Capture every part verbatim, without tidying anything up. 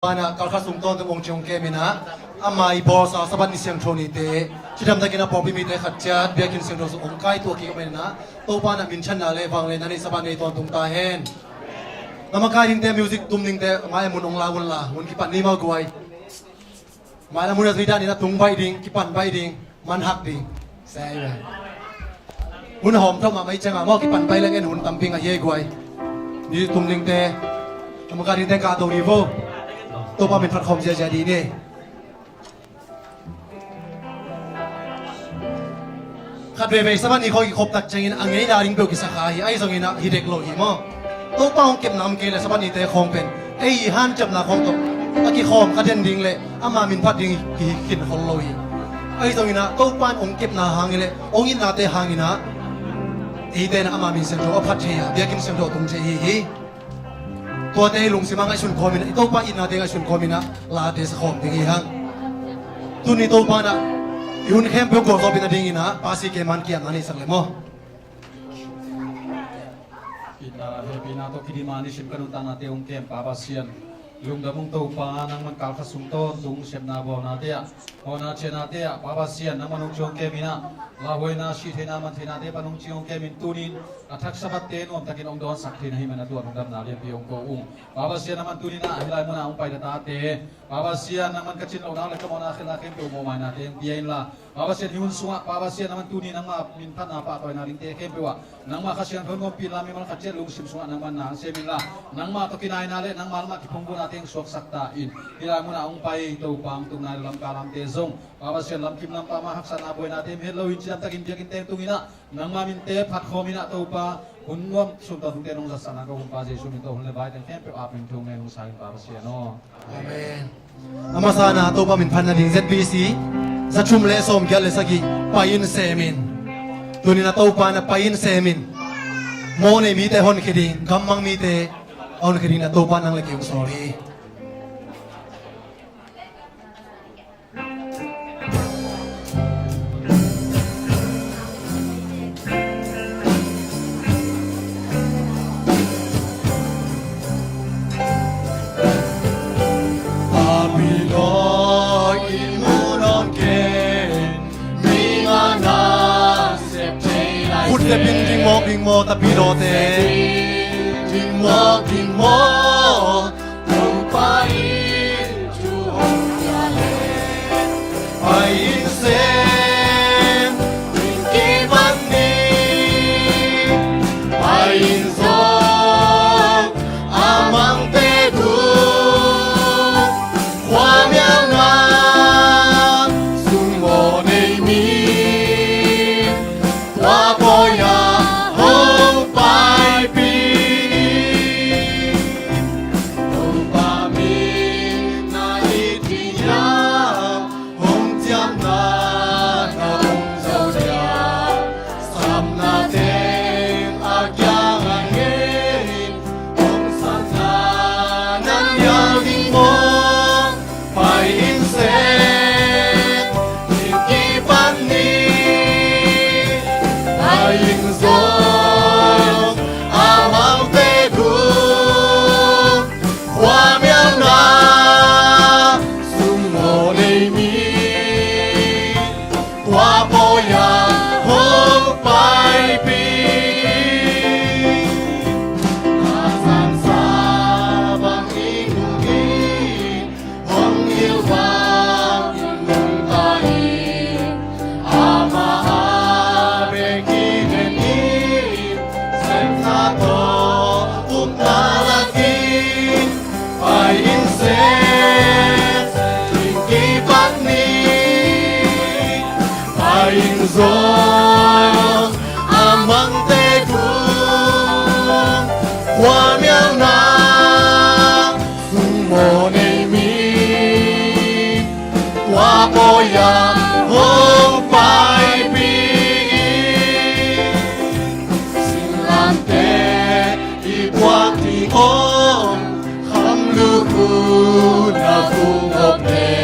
Banah kalkhat sung tawntung hong ci hong kem inah, ama i bawlsa Sabbath ni siangtho nite cidamtakin a pawlpi mite khat ciat biakinn siangtho sung hong kaituah kik om inah, Topa in a minthanna le vangliatna nei Sabbath ni tawntung ta hen. Na makai dingte, music tum dingte mai a mun hong la unla, hun kipan ni mah guai. Mai a mun a zui dan inah tung baih ding, kipan baih ding, man hak ding. Sai ve. Hun hawm thawm mahmah i ciangah maw kipan baih leng en hun tampi ngah hi ei guai. Ni tum dingte, na makai dingte kahto ni vo. Topa min phat khawm ziazia dih ni. Khat veivei Sabbath ni khawng kikhop tak ciangin a ngeina ding peuh kisakha hi. Ahi zongin ah hi dek lo hi maw. Topa hong kepna om kei le Sabbath nite khawng pen ei i hanciamna khawng tawh a kikhawm kha den ding le ama min phat ding hi khin khol lo hi. Ahi zongin ah Topa in hong kepna hangin le hong itnate hangin ah eite in ama min siangtho a phat thei a, biakinn siangtho tung thei hi hi. Tuate i lungsim a ngaihsun khawm inah, i Topa itnate ngaihsun khawm inah late sa khawm ding hi hang. Tuni Topa in ah i hun khempeuh gualzawhpih nadingin ah Pa C K man kiamna nei sak le maw. Itna hehpihna tawh kidim a nisim ka nuntaknate hong kem Pa Pasian, lungdam ung Topa, nangman kalkhat sung tawntung sepna bawlnate ah, hawhna cianate ah Pa Pasian nangman hong ci hong kem inah, lauhuaina, sihtheihna, mantheihnate pan hong ci hong kem in, tunin a thak Sabbath-te nuamtakin hong dawnsak theihna hih man a tuan hong damna lianpi hong ko ung. Pa Pasian nangman tunin ah hih lai munah hong pai na tate, Pa Pasian nangman ka cin lohna le ka mawhna khelhna khempeuh mawhmainate hong pia inla, Pa Pasian hih hun sungah Pa Pasian nangman tuni nangma min phatna pahtawina dingte khempeuh ah nangma Kha Siangtho in ompih inla, mimal khat ciat lungsim sungah nangman na hong sem inla, nangma tawh kinaina le nangma lamah kiphungvuhnate hong suaksak ta in. Hih lai munah hong pai Topa hong tung nai lo Lamka lamte zong Pa Pasian lamkim lampa mah haksatna buainate hong het loin cidamtakin biakinn teng tung inah nangma minte phat khawm inah Topa, hun nuam sun tawh tungte nong zatsakna ka Humpa Jesuh min tawh hun le vai teng khempeuh ap in thu ngen hong sa in Pa Pasian aw. Amen. A masa na Topa min phat nading Z B C za thum le sawmgiat le sagih, Pai in sem in. Tunin a Topa na Pai in sem in. Mawh nei mite honkhia ding, gammang mite a honkhia ding na Topa nang le kei hong sawl hi. Khut zepin ding mawk ding maw, tapidawte? Ding mawk ding maw, Topa in thu hong pia le, Pai in sem, in kipan ni, Pai in zong a mangte tung, khuamialna sung mawh nei mi, tua pawi-ah hong paipih. Topa min na it ding hiam, hong ciamna na hong zo hiam, sapna teng a kiang a ngei, hong satna nang hial ding maw? Pai in sem, in kipan ni, Pai in zong a mangte tung, khuamialna sung mawh nei mi, tua pawi-ah hong paipih. A sansa bang i nung in, hong hilh bang in nungta in, amah a bek i den in, sepna tawh upna lak in, Pai in sem, in kipan ni, Pai in zong a mangte tung, khuamialna sung mawh nei mi, tua pawi-ah hong paipih in. Singlamteh i buak ding om, kham lukhu na vung op le,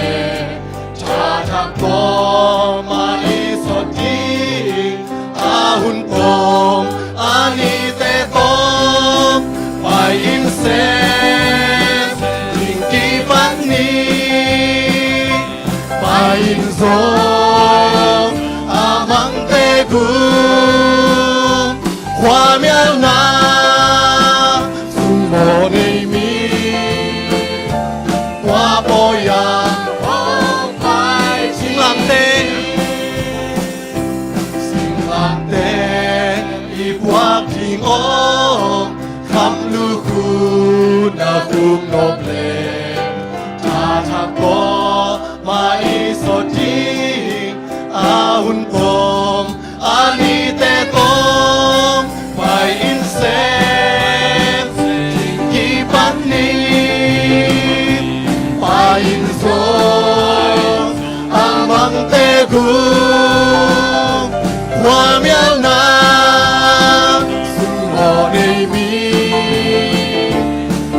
tha thak tawm a i sot ding, a hun tawm a nite tawm, Pai in sem, in kipan Inn zong a mangte gung, khuamialna sung mawh nei mi, tua pawi-a hong pai singlamteh, singlamteh i puak ding aw, kham lukhu na khuk nop le, tha thak kawmah i sawt ding a hun tawm, a nite tawm pai in sem, ding kipan ni, pai in zong a mangte gung, khuamialna sung mawh nei mi,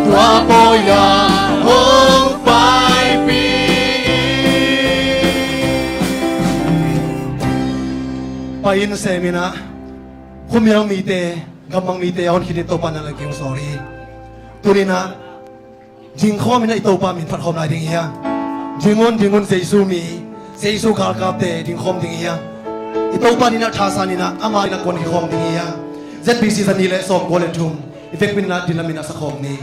tua pawi-a hong paipih. Pai in sem in ah, khuamial mite, gammang mite a hon khin in Topa na lak keng sorry. Tuni in ah dingkhawm in ah i Topa min phat khawm lai ding hi hang. Ding un, ding un, Jesu mi, Jesu galkapte dingkhawm ding hi hang. I Topa in ah thasan in ah, ama in ah kuan kikhawm ding hi hang. Z B C za nih le sawmkua le thum, i vekpi in ah ding lam in ah sa khawm ni.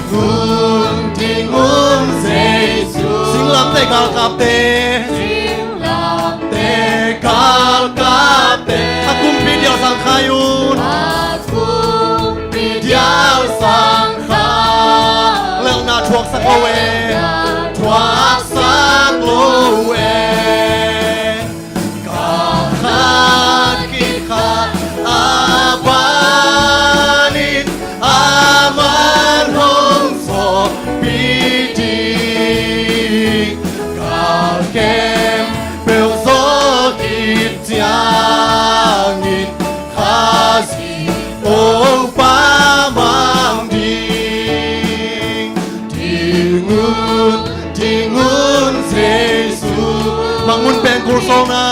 Ding un, ding un, Jesu. Singlamteh galkapte. Singlamteh galkapte. A kumpi dial sang khai un. A kumpi dial sang khai. Lelhna thuaksak lo e. Lelhna thuaksak lo e. Kal khat kikhat a banin aman hong sawpih ding. Kal khempeuh zawh khit ciangin Khazih Topa mang ding. Ding un, ding un, Jesu. Mang un pengkul sawlna.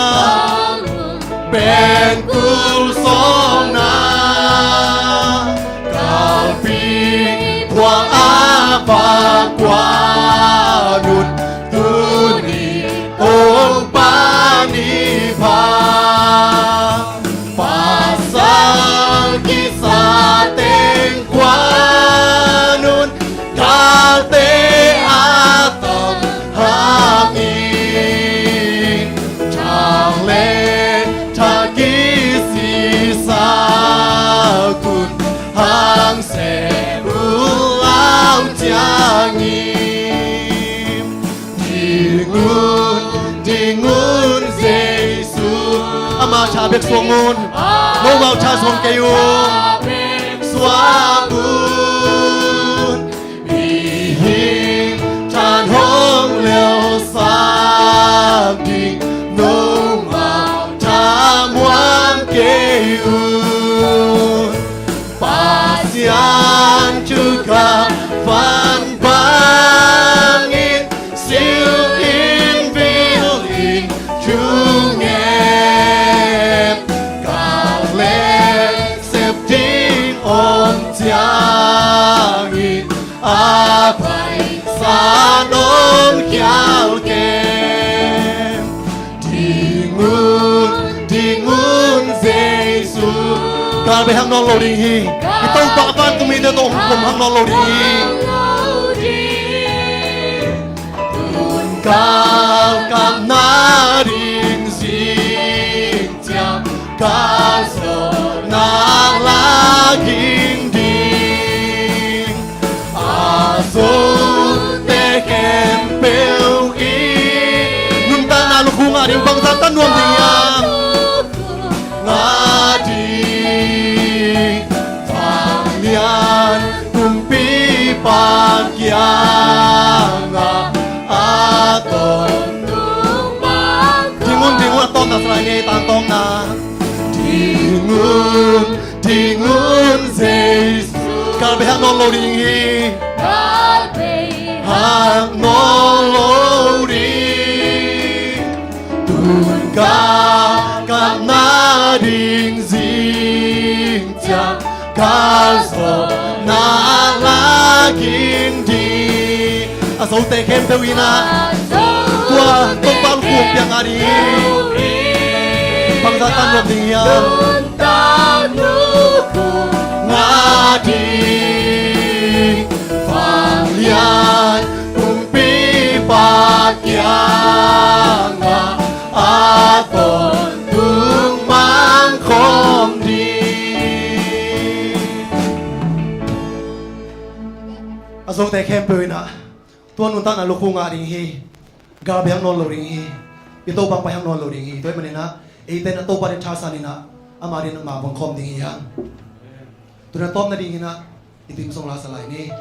Pengkul sawlna. Kalpi phuang a va kuan un. Tuni Topa ni pha. Pasal kisa teng kuan un, galte a tawh hangin, thang le thak kisisak un, hang seh un lau ciangin. Ding un, ding un, Jesu. Ama tha bek suang un. Nomau tha suang kei un. Suang un. Mihing than hong leusak ding. Nomau tha muang kei un. Pasian thukham van bangin, sil in, vil in, thungen. Kal le sep ding om ciangin, a Paisan om khial kei. Ding un, ding un, Jesu. Kal bei hak nawn lo ding hi. I Topa vantung mite tawh hong pom hak nawn lo ding hi. Tun kal kap nading zing ciang, kal zawhna la ging ding. A zote khempeuh in nuntakna lukhu ngah ding, bangzah tan nuam ding hiam? Ngah ding. Vanglian kumpipa kiangah a tawntung bang. Ding un, ding un, a tawpna salai ni, tangtawpna. Ding un, ding un, Jesu. Kal bei hak nawn lo ding hi. Kal bei hak nawn lo ding. King ding a zote khempeuh in ah tua Topa lungkham piang a ding bangzah tan nuam ding hiam? Ngah ding vanglian kumpipa kiangah a tawntung mangkhawm ding. A zote khempeuh in ah tua nuntakna lukhu ngah ding hi. Gal biak nawn lo ding hi. I Topa pai hang nawn lo ding hi. Tua ahih manin ah eite in ah Topa ading thasan in ah ama ading mah bang khawm ding hi hang. Tu-in ah tawpna dingin ah i theme song la sa lai ni.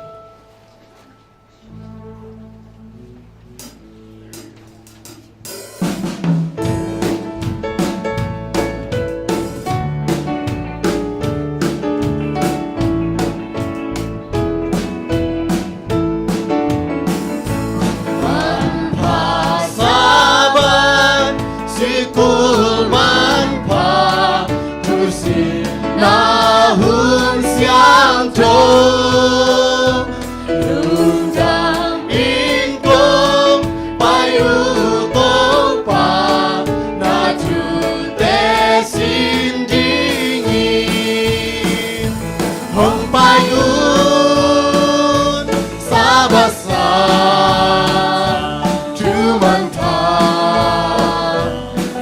Manpha Sabbath, sikul manpha, thusinna hun siangtho. Lungdam in kong pai uh Topa, na thute sin dingin. Hong pai un Sabbath sang, thu manpha,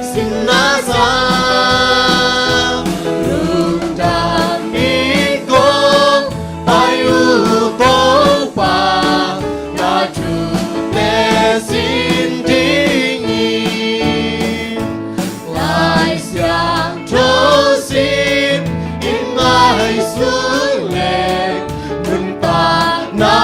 sinna sang, lungdam in kong pai uh Topa, na thute sin dingin. Lai Siangtho sim in ngaihsun leng, nuntakna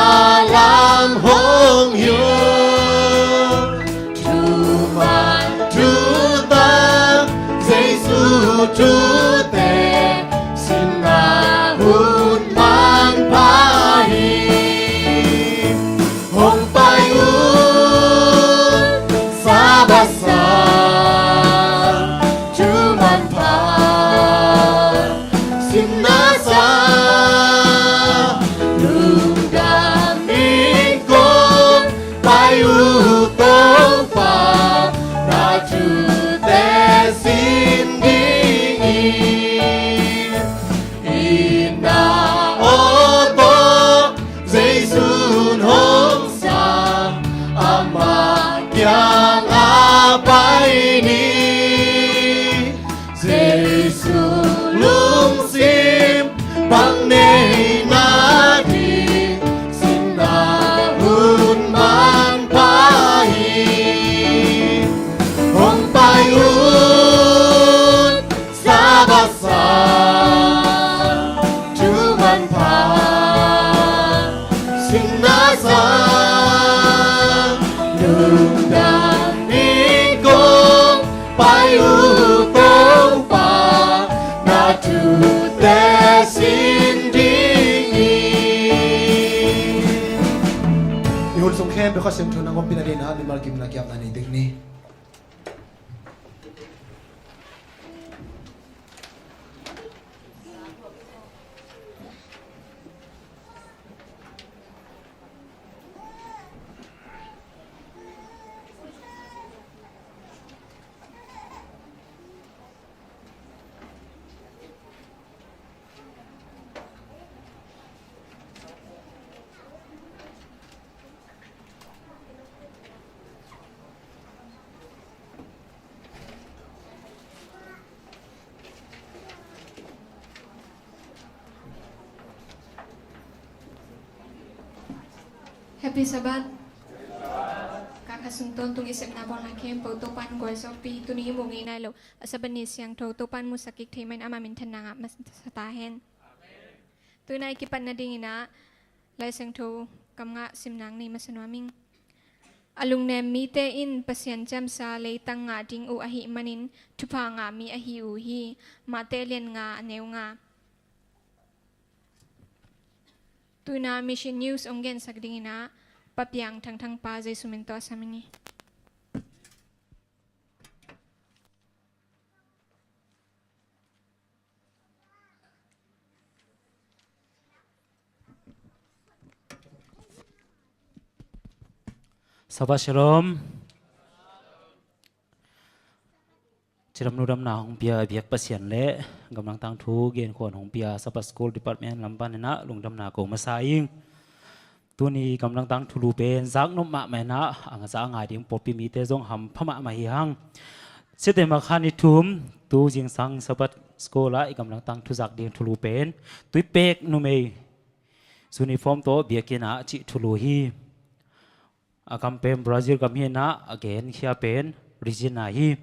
lam hong hilh. Thuman thutak Jesu thute, sinna hun manpha hi. Hong pai un Sabbath sang, thu manpha, sinna sang, lungdam in kong pai uh Topa, na thute sin dingin. Itna aw tawh Jesu'n hong sam, ama kiangah pai ni. Jesu lungsim bang nei na ding, sinna hun manpha hi. Hong pai un Sabbath sang, thu manpha, sinna sang, lungdam in kong pai uh Topa, na thute sin dingin. I hun sung khempeuh Kha Siangtho in hong ompih nadingin mimal kim in kiapna nei ding ni. Happy Sabbath. Kha khat sung tawntung i sepna bawlna khempeuh Topa'n gualzawhpih hi. Tuni i muh ngei nai lo a Sabbath ni siangtho Topa'n musak kik thei manin ama minthanna ngah masa ta hen. Tu-in ah i kipatna dingin ah Lai Siangtho kam ngah simna nei masa nuam ing. A lungnem mite in Pasian ciamsa leitang ngah ding uh ahih manin thupha ngah mi ahi uh hi. Matthai lian nga, a neu nga. Tu-in ah Mission News hong gensak dingin ah Pa Piang Thang Thang pa Jesu min tawh a sam ing ei. Shabbat Shalom. Cidamnu damna hong pia biak Pasian le gamlang tangthu genkhuan hong pia Sabbath School Department lam panin ah lungdamna ko masa ing. Tuni gamlang tangthu lu pen zaknop mahmah in ah a ngasa a ngai ding pawlpi mite zong hampha mahmah hi hang. September kha ni thum, tu zingsang Sabbath School ah i gamlang tangthu zak ding thulu pen Tuipek numei uniform tawh biakinn ah cih thulu hi. A gam pen Brazil gam hi in ah a genkhia pen Regina hi.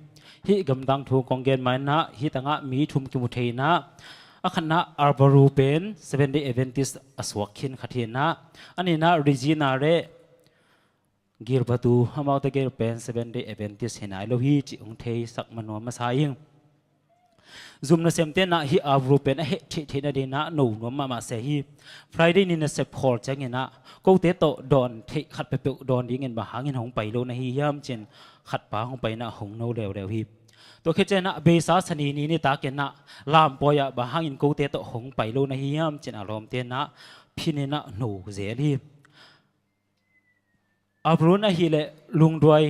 Hih gamlang tangthu kong gen ma in ah hih tangah mi thum kimu thei in ah, a khatna Alvaro pen Seven Day Adventist a suak khin khat hi in ah, a nihna Regina le Gilberto, amaute gel pen Seven Day Adventist hi nai lo hi cih hong theisak man nuam masa ing. Zum nasemte in ah hih Alvaro pen a heh theihtheih nading in ah no nuam mahmah se hi. Friday ni nasep khawl ciangin ah kote tawh dawn theih khat peuhpeuh dawn dingin bang hangin hong pai lo na hi hiam ci-in khat pa hong pai in ah hong no leuleu hi. Tua khit ciangin ah beisa Sani ni nitak in ah lampawi ah bang hangin kote tawh hong pai lo na hi hiam ci-in a lawmte in ah phin in ah no zel hi. Alvaro in ahih leh lungduai,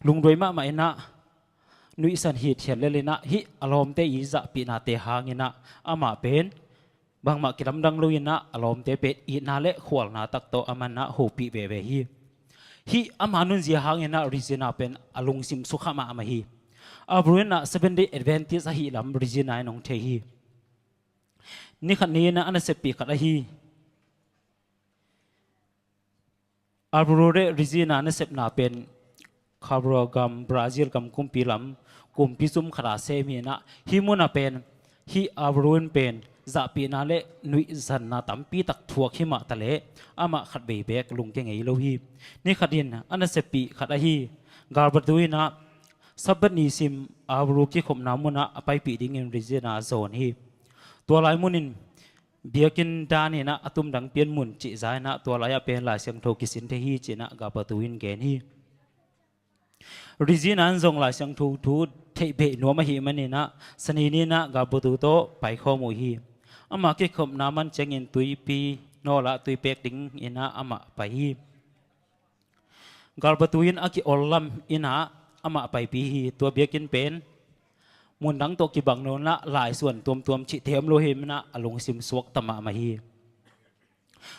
lungduai mahmah in ah nuihsan hithiat lel in ah hih a lawmte i zahpihnate hangin ah amah pen bangmah kilamdang lo in ah a lawmte pen itna le khualna tak tawh amah in ah hopih veve hi. Hih ama nunzia hangin ah Regina pen a lungsim sukha mahmah hi. Alvaro in ah Seven Day Adventist ahih lam Regina in hong thei hi. Ni khat ni in ah a naseppih khat ahi Alvaro le Regina nasepna pen Cabral gam, Brazil gam kumpi lam kumpi zum khat a sem hi in ah, hih mun ah pen hih Alvaro in pen zahpihna le nuihsanna tampi tak thuak hi mah ta leh amah khatvei beek lungkia ngei lo hi. Ni khat in a naseppih khat ahi Gilberto in ah Sabbath ni sim Alvaro kikhopna mun ah a paipih dingin Regina zawn hi. Tua lai mun in biakinn dan in ah a tumdang pian mun cih za in ah tua lai ah pen Lai Siangtho kisin thei hi ci-in ah Gilberto in gen hi. Regina in zong Lai Siangtho thu theih beih nuam ahih manin ah Sani ni in ah Gilberto tawh paikhawm uh hi. Amah kikhopna man ciangin tuipi nawl ah tui pek dingin ah amah pai hi. Gilberto in a ki-ol lam in ah amah paipih hi. Tua biakinn pen mundang tawh kibang lo in ah laisuan tuamtuam cihte om lo hi in ah a lungsim suakta mahmah hi.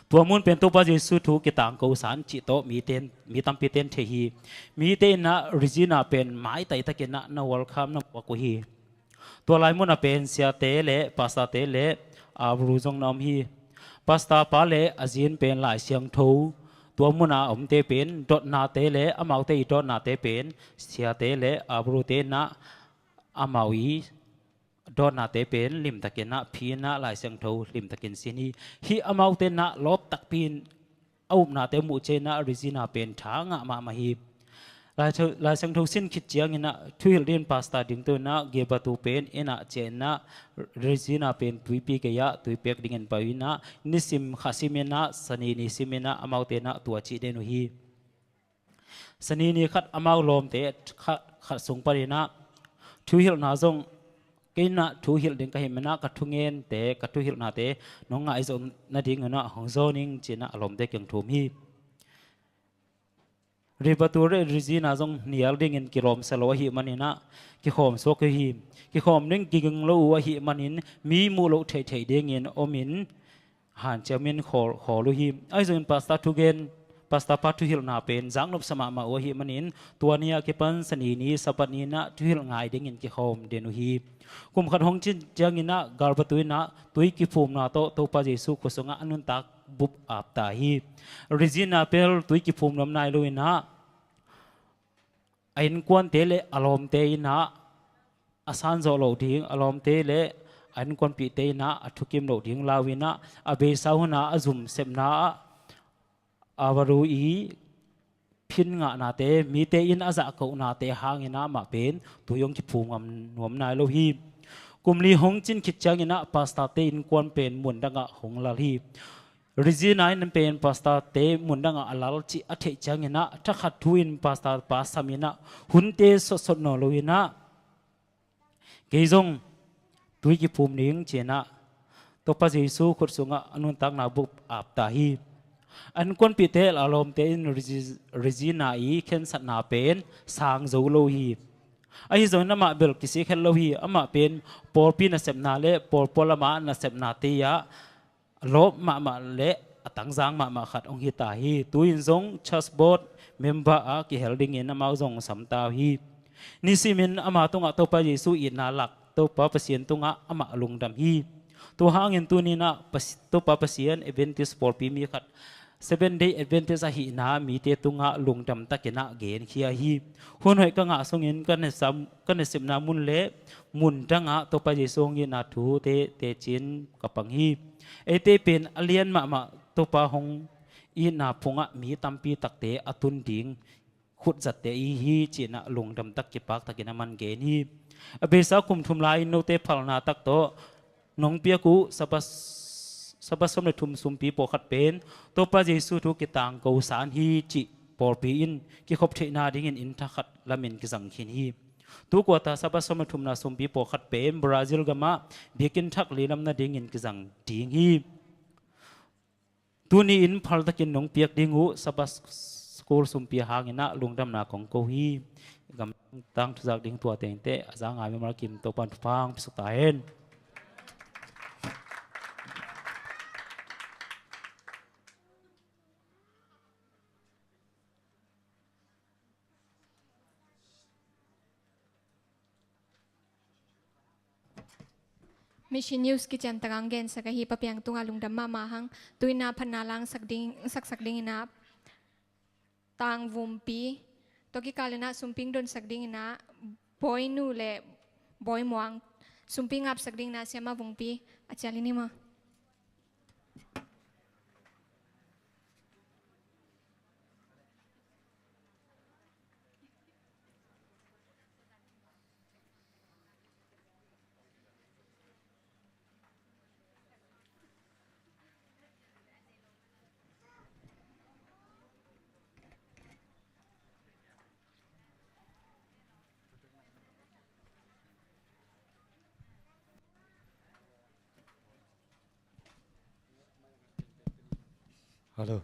Tua mun pen Topa Jesu thu kitangko san cih tawh mite in, mi tampite in thei hi. Mite in ah Regina pen maitai takin ah na welcome na muak uh hi. Tua lai mun ah pen siate le pastorte le Alvaro zong na om hi. Pastor pa le a zi in pen Lai Siangtho tua mun ah a omte pen dotnate le amaute i dotnate pen siate le Alvarote in ah amau i dotnate pen limtakin ah phi in ah Lai Siangtho limtakin sin hi. Hih amaute in ah lawp takpi in a upnate muh ciangin ah Regina pen tha ngah mahmah hi. Lai Siangtho, Lai Siangtho sin khit ciangin ah thuhilh dingin pastor dingto in ah Gilberto pen inn ah ciah in ah Regina pen tuipi gei ah tui pek dingin pai uh in ah nisim kha sim in ah Sani ni sim in ah amaute in ah tua cih den uh hi. Sani ni khat amau lawmte khat, khat sung panin ah thuhilhna zong kei in ah thuhilh ding ka hih manin ah ka thungente, ka thuhilhnate nong ngaihzawh nadingin ah hong zawn ing ci-in ah a lawmte kiang thum hi. Gilberto le Regina zong nial dingin kilawmsa lo ahih manin ah kikhawm suak uh hi. Kikhawm ding kiging lo uh ahih manin mi muh loh theihtheih dingin omin hanciamin khawl, khawl uh hi. Ahi zongin pastor thugen, pastor pa thuhilhna pen zaknopsa mahmah uh ahih manin tua ni a kipan Sani ni Sabbath ni in ah thuhilh ngai dingin kikhawm den uh hi. Kum khat hong cin ciangin ah Gilberto in ah tui kiphumna tawh Topa Jesu khut sungah a nuntak bup apta hi. Regina pen tui kiphum nuam nai lo in ah a innkuante le a lawmte in ah a sanzawh loh ding, a lawmte le a innkuanpihte in ah a thukim loh ding lau in ah a beisa hun ah a zum sepna ah Alvaro i phin ngahnate, mite in a zahkohnate hangin ah amah pen tui hong kiphum ngam nuam nai lo hi. Kum li hong cin khit ciangin ah pastorte innkuan pen mundang ah hong lal hi. Regina in pen pastorte mundang ah a lal cih a theih ciangin ah thakhat thu in pastor pa sam in ah hunte sotsot nawn lo in ah kei zong tui kiphum ning ci-in ah Topa Jesu khut sungah a nuntakna bup apta hi. A innkuanpihte le a lawmte in Regi-, Regina i khensatna pen sang zo lo hi. Ahi zongin amah bel kisik het lo hi. Amah pen pawlpi nasepna le pawlpawlama nasepnate ah lawp mahmah le a tangzang mahmah khat hong hi ta hi. Tu-in zong church board member ah kihel dingin amau zong sam ta uh hi. Nisimin ama tungah Topa Jesu itna lak, Topa Pasian tungah amah lungdam hi. Tua hangin tuni-in ah Pas-, Topa Pasian Adventist pawlpi mi khat, Seven Day Adventist ahihna mite tungah lungdam takin ah genkhia hi. Hun hoih ka ngah sungin ka nasam-, ka nasepna mun le mun dangah Topa Jesu hong itna thute teci-in ka pang hi. Eite pen a lian mahmah Topa hong itna phungah mi tampi takte a tun ding khutzatte i hi ci-in ah lungdam tak kipak takin a man gen hi. A beisa kum thum lai-in note phalna tak tawh nong piak uh Sabbath, Sabbath sawm le thum sumpi pawlkhat pen Topa Jesu thu kitangko san hi cih pawlpi in kikhop theihna dingin inn thakhat lamin kizang khin hi. Tu quarter Sabbath sawm le thumna sumpi pawlkhat pen Brazil gamah biakinn thak lilam nadingin kizang ding hi. Tuni-in phaltakin nong piak ding uh Sabbath School sumpi hangin ah lungdamna kong ko hi. Gamtang thuzak ding tuate inteh a za ngai mimal kim Topa'n thupha hong piaksuk ta hen. Mission News kician tagang gensak ahi Pa Piang tungah lungdam mahmah hang. Tu-in ah phatna la hong sak ding, saksak dingin ah Tang Vumpi, tua kikal in ah sumping donsak dingin ah Bawi Nu le Bawi Muang, sumping ngapsak dingin ah Siama Vumpi, a cial in hi maw. Hello.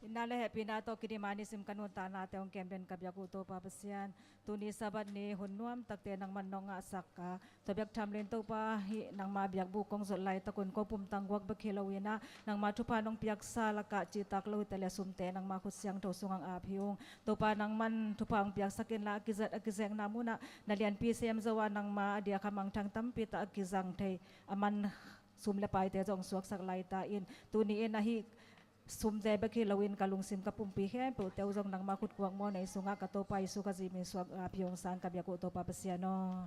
Inna le hehpihna tawh kidim a nisim ka nuntaknate hong kem den ka biak uh Topa Pasian. Tuni Sabbath ni hun nuam takte nangman nong ngahsak a, tua bek tham loin Topa, hih nangma biakbuk kong zot laitakun ko pumtang guak bek hi loin ah, nangma thupha nong piaksa lakah cihtak lo hite le sumte nangma khut siangtho sungah ap hi ung. Topa, nangman thupha hong piaksak inla, a kizat a kizekna munah na lianpi sem zo a, nangma a diak a mangthang tampi tak a kizang thei a man sum le paite zong suaksak laita in, tuni in ahi sumte bek hi loin ka lungsim ka pumpi khempeuhte uh zong nangma khut kuak maw nei sungah ka Topa Jesu ka zi min suak a phi hong sang ka biak uh Topa Pasian aw.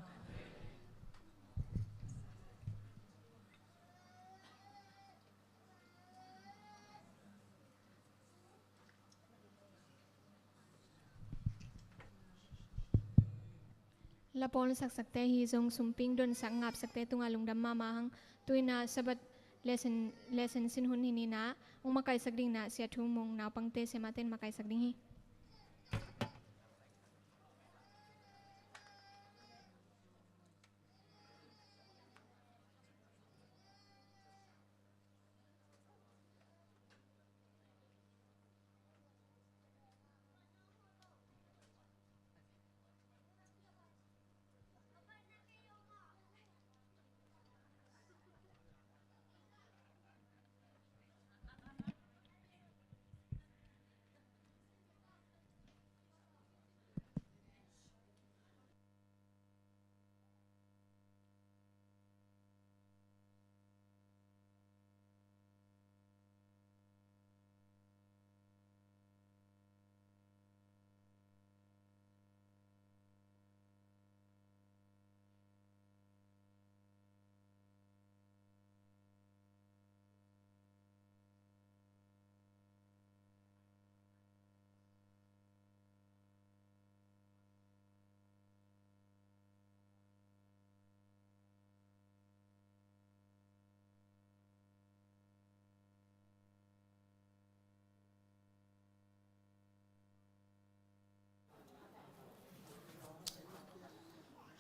Lapawl saksakte hi zong sumping donsak ngapsakte tungah lungdam mahmah hang. Tuinah Sabbath lesson, lesson sin hun hi ninah, hong makaisak dingnah Sia Thu Mung naupangte siamaten makaisak ding hi.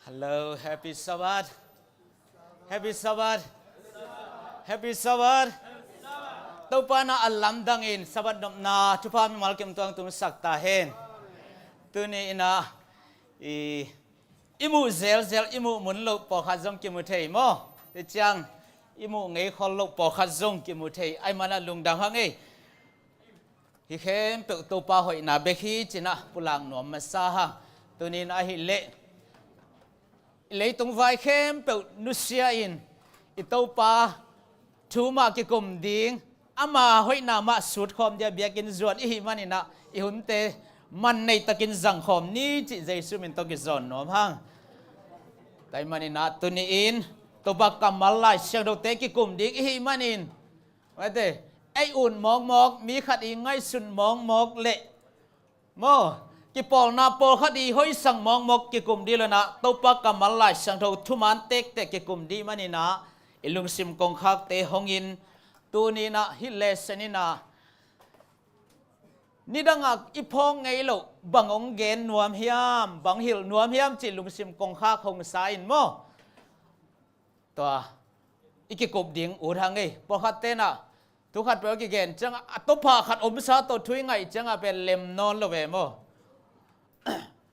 Hello, happy Sabbath. Happy Sabbath. Happy Sabbath. Topa na a lamdangin Sabbath nopna thupha mimal kim tuang tung sak ta hen. Tuni inah i, i muh zelzel, i muh mun loh pawlkhat zong kimu thei maw? Te ciang i muh ngei khol loh pawlkhat zong kimu thei. Ai manah lungdam hang ei. Hi khempeuh Topa hoihna bek hi cinah pulak nuam masa hang. Tunin ahih leh i leitung vai khempeuh nusia in i Topa thu mah kikum ding, ama hoihna mah sutkhawm dia biakinn zuan i hih maninah i hunte man neitakin zangkhawm ni cih Jesu min tawh kizawn nuam hang. Tua hih maninah tuni-in Topa kammal Lai Siangthote kikum ding i hih manin, mate, ei un mawkmawk, mi khat i ngaihsun mawkmawk leh maw, kipawlna pawlkhat i hoihsang mawkmawk kikum dih lonah Topa kammal Lai Siangtho thuman tektek kikum dih maninah i lungsim kongkhakte hongin tuninah hih lesson inah nidangah i phawk ngei loh bang hong gen nuam hiam, bang hilh nuam hiam cih lungsim kongkhak hong sa in maw? Tua i kikup ding ut hang ei. Pawlkhat tenah thu khat peuh a kigen ciangah a topha khat omsa tawh thu i ngaih ciangah pen lem nawn lo ve maw?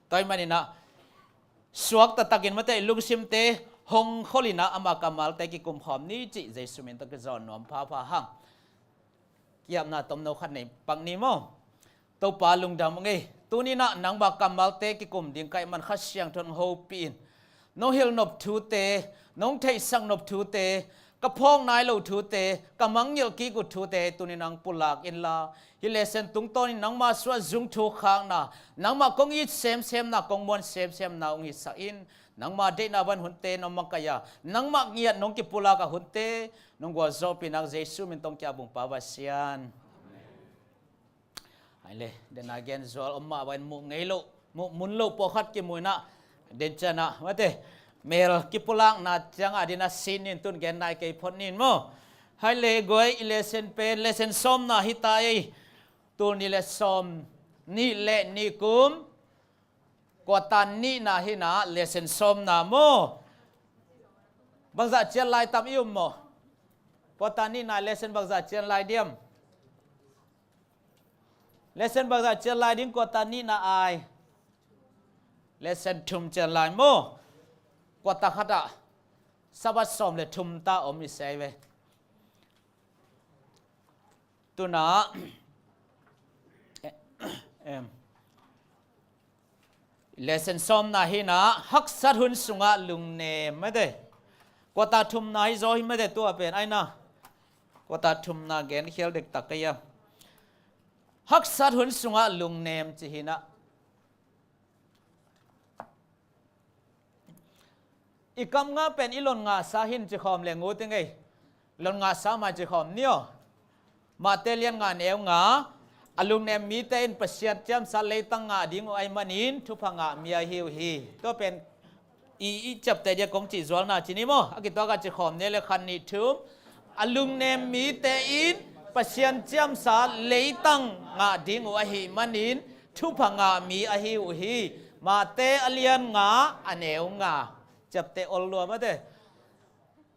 Tua hih maninah suak taktakin mate i lungsimte hong kholinah ama kammalte kikum khawm ni cih Jesu min tawh kizawn nuam phapha hang. Kiapna tomno khat nei pak ni maw? Topa lungdam ung ei. Tuninah nangma kammalte kikum ding ka hih man Kha Siangtho in hong hopih in. Nong hilh nop thute, nong theihsak nop thute, ka phawk nai lo thute, ka mangngilh kik uh thute tunin nang pulak inla, hih lesson tungtawnin nangma suah zung thukhakna, nangma kong it semsemna, kong muan semsemna hong hisak in. Nangma deihna bang hunte nong makaih a, nangma ngiat nong kipulak a hunte nong gualzawhpih nak Jesu min tawh kiabungpa va sian. Aile, den a gen zual om mah bangin muh ngei loh, muh mun loh pawlkhat kimu inah, den cianah mate mel kipulakna ciangah dinah sin in tun gen nai kei phot nin maw? Haile guai, i lesson pen lesson sawmna hi ta ei. Tul nih le sawm nih le nih kum quarter nihna hinah lesson sawmna maw? Bangzah cian lai tam i um maw? Quarter nihna lesson bangzah cian lai diam? Lesson bangzah cian lai ding, quarter nihna ai. Lesson thum cian lai maw. Quarter khatah Sabbath sawm le thum ta om i sei ve. Tuna em, lesson sawmna hinah haksat hun sungah lungnem mate. Quarter thumna hi zaw hi mate, tua pen aina. Quarter thumna gen khial dektak ka ia. Haksat hun sungah lungnem ci hinah. I kam nga pen i lon ngasa hin ci khawm le ngut i ngei. Lon ngasa mai ci khawm ni aw. Mate lian nga neu nga. A lungnem mite in Pasian ciamsa leitang ngah ding uh ahih manin thupha ngah mi ahi uh hi. Tua pen i, i ciapteh dia kong cih zualna ci ni maw. A kituak a ci khawm ni le khan nih thum. A lungnem mite in Pasian ciamsa leitang ngah ding uh ahih manin thupha ngah mi ahi uh hi. Mate a lian nga a neu nga. Ciapteh ol lua mate.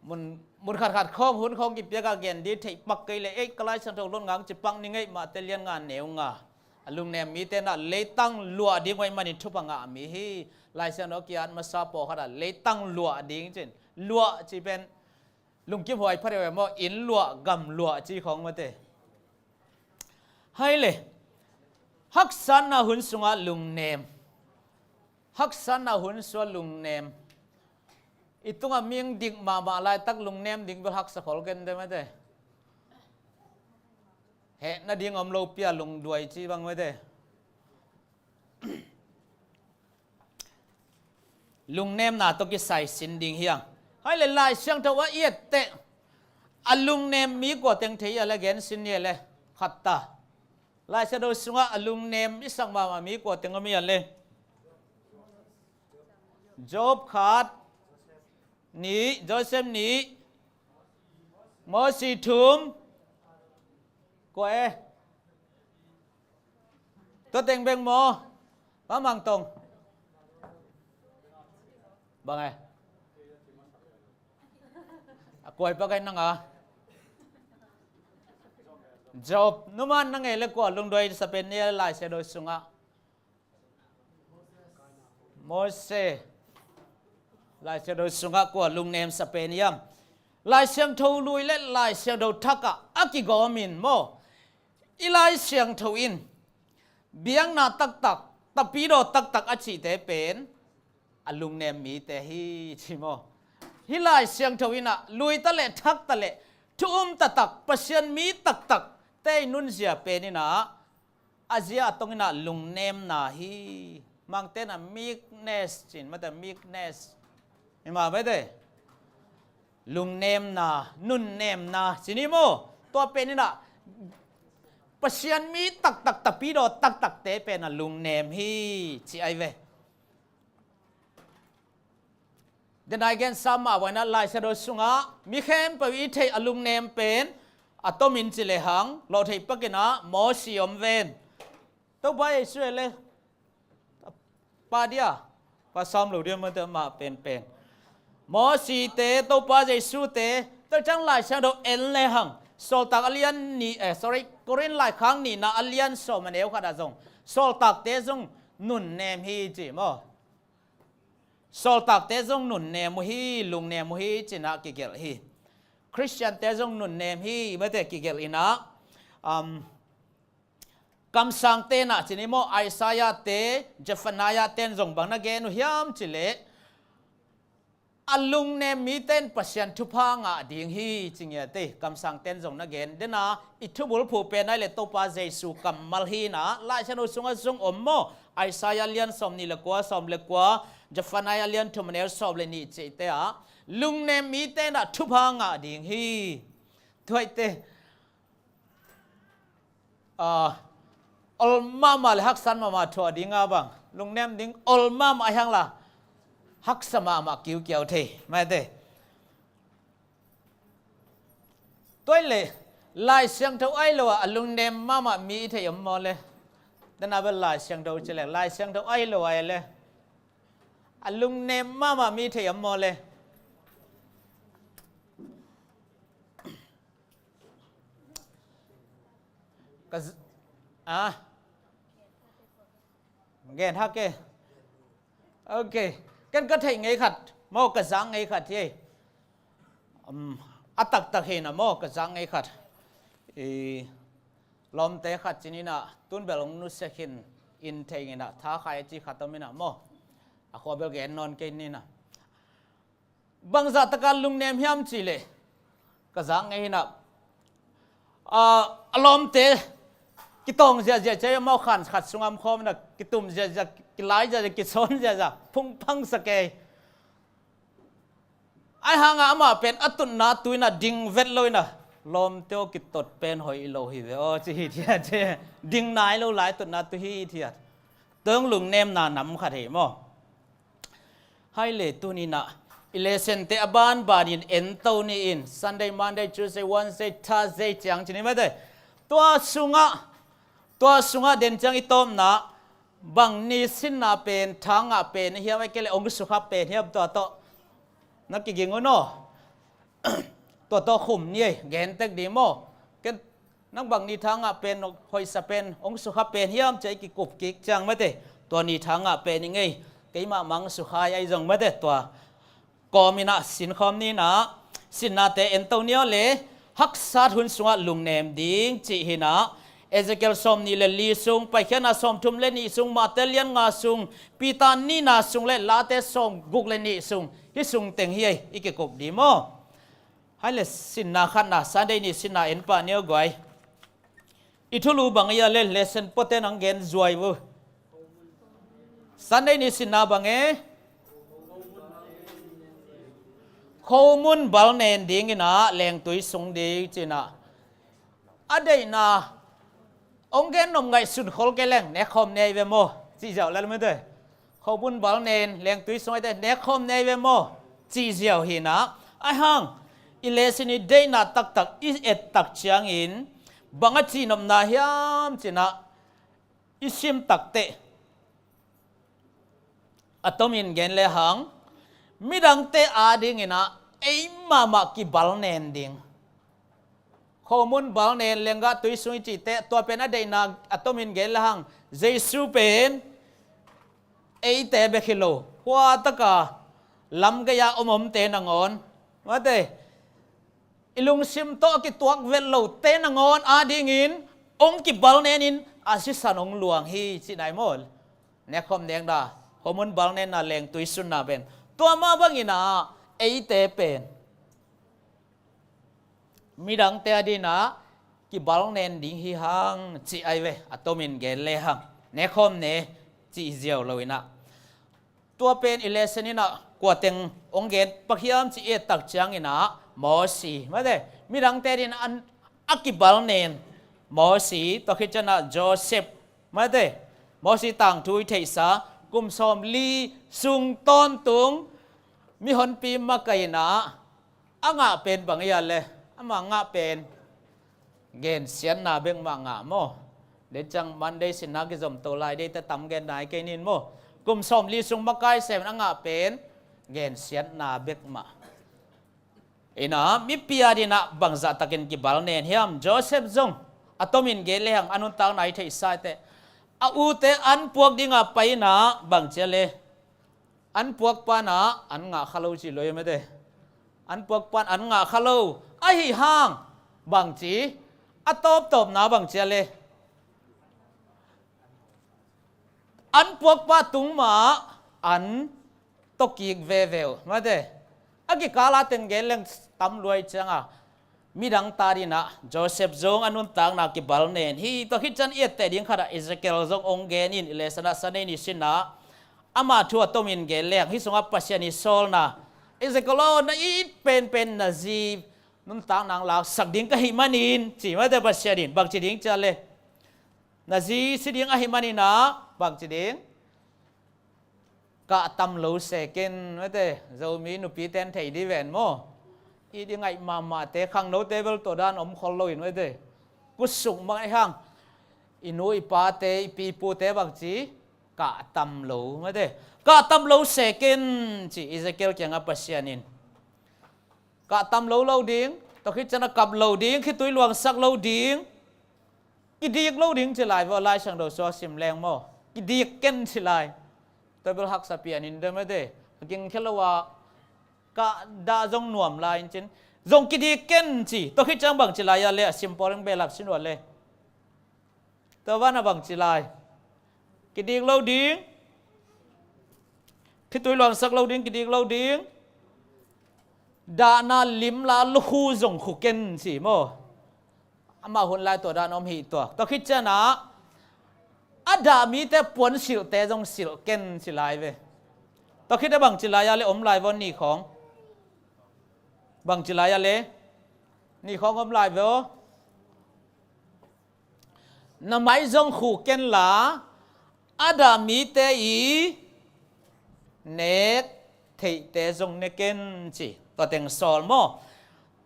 Mun, mun khatkhat khawng hun khawng kipiak a gen di theih pak kei le, ei, ka Lai Siangtho lon ngang ci pak ni ngei, Mate lian nga neu nga. A lungnem mite na leitang luah ding uh ahih manin thupha ngah mi hi. Lai Siangtho kiat masa pawlkhat a leitang luah ding cin. Luah ci pen lungkim huai pha deuh em aw, inn luah, gam luah ci khawng mate. Hai le, haksatna hun sungah lungnem. Haksatna hun sungah lungnem. I tungah mi dik mahmah laitak lungnem ding bel haksa khol kei mate. Hehna ding om lo pia lungduai ci bang mate. Lungnemna tawh kisai sin ding hiang. Hai le Lai Siangtho a i et teh a lungnem mi kua teng thei a le gen sin ni a le khat ta. Lai Siangtho sungah a lungnem i sak mahmah mi kua teng om i a le. Job khat, nih, Joseph nih, Mosi thum, kua e. Tua teng beng maw? Pa Mang Tong. Bang e. A kuai pa kai nang a. Job, numan nang e le kua lungduai sa pen ni a Lai Siangtho sungah. Mose. Lai Siangtho sungah kua lungnem sa pen hiam? Lai Siangtho lui le Lai Siangtho thak ah a kigawm in maw? I Lai Siangtho in biakna taktak, tapidaw taktak a cihte pen a lungnem mite hi ci maw? Hih Lai Siangtho in ah lui ta le thak ta le thu um taktak, Pasian mi taktak te i nunzia pen in ah a zia a tong in ah lungnemna hi. Mangte in ah meekness cin mate, meekness. Hi mah mate. Lungnemna, nunnemna cin hi maw? Tua pen in ah Pasian mi taktak, tapidaw taktakte pen a lungnem hi ci ai ve. Denai gensa mah bang in ah Lai Siangtho sungah mi khempeuh i theih a lungnem pen a tomin ci lehang lawh theih pak in ah Mosi om ven. Topa Jesu e le pa dia, pa sawm lo dia mate mah penpen. Mosi te, Topa Jesu te, tua ciang Lai Siangtho en lehang Sawltak a lian nih, eh, sorry, Korin laikhak nihna a lian sawm a neu khat ah zong Sawltakte zong nunnem hi ci maw? Sawltakte zong nunnem uh hi, lungnem uh hi ci in ah kigelh hi. Khristiante zong nunnem hi mate kigelh in ah, um, kamsangte in ah ci ni maw, Isaiah te, Zephaniah ten zong bang na gen uh hiam ci leh a lungnem mite in Pasian thupha ngah ding hi ci ngiat ei. Kamsangte in zong na gen. Dena i thubulphuh pen ai le Topa Jesu kammal hi in ah Lai Siangtho sungah zong om maw? Isaiah lian sawm nih le kua, sawm le kua, Zephaniah lian thum a neu sawm le nih cihte ah lungnem mite in ah thupha ngah ding hi. Tuaite. Ah, ol mahmah le haksan mahmah thuah ding a bang lungnem ding ol mahmah hiang la haksa mahmah kiukiau thei mate. Tuai le Lai Siangtho ai lo ah a lungnem mahmah mi i thei om maw le? Dena bel Lai Siangtho ci le Lai Siangtho ai lo ai le a lungnem mahmah mi i thei om maw le? Ka z-, ah, Gen hak e. Ok. Ken ka theih ngei khat maw, ka zak ngei khat hi. Um, a taktak hi na maw, ka zak ngei khat. I lawmte khat ci ni na, tun bel hong nusia khin in thei ngei na, tha khai a ci khat om hi na maw. A khua bel gen nawn kei ni na. Bangzah taka lungnem hiam cih leh, ka zak ngei hi na, a, a lawmte kitawng ziahziah cia, amau khan khat sungah om khawm hi na, kitum ziahziah, kilai ziahziah, kisawn ziahziah, phungphang sa kei. Ahi hangah amah pen a tutna tui na ding vet lo hi na, lawmte aw, kitot pen hoih lo hi ve aw, ci hi thiat, ci. Ding nai lo lai tutna tui hi thiat. Tua hong lungnemna nam khat hi maw. Hai le tuni na, i lessonte a banbanin ento ni in, Sunday, Monday, Tuesday, Wednesday, Thursday ciang ci ni mate. Tua sungah, tua sungah den ciang i tawpna, bang ni sinna pen, tha ngah pen hiam, ahih kei leh hong sukha pen hiam, tua tawh na kiging un aw. Tua tawh khum ni ei, gen tek ding maw. Ken, nang bang ni tha ngah pen, hoihsa pen, hong sukha pen hiam ci-a i kikup kik ciang mate, tua ni tha ngah pen i ngei, keimah mang sukha ahi zong mate, tua kawm hi na, sinkhawm ni na, sinnate ento ni aw le, haksat hun sungah lungnem ding cih hi na, Ezekiel sawmnih le li sung, Paikhiatna sawmthum le nih sung, Mate lian nga sung, Peter nihna sung le Late sawmguk le nih sung, hih sung teng hi ei, i kikup ding maw. Hai le sinna khatna, Sunday ni sinna en pah ni aw guai. I thulu bang hi a le, lesson puate nang gen zuai vo. Sunday ni sinna bang e? Khomun bal nen ding hi na, lengtui sung ding ci na. A deihna hong gen nop ngaihsun khol kei leng, nekkhawm ne ei ve maw, cih ziau lel mate. Khomun bal nen, lengtui sung ei te, nekkhawm ne ei ve maw, cih ziau hi na. Ahi hang, i lesson i deihna taktak i et tak ciangin, bang a cihnopna hiam ci na, i sim tak teh, a tomin gen le hang, midangte ading hi na, ei mahmah kibal nen ding. Khomun bal nen, lenggah tui sung i cih teh, tua pen a deihna a tomin gen le hang, Jesu pen eite bek hi lo, khua taka lam gei-a om omte nangawn, mate, i lungsim tawh a kituak vet lote nangawn adingin hong kibal nen in a sisan hong luang hi cih na hi maw. Nekkhawm nekna, khomun bal nenna, lengtui sunna pen, tua mah bangin ah eite pen midangte ading ah kibal nen ding hi hang cih ahi ve, a tomin gen le hang. Nekkhawm ne cih ziau lo in ah, tua pen i lesson in ah kua teng hong gen pak hiam cih i et tak ciangin ah, Mosi, mate, midangte ading ah a kibal nen Mosi, tua khit ciang ah Joseph, mate, Mosi tangthu i theihsa, kum sawmli sung tawntung mihonpi makaihna a ngah pen bang hiam le, ama ngah pen gensiatna bek mah ngah maw. Dei ciang Monday sinna kizom to lai dei te tam gen nai kei ning maw. Kum sawmli sung makai sem a ngah pen gensiatna bek mah. In ah mipi ading ah bangzah takin kibal nen hiam? Joseph zong a tomin gen le hang, a nuntakna i theihsa teh, a ute an puak ding a pai in ah bang ci a le, an puak pan ah an ngah kha lo ci lo hi mate. An puak pan an ngah kha lo. Ahi hang bang ci, a tawptawpna bang ci a le, an puak pa tung mah an tokik veve uh, mate. A kikal a teng gen leng tam lua hi ciang a, midangte ading ah Joseph zong a nuntakna kibal nen hi. Tua khit ciang i etteh ding khat ah Ezekiel zong hong gen in, i lesson ah Sunday ni sinna, ama thu a tomin gen le hang, hih sungah Pasian i sawlna, Ezekiel aw, na it penpen na zi nuntakna hong laksak ding ka hih manin, ci mate, Pasian in bang ci ding ci a le, na zi si ding ahih manin ah bang ci ding? Kah tam lo se ken, mate, Zomi nupite in thei ding ven maw. I ding ngaih mahmahte, khangnote bel tua dan om khol lo in, mate. Kusuk mah ahi hang, i nu i pate, i pi i pute bang ci, kah tam lo, mate. Kah tam lo se ken, ci Ezekiel kiangah Pasian in. Kah tam lo lo ding, tua khit ciang a kap lo ding, khitui luangsak lo ding, kidik lo ding ci lai vua, Lai Siangtho sung a sim leng maw. kidik ken ci lai. Tua bel haksa pian in deuh mate. A gingkhia lo a, ka dah zong nuam lai in cin. Zong kidik ken ci. Tua khit ciang bang ci lai a le, a sim pawl in behlap sin uh a le. Tua banah bang ci lai. Kidik lo ding. Khitui luangsak lo ding, kidik lo ding. Dahna lim la lukhu zong khu ken ci maw. Amah hun lai tua dan om hi tua. Tua khit ciangin ah, a dah mite puan silhte zong silh ken ci lai ve. Tua khit a bang ci lai a le om lai ve ni khawng. Bang ci lai a le. Ni khawng om lai ve aw. Na mai zong khu ken la, a dah mite i nek theihte zong ne ken ci. Tua teng sawl maw.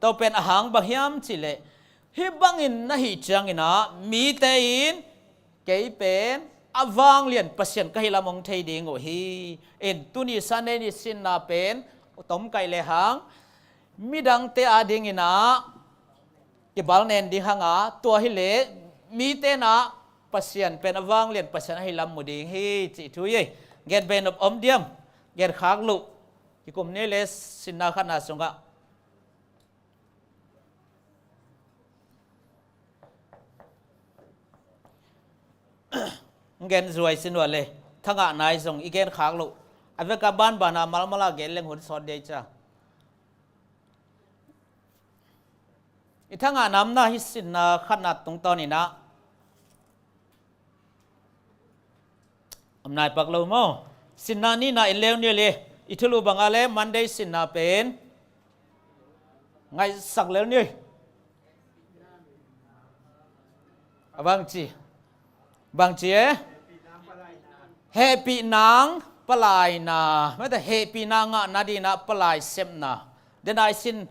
Tua pen a hang bang hiam cih leh, hih bangin na hih ciangin ah mite in kei pen a vanglian Pasian ka hi lam hong thei ding uh hi. In tuni Sunday ni sinna pen tom kaih le hang midangte adingin ah kibalnen ding hang a, tua hi leh mite in ah Pasian pen a vanglian Pasian a hi lam mu ding hi cih thu hi. Gen bei nop om diam? Gen khak loh. I kum ni le sinna khatna sungah. Gen zuai sin uh a le. Thangah nai zong i gen khak loh. A vek a banban a malmal a gen leng hun sawt dei ca. I thangah namna hi sinna khatna tungtawnin ah. Om nai pak lo maw. Sinna nihna in leu ni le. I thulu bang a le Monday sinna pen ngaihsak leu ni. A bang ci. Bang ci e. Hehpih nang palaina. Mate hehpih nang ngahna dingin ah palai sepna. Denai sin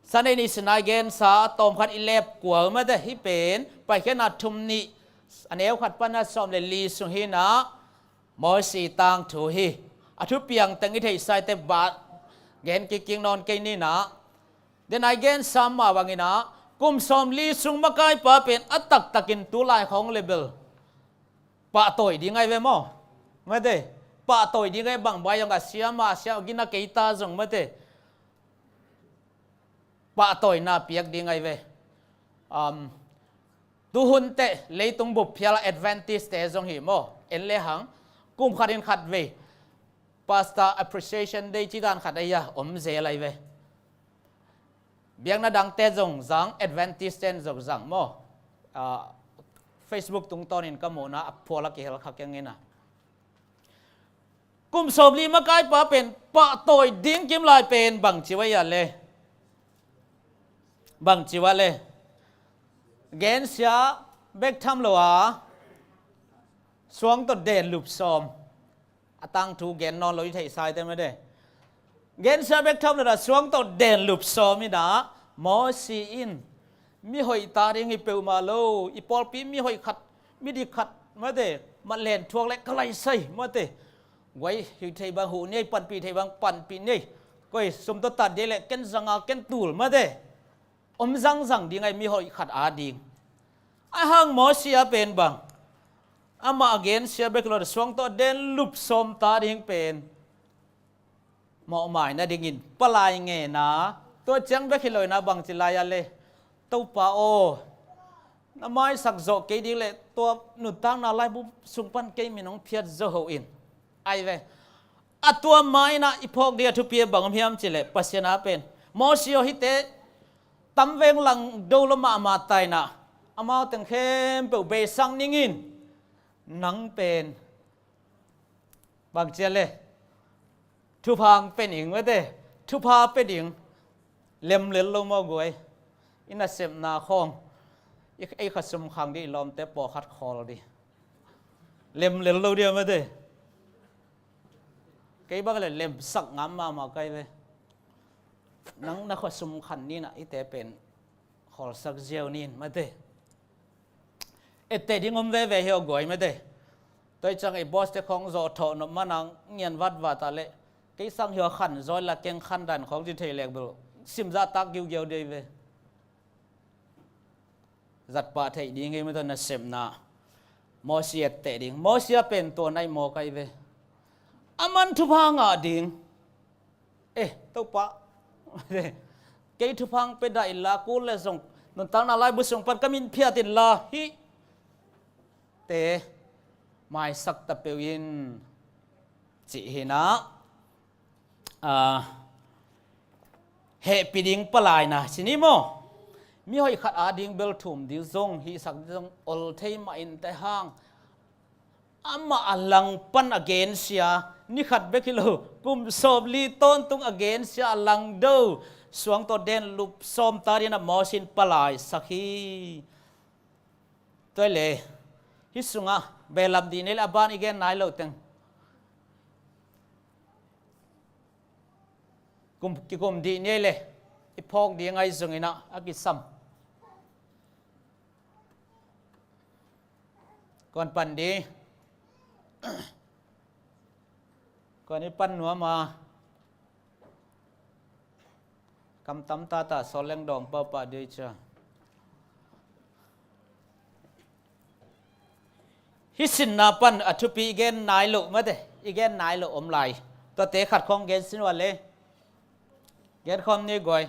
Sunday ni sinna i gensa a tawmkhat i lep kua uh mate hih pen Paikhiatna thum nih a neu khat pan a sawm le li sung hi in ah Mosi tangthu hi. A thupiang teng i theihsa i te bah gen kik kik nawn kei ni in ah. Denai gensa mah bangin ah kum sawm li sung makaipa pen a taktakin tu lai khawng le bel pahtawi ding ai ve maw. Mate pahtawi ding ai bang bai zong a siam a siam a gina kei ta zong mate. Pahtawina piak ding ai ve. Um, tuhun teh leitung bup phial a Adventist te zong hi maw. En le hang kum khat in khat vei Pastor Appreciation Day ci dan khat ahi a om zel ai ve. Biakna dangte zong zang, Adventist ten zong zang maw. Ah, Facebook tungtawnin ka muhna a phual a kihel kha keng in ah. Kum sawm li makaipa pen pahtawi ding kim lai pen bang ci uh a le. Bang ci uh a le. Gensia bek tham lo a suang tawh den lup sawm. A tangthu gen nawn lo i theihsa i te mate. Gensia bek tham lo a suang tawh den lup sawm in ah Mosi in mihoih ta ding hi peuhmah lo, i pawlpi mihoih khat, midik khat mate, matlen thuak le ka laisai mate. Guai hi thei bang huh ni ei, panpih thei bang panpih ni ei. Koi sum tawh tat ding le ken zanga ken tul mate. Om zangzang ding ai mihoih khat ading. A hang Mosi a pen bang. Amah a gensia bek lo a suang tawh den lup sawm ta ding pen mawhmai nadingin palai ngen a. Tua ciang bek hi lo in ah bang ci lai a le. Topa aw, na maisak zawh kei ding le tua nuntakna laibu sung pan kei min hong phiat zo ho in. Ai ve. A tua mai in ah i phawk ding a thupi a bang om hiam cih leh Pasian a pen Mosi aw hihte tam veng lang do lo mahmah ta in ah amau teng khempeuh beisak ning in nang pen bang ci a le. Thupha hong pia ning mate. Thupha pia ning. Lem lel lo maw guai. I nasepna khawng. I, ei kha sum khang ding i lawmte pawlkhat khawl ding. Lem lel lo ding mate. Kei bang le lemsak ngam mahmah kai ve. Nang na kha sum khan ni in ah i te pen khawlsak ziau ni in mate. Etteh ding om veve hi aw guai mate. Tua i ciang ei boss te khawng zawh thawh nop manang ngian vatvat a leh kei sang hi aw khan zaw la keng khan dan khawng ci thei lek bel sim zahtak giugiau dei ve. Zat pah theih ding hi mate nasepna. Mosi etteh ding. Mosi a pen tua nai mawk ahi ve. Aman thupha ngah ding. Eh, Topa, kei thupha hong pia dah inla, kul le zong nuntakna laibu sung pan ka min phiat inla, hih te maisak ta peuh in, cih hi in ah, ah, hehpih ding palaina ci ni maw? Mi hoih khat ading bel thum ding zong, hihsak ding zong ol thei mah in te hang, amah a langpan a gensia, ni khat bek hi lo, kum sawmli tawntung a gensia a langdo, suang tawh den lup sawm ta dingin a Mosi in palaisak hi. Tua hi le, hih sungah behlap dih ni le, a ban i gen nai lo teng kum, kikum dih ni le, i phawk ding ahi zongin ah a kisam. Kuan pan di. Kuan i pan nuam a. Kam tam tata, sawl leng dawng pahpah di cia. Hih sinna pan a thupi i gen nai lo mate, i gen nai lo om lai. Tuate khat khawng gen sin uh a le. Gen khawm ni guai.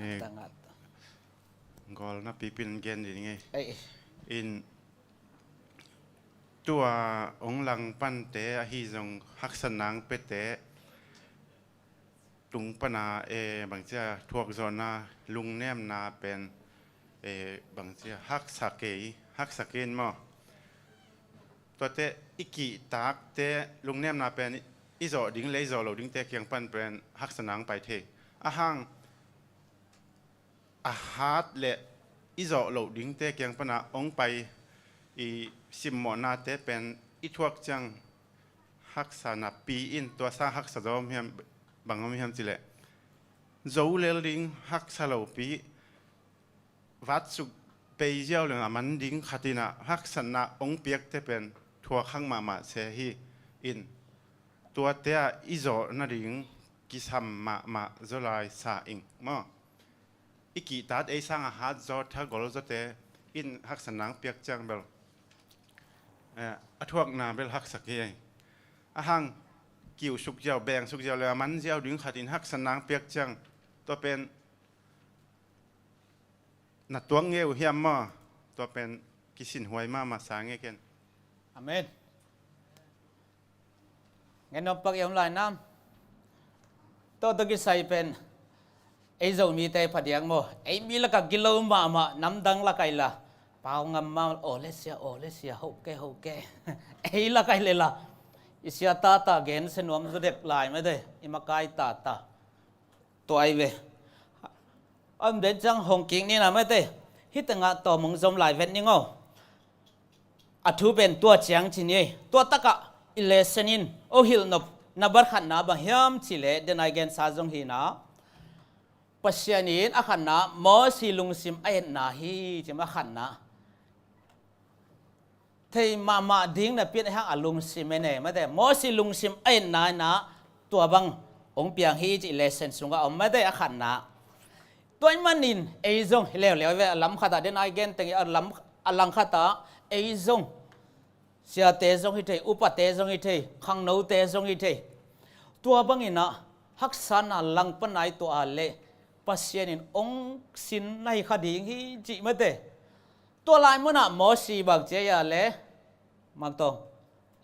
Eh, Tangat. Gawl na pipin gen ding ei. Ei. In tua ong langpante ahi zong haksa nang pete tung pana, eh, bangcia thuakzawhna, lungnemna pen, eh, bangcia haksa kei, haksa kei in maw? Tuate i kihtakte lungnemna pen i zawh ding le i zawh loh dingte kiang pan pen haksa nang pai thei. A hang a hat le i zawh loh dingte kiang pana ong pai i simmawhnate pen i thuak ciang haksa napi in, tua sang haksa zaw om hiam, bang om hiam cileh, zo lel ding haksa lopi, vatsuk pei ziau leng a man ding khatinah haksatna ong piakte pen thuak hak mahmah se hi in, tuate ah i zawh nading kisam mahmah zaw lai sa ing maw? I kihtat ei sang a hat zaw, thagol zawte in haksa nang piak ciang bel, eh, a thuakna bel haksa kei ei. A hang kiu suk ziau, beng suk ziau le a man ziau ding khatin haksa nang piak ciang, tua pen na tuak ngei uh hiam maw? Tua pen kisinhuai mahmah sa ngei ken. Amen. Ngen nuam pak i om lai nam. Tua tawh kisai pen ei Zomite phadiak maw? Ei mi lakah gilo mahmah, namdang lakah i la, pau ngam mah, aw le sia, aw le sia, ho ke, ho ke. Ei lakah i le la, i sia tata gensia nuam zaw dek lai mate, i makai tata. Tua ahi ve. A om den ciang hong kik ni na mate. Hih tengah tawm hong zom lai vet ning aw. A thu pen tua ciang ci ni. Tua takah i lesson in ong hilh nop na bat khatna bang hiam cih leh, den a i gensa zong hi na, Pasian in a khatna Mosi lungsim a etna hi ci mah, a khatna thei mahmah ding napi in a hang a lungsim en e mate. Mosi lungsim a etna in ah tua bang ong piang hi cih lesson sungah om mate, a khatna. Tua ahih manin ei zong hi leuleu ve, a lam khatah den a i gen teng a lam, a lang khatah ei zong siate zong hi thei, upate zong hi thei, khangnote zong hi thei. Tua bangin ah haksatna langpana i tuah a leh Pasian in ong sin na hi kha ding hi cih mate. Tua lai munah Mosi bang ci a le, Mang Tong,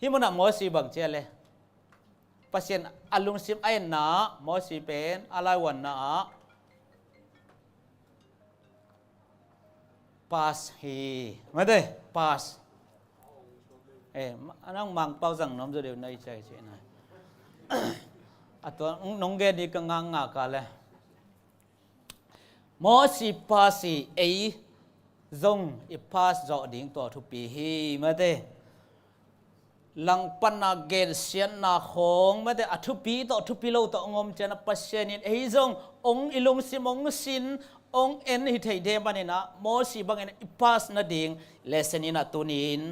hih munah Mosi bang ci a le, Pasian a lungsim a etna ah Mosi pen a laivuanna ah pass hi mate, pass. Eh, ma-, nang Mangpau zang nuam zaw deuh na i cai cih na. A tua nong gen ding ka ngakngak a le. Mosi pass hi, ei zong i pass zawh ding tua thupi hi mate. Langpana gensiatna khawng mate, a thupi tawh thupi lo tawh ong om ciangin ah Pasian in ei zong ong i lungsim ong sin, ong en hi thei ding manin ah Mosi bangin i pass nading lesson in ah tuni in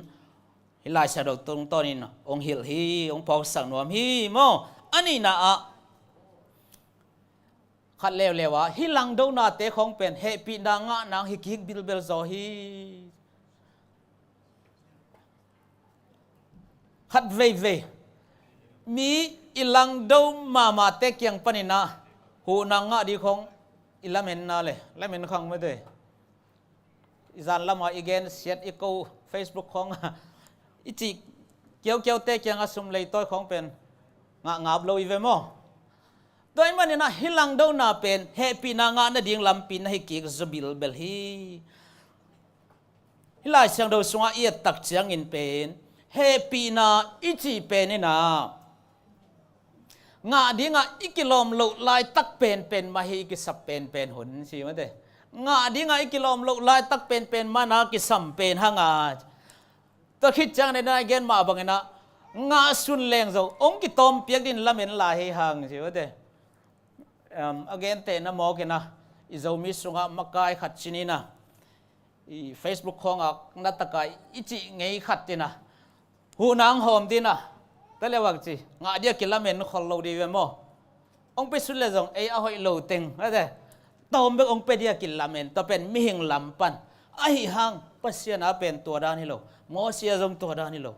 Hih Lai Siangtho tungtawnin hong hilh hi, hong phawksak nuam hi maw? A nihna ah, khat leuleu ah, hih langdonate khawng pen hehpihna ngah nang hi kik bilbel zaw hi. Khat veivei, mi i langdo mahmahte kiang panin ah huhna ngah ding khawng i lamenna le, lamen khang mete. I zan lamah i gen siat i ko Facebook khawng ah i cih kiaukiaute kiangah sum leitawi khawng pen ngah ngap lo i ve maw? Tua ahih manin ah hih langdona pen hehpihna ngah nading lampi na hi kik zaw bilbel hi. Hih Lai Siangtho sungah i et tak ciangin pen hehpihna i cih pen in ah ngah dingah i kilawm loh laitak penpen mah hi, i kisap penpen hun ci mate. Ngah dingah i kilawm loh laitak penpen mah na kisam pen hang a, tua khit ciang nena i gen mah bangin ah ngah sun leng zo hong kitawmpiak ding lamen lai hi hang ci mate. Um, a gentehna mawk in ah, i Zomi sungah makai khat ci-in ah, i Facebook khawngah na tak a i cih ngei khat in ah, huhna hong hawm ding ah, tua leh bang ci, ngah ding a kilamen khol lo ding ve maw? Hong pia suk leh zong ei a hoih lo teng, mate, tawm bek hong pia ding a kilamen, tua pen mihing lam pan. Ahih hang Pasian a pen tua dan hi lo, Mosi a zong tua dan hi lo.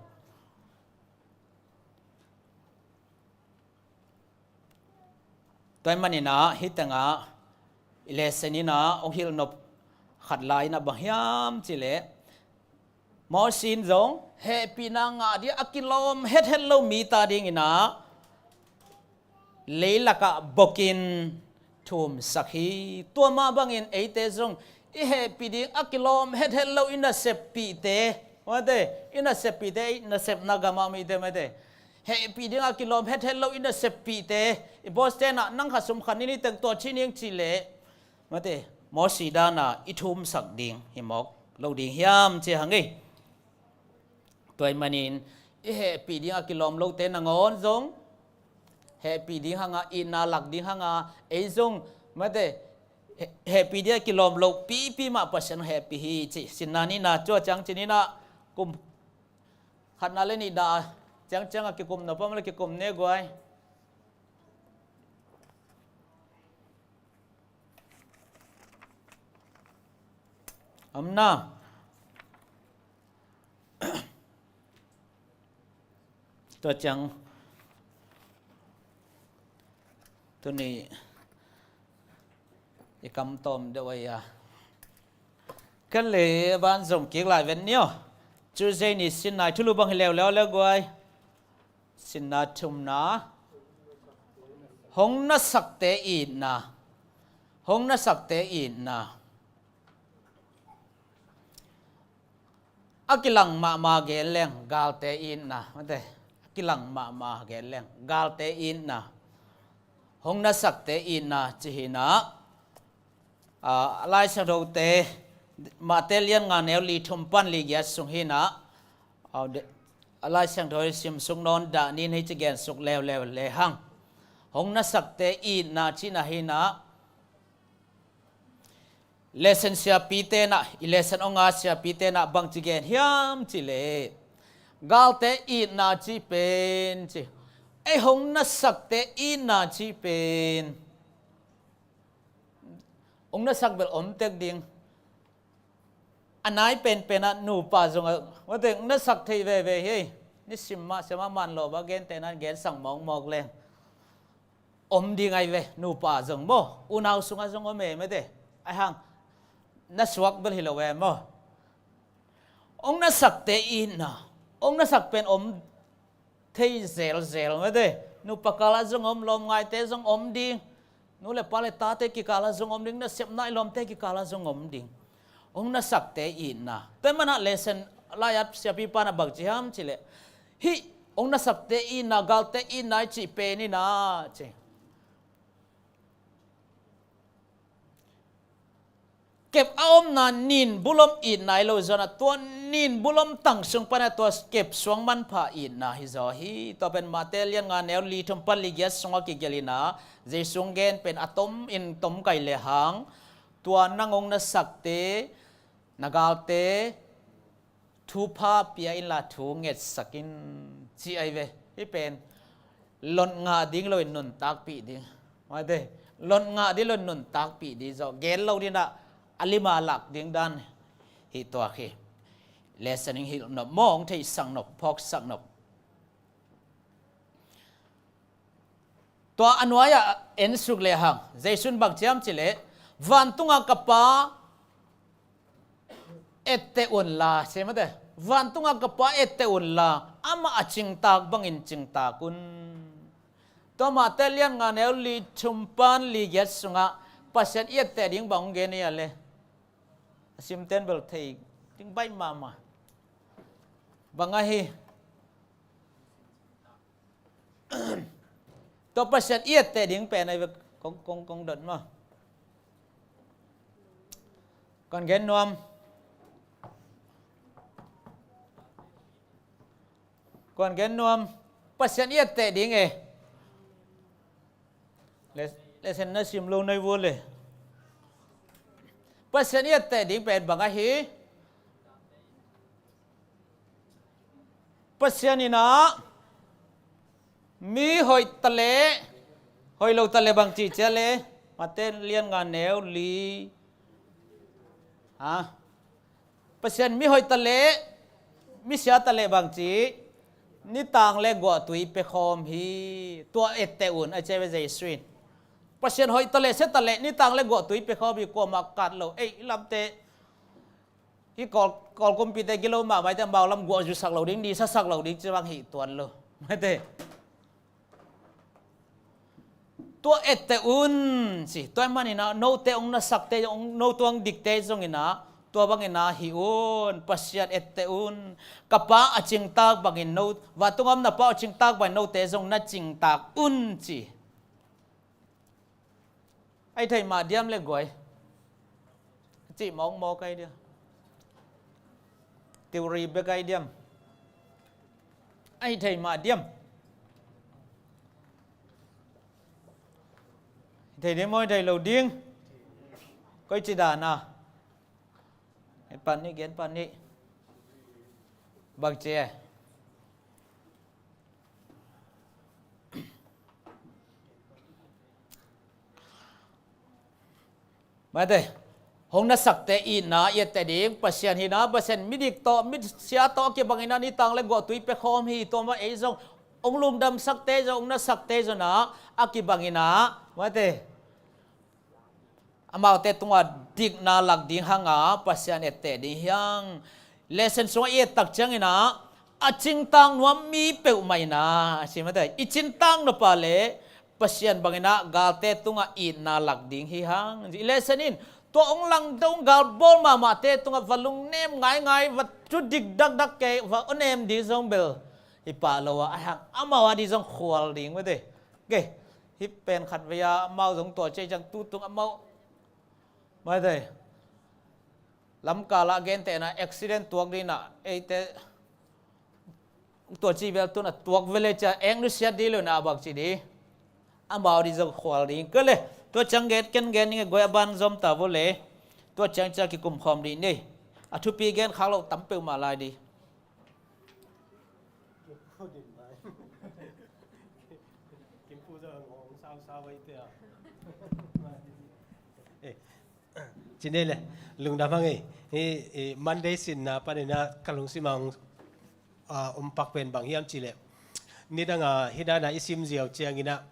Tua ahih manin ah hih tengah i lesson in ah hong hilh nop khat lai in ah bang hiam cih leh, Mosi in zong hehpihna ngah ding a kilawm hethet lo mite adingin ah leilakah bokin thumsak hi. Tua mah bangin eite zong i hehpih ding a kilawm hethet lo i naseppihte, mate, i naseppihte, i nasepna gam a mite, mate, hehpih ding a kilawm hethet lo i naseppihte, i boss-te in ah nang kha sum kha ni ni teng tua ci ning cih leh, mate, Mosi dan a i thumsak ding hi mawk lo ding hiam ci hang ei. Tua ahih manin i hehpih ding a kilawm lote nangawn zong hehpih ding hang a, itna lak ding hang a, ei zong, mate, he-, hehpih ding a kilawm lo pipi mah Pasian hehpih hi ci. Sinna nihna tua ciang ci-in ah, kum khatna le nihna ciangciang a kikum nop om leh kikum ne guai. Om na. Tua ciang tuni i kam tawm deuh a, ka le van zom kik lai ven ni aw. Tuesday ni Sinna i thulu bang hi leuleu le guai. Sinna thumna, hong nasakte itna. Hong nasakte itna. A kilang mahmah gen leng galte itna, mate. A kilang mahmah gen leng galte itna. Hong nasakte itna ci hi in ah, a, Lai Siangthote, Mate lian nga neu li thum pan li giat sung hi in ah, a, de-, a Lai Siangtho i sim suk nawn dah ni in hei ci gen suk leuleu le hang. Hong nasakte itna cihna hi in ah, lesson siapite in ah, i lesson hong a siapite in ah bangci gen hiam cih leh, galte itna cih pen ci, ei hong nasakte itna cih pen, hong nasak bel om tek ding. A nai penpen ah nupa zong a, mate, hong nasak thei veve hi. Ni sim mah, sim mah man lo ba, gentehna in gensak mawkmawk leng om ding ahi ve, nupa zong maw, unau sungah zong om e, mate. Ahih hang na suak bel hi lo e maw. Hong nasakte itna, hong nasak pen om thei zelzel, mate. Nupa kalah zong om, lawmngaite zong om ding. Nu le pa le tate kikalah zong om ding, nasepna i lawmte kikalah zong om ding. Hong nasakte itna. Tua ahih manin ah lesson lai-at siapipa in ah bangci hiam cih leh, hih hong nasakte itna, galte itna i cih pen in ah ci, kep a omna nin bulom itna hi lo zaw in ah, tua nin bulom tang sung pan ah tua kep suang manpha itna hi zaw hi. Tua pen Mate lian nga neu li thum pan li giat sungah kigelh in ah, Jesu hong gen pen a tomin tomkai le hang, tua nang hong nasakte, na galte, thupha pia inla thu ngetsak in, ci ahi ve. Hih pen lot ngah ding loin nuntakpih ding. Maite, lot ngah ding loin nuntakpih ding zawh gen lo ding ah, a lima lak ding dan hi tuak hi. Lesson in hilh nop maw, hong theihsak nop, phawksak nop. Tua a nuai-ah en suk lehang, Jesuh in bang ci hiam cih leh, vantunga ka Pa etteh unla, ci maw te, vantunga ka Pa etteh unla, amah a cingtak bangin cingtak un. Tua Mate lian nga neu li, thum pan li giat sungah Pasian i etteh ding bang hong gen hiam le? A simten bel thei ding baih mahmah. Bang ahi? Tua Pasian i etteh ding pen ahi ve, kong, kong, kong dot maw? Kong gen nuam. Kong gen nuam. Pasian i etteh ding e. Le, lesson na sim lo nai vua le. Pasian i etteh ding pen bang ahi? Pasian in ah mi hoih ta leh, hoih lo ta leh bang ci cia le, Mate lian nga neu li. Ha? Pasian mi hoih ta leh, mi sia ta leh bang ci, nitang le guahtui pia khawm hi, tua etteh un, a ci ve Jesuh in. Pasian hoih ta leh, sia ta leh, nitang le guahtui pia khawm hi, kuamah kat lo, ei, i lamte, hih Kawl, Kawl kumpite gilo mahmah te, amau lam guah zusak lo ding, ni sasak lo ding, ci bang hi tuan lo. Maite. Tua etteh un, ci. Tua ahih manin ah, note hong nasakte, hong, no tua hong dikte zongin ah, tua bangin ah hih un, Pasian etteh un. Ka Pa a cingtak bangin no, vantung a om na Pa a cingtak bangin note zong na cingtak un, ci. Ahi thei mah diam le guai? Cih mawkmawk ahi diam? Theory bek ahi diam? Ahi thei mah diam? Thei ding maw, thei lo ding? Koi ci dan a? Gen pan ni, gen pan ni. Bang ci e? Maite, hong nasakte itna i etteh ding, Pasian hihna, Pasian midik tawh, misia tawh a kibangin ah nitang le guahtui pia khawm hi, tua mah ei zong, hong lungdamsakte zong, hong nasakte zong ah, a kibangin ah, maite, amaute tungah dikna lak ding hang a, Pasian etteh ding hi hang. Lesson sungah i et tak ciangin ah, a cingtak nuam mi peuhmah in ah, a ci maite, i cingtak nop a le, Pasian bangin ah galte tungah itna lak ding hi hang. I lesson in, tua hong langdong gal bawl mahmahte tungah va lungnem ngaingai, va thu dik dakdak kei, va awnem ding zong bel hi pah lo a, ahi hang amau a ding zong khual ding maite. Kei, hih pen khat vei a, amau zong tua ci ciang tu tung amau. Maite. Lamkal ah gentehna accident tuak ding ah, eite tua ci bel tun a tuak vele cia, eng nusiat ding lo na bang ci ding. Amau ding zong khual ding. Kei le, tua ciang gen, ken gen ding e guai, a ban zom ta vua le. Tua ciang cia kikum khawm ding ni. A thupi gen khak lo tam peuhmah lai ding. Eh, ci nei le, lungdam hang ei. Hih, eh, Monday sinna panin ah ka lungsim ah hong, ah, om pak pen bang hiam cih leh, nidang a hih dan a i sim ziau ciangin ah,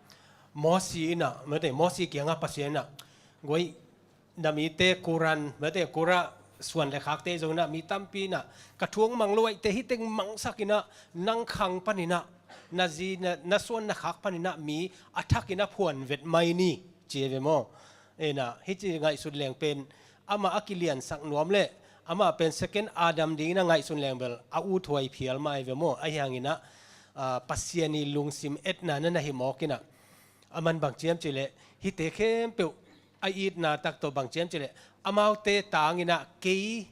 Mosi in ah, maite, Mosi kiangah Pasian in ah, guai, na mite Koran, maite, Kora suan le khakte zong in ah, mi tampi in ah, ka thu hong mang lo ahih teh hih teng mangsak in ah, nang khang panin ah, na zi, na, na suan na khak panin ah, mi a thak in ah phuan vet mai ni, ci e ve maw. Ei na, hih ci ngaihsut leng pen, amah a kiliansak nuam le, amah pen second Adam ding in ah ngaihsun leng bel, a ut huai phial mah ahi ve maw. Ahi hangin ah, ah, Pasian i lungsim etna na na hi mawk in ah, a man bang ci hiam cih leh, hihte khempeuh a itna tak tawh bang ci hiam cih leh, amaute tangin ah kei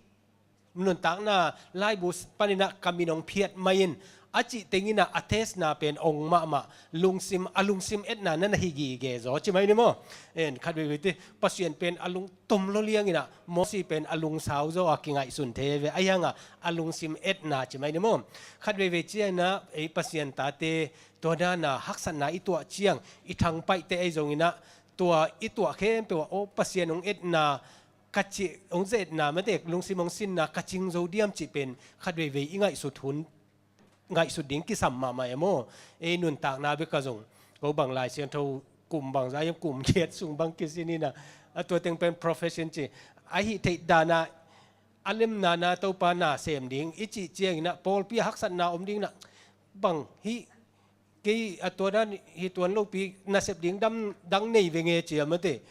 nuntakna laibu panin ah ka min hong phiat mai in, a cih tenginah a testna pen ong mahmah, lungsim, a lungsim etna na na hi gige zaw ci mai ni maw? En, khat veivei te Pasian pen a lungtom lo lianginah Mosi pen a lungsau zaw a kingaihsun thei ve, a hiangah a lungsim etna ci mai ni maw? Khat veivei cianginah ei Pasian tate tua dana haksatna i tuah ciang i thangpaihte ahi zonginah tua i tuah khempeuh ah aw Pasian ong etna ka cih, ong ze etna mate lungsim ong sinna ka cing zo diam cih pen khat veivei i ngaihsut hun, ngaihsut ding kisam mahmah e maw? Ei nuntakna bek a zong ko bang Lai Siangtho kum bang za hiam kum giat sung bang kisin inah a tua teng pen profession ci ahi theih dana a lemna na Topa na sem ding i cih cianginah pawlpi a haksatna om dinginah bang hih kei a tua dan hi tuan lopi nasep ding dam dang nei ve nge cia mate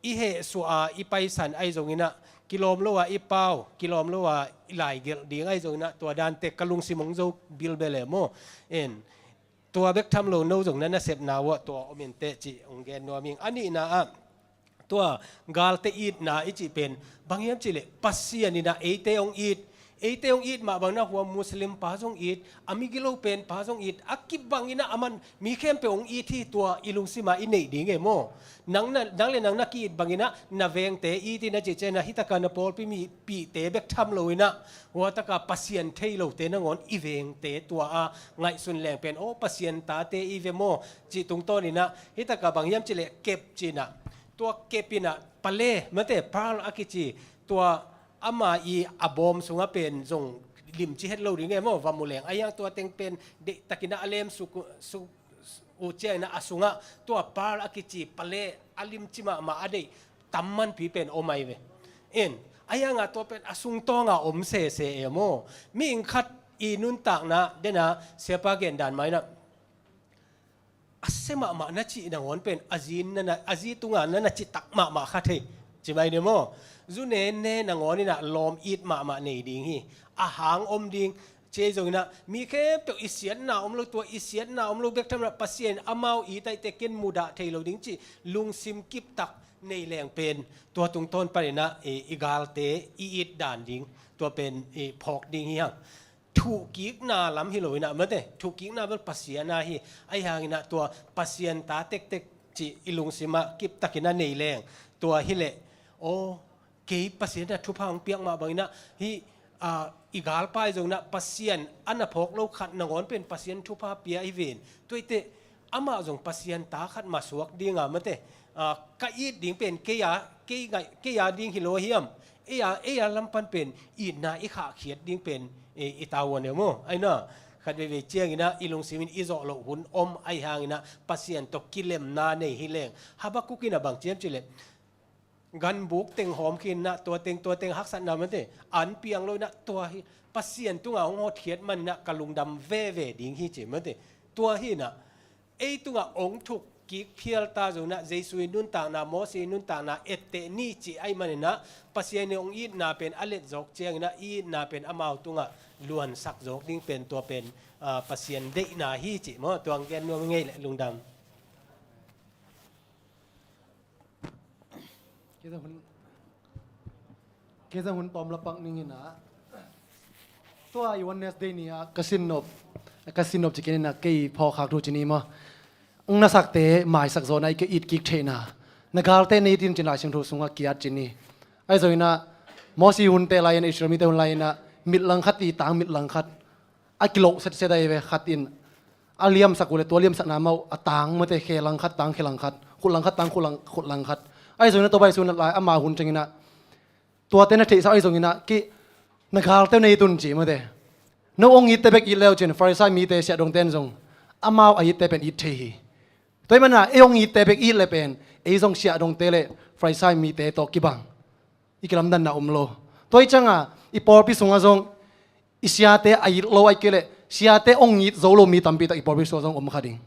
i hehsuah a i paisan ahi zonginah kilawm lo a i pau, kilawm lo a i laigelh ding ahi zonginah tua dante ka lungsim ong zo bilbel e maw? En, tua bek tham lo no zong na nasepna uah tua om inteh cih ong gen nuam ing. A nihna ah tua galte itna i cih pen bang hiam cihleh Pasian inah eite ong it, eite ong it mah bangin a hua Muslim pa zong it, a migilo pen pa zong it, a kip bangin a aman mi khempeuh ong it hi. Tua i lungsim a i neih ding e maw? Nang na, nang le nang na ki-it bangin a na vengte it in a cih ciangin a hi taka na pawlpi mipihte bek tham lo in a hua taka Pasian thei lote nangawn i vengte tua a ngaihsun leng pen aw Pasian tate i ve maw cih tungtawn in a hi taka bang hiam cihleh kep ci in a tua kep in a pale mate pearl a kici tua ama i a bawm sungah pen zong limci het lo ding e maw? Va mu leng a hiang tua teng pen deihtakin a lem suk uh ciangin a sungah tua pearl a kici pale a limci mahmah a deih tam manpi pen om ai ve. In a hiangah tua pen a sungtawnga om sese e maw? Mihing khat i nuntakna dena siapa gendan mah in a a sia mahmah na cih nangawn pen a zi in na na, a zi tunga na na citak mahmah kha thei ci mai ni maw? Zu nenne nangawn in a lawm it mahmah nei ding hi. A hang om ding ci ei zongin a mi khempeuh i siatna om lo, tua i siatna om lo bek tham in a Pasian in amau it aihte ken mudah thei lo ding cih lungsim kiptak nei leng pen tua tungtawn panin a i, i galte i it dan ding tua pen i phawk ding hi hang. Thuhkikna lam hi lo in a mate thuhkikna bel Pasian a hi. Ahi hangin a tua Pasian ta tektek cih i lungsim ah kiptakin a nei leng tua hileh aw kei Pasian a thupha hong piak mah bangin a hi, a, i galpai zongin a Pasian a na phawk lo khat nangawn pen Pasian thupha pia hi ven. Tuaite amah zong Pasian ta khat masuak dinga mate, a, ka it ding pen kei a, kei ngai, kei a ding hi lo hiam? Ei a, ei a lam pan pen itna i khahkhiat ding pen i, i tavuan e maw? Aina khat veivei ciangin a i lungsim in i zawh loh hun om ahi hangin a Pasian tawh kilemna nei hi leng. Habakuk in a bang ciam cileh ganbuk teng hawm khin in a tua teng tua teng haksatna mate an piang lo in a tua hi Pasian tunga hong hotkhiat man in a ka lungdam veve ding hi ci mate. Tua hi in a ei tungah ong thuk kik phial ta zongin a Jesu i nuntakna, Mose i nuntakna etteh ni cih ahi manin a Pasian i ong itna pen a let zawk ciangin a i itna pen amau tungah luansak zawk ding pen tua pen, a, Pasian deihna hi cih maw? Tua ang gen nuam ngei leh lungdam. Kei zong hun, kei zong hun tawm lapak ning in a tua i Wednesday ni a ka sinnop, ka sinnop cikin in a kei phawkhak thu ci ni maw? Ang nasakte maisak zawna i ka it kik theihna na galte nei tin cin Lai Siangtho sungah kiat ci ni. Ahi zongin a Mose hunte lai-in a Israel mite hun lai-in a mit langkhat i tang mit langkhat a kiloh setset ahi ve khat in a liamsak uh le tua liamsakna mah uh a tang mate khe langkhat tang khe langkhat khut langkhat tang khut lang, khut langkhat. Ahi zongin a tua bai sun lai ama hun ciangin a tuate na theihsa ahi zongin a ki na galte nei tun ci mate. No ong itte bek it leu cin Farisai mite siahdongte in zong amau a itte pen it thei hi. Tua hi mana ei ong itte bek it le pen ei zong siahdongte le Farisai mite tawh kibang i kilamdanna om lo. Tua hi cianga i pawlpi sungah zong i siate a it lo ahi kei leh siate ong it zo lo mi tampi tak i pawlpi sungah zong om kha ding.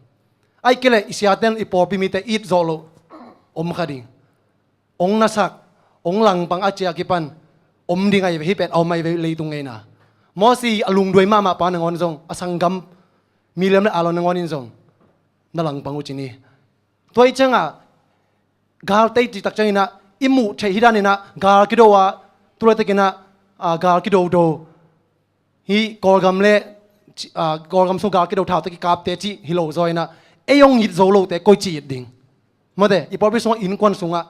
Ahi kei leh i siate in i pawlpi mite it zo lo om kha ding. Ong nasak ong langpang a ciah kipan om ding ahi ve, hih pen a om ahi ve leitung ngeina. Mose a lungduai mahmah pa nangawn zong a sanggam Miriam le Aaron nangawn in zong na langpang uh ci ni. Tua hi cianga galte i cih tak ciangin a i muh theih hi danin a gal kido a tulaitak in a, a, gal kidodo hi Kawlgam le Kawlgam sung gal kido thau tawh kikapte cih hi lo zaw inah, ei hong it zo lote koi ci it ding? Mate, i pawlpi sungah, innkuan sungah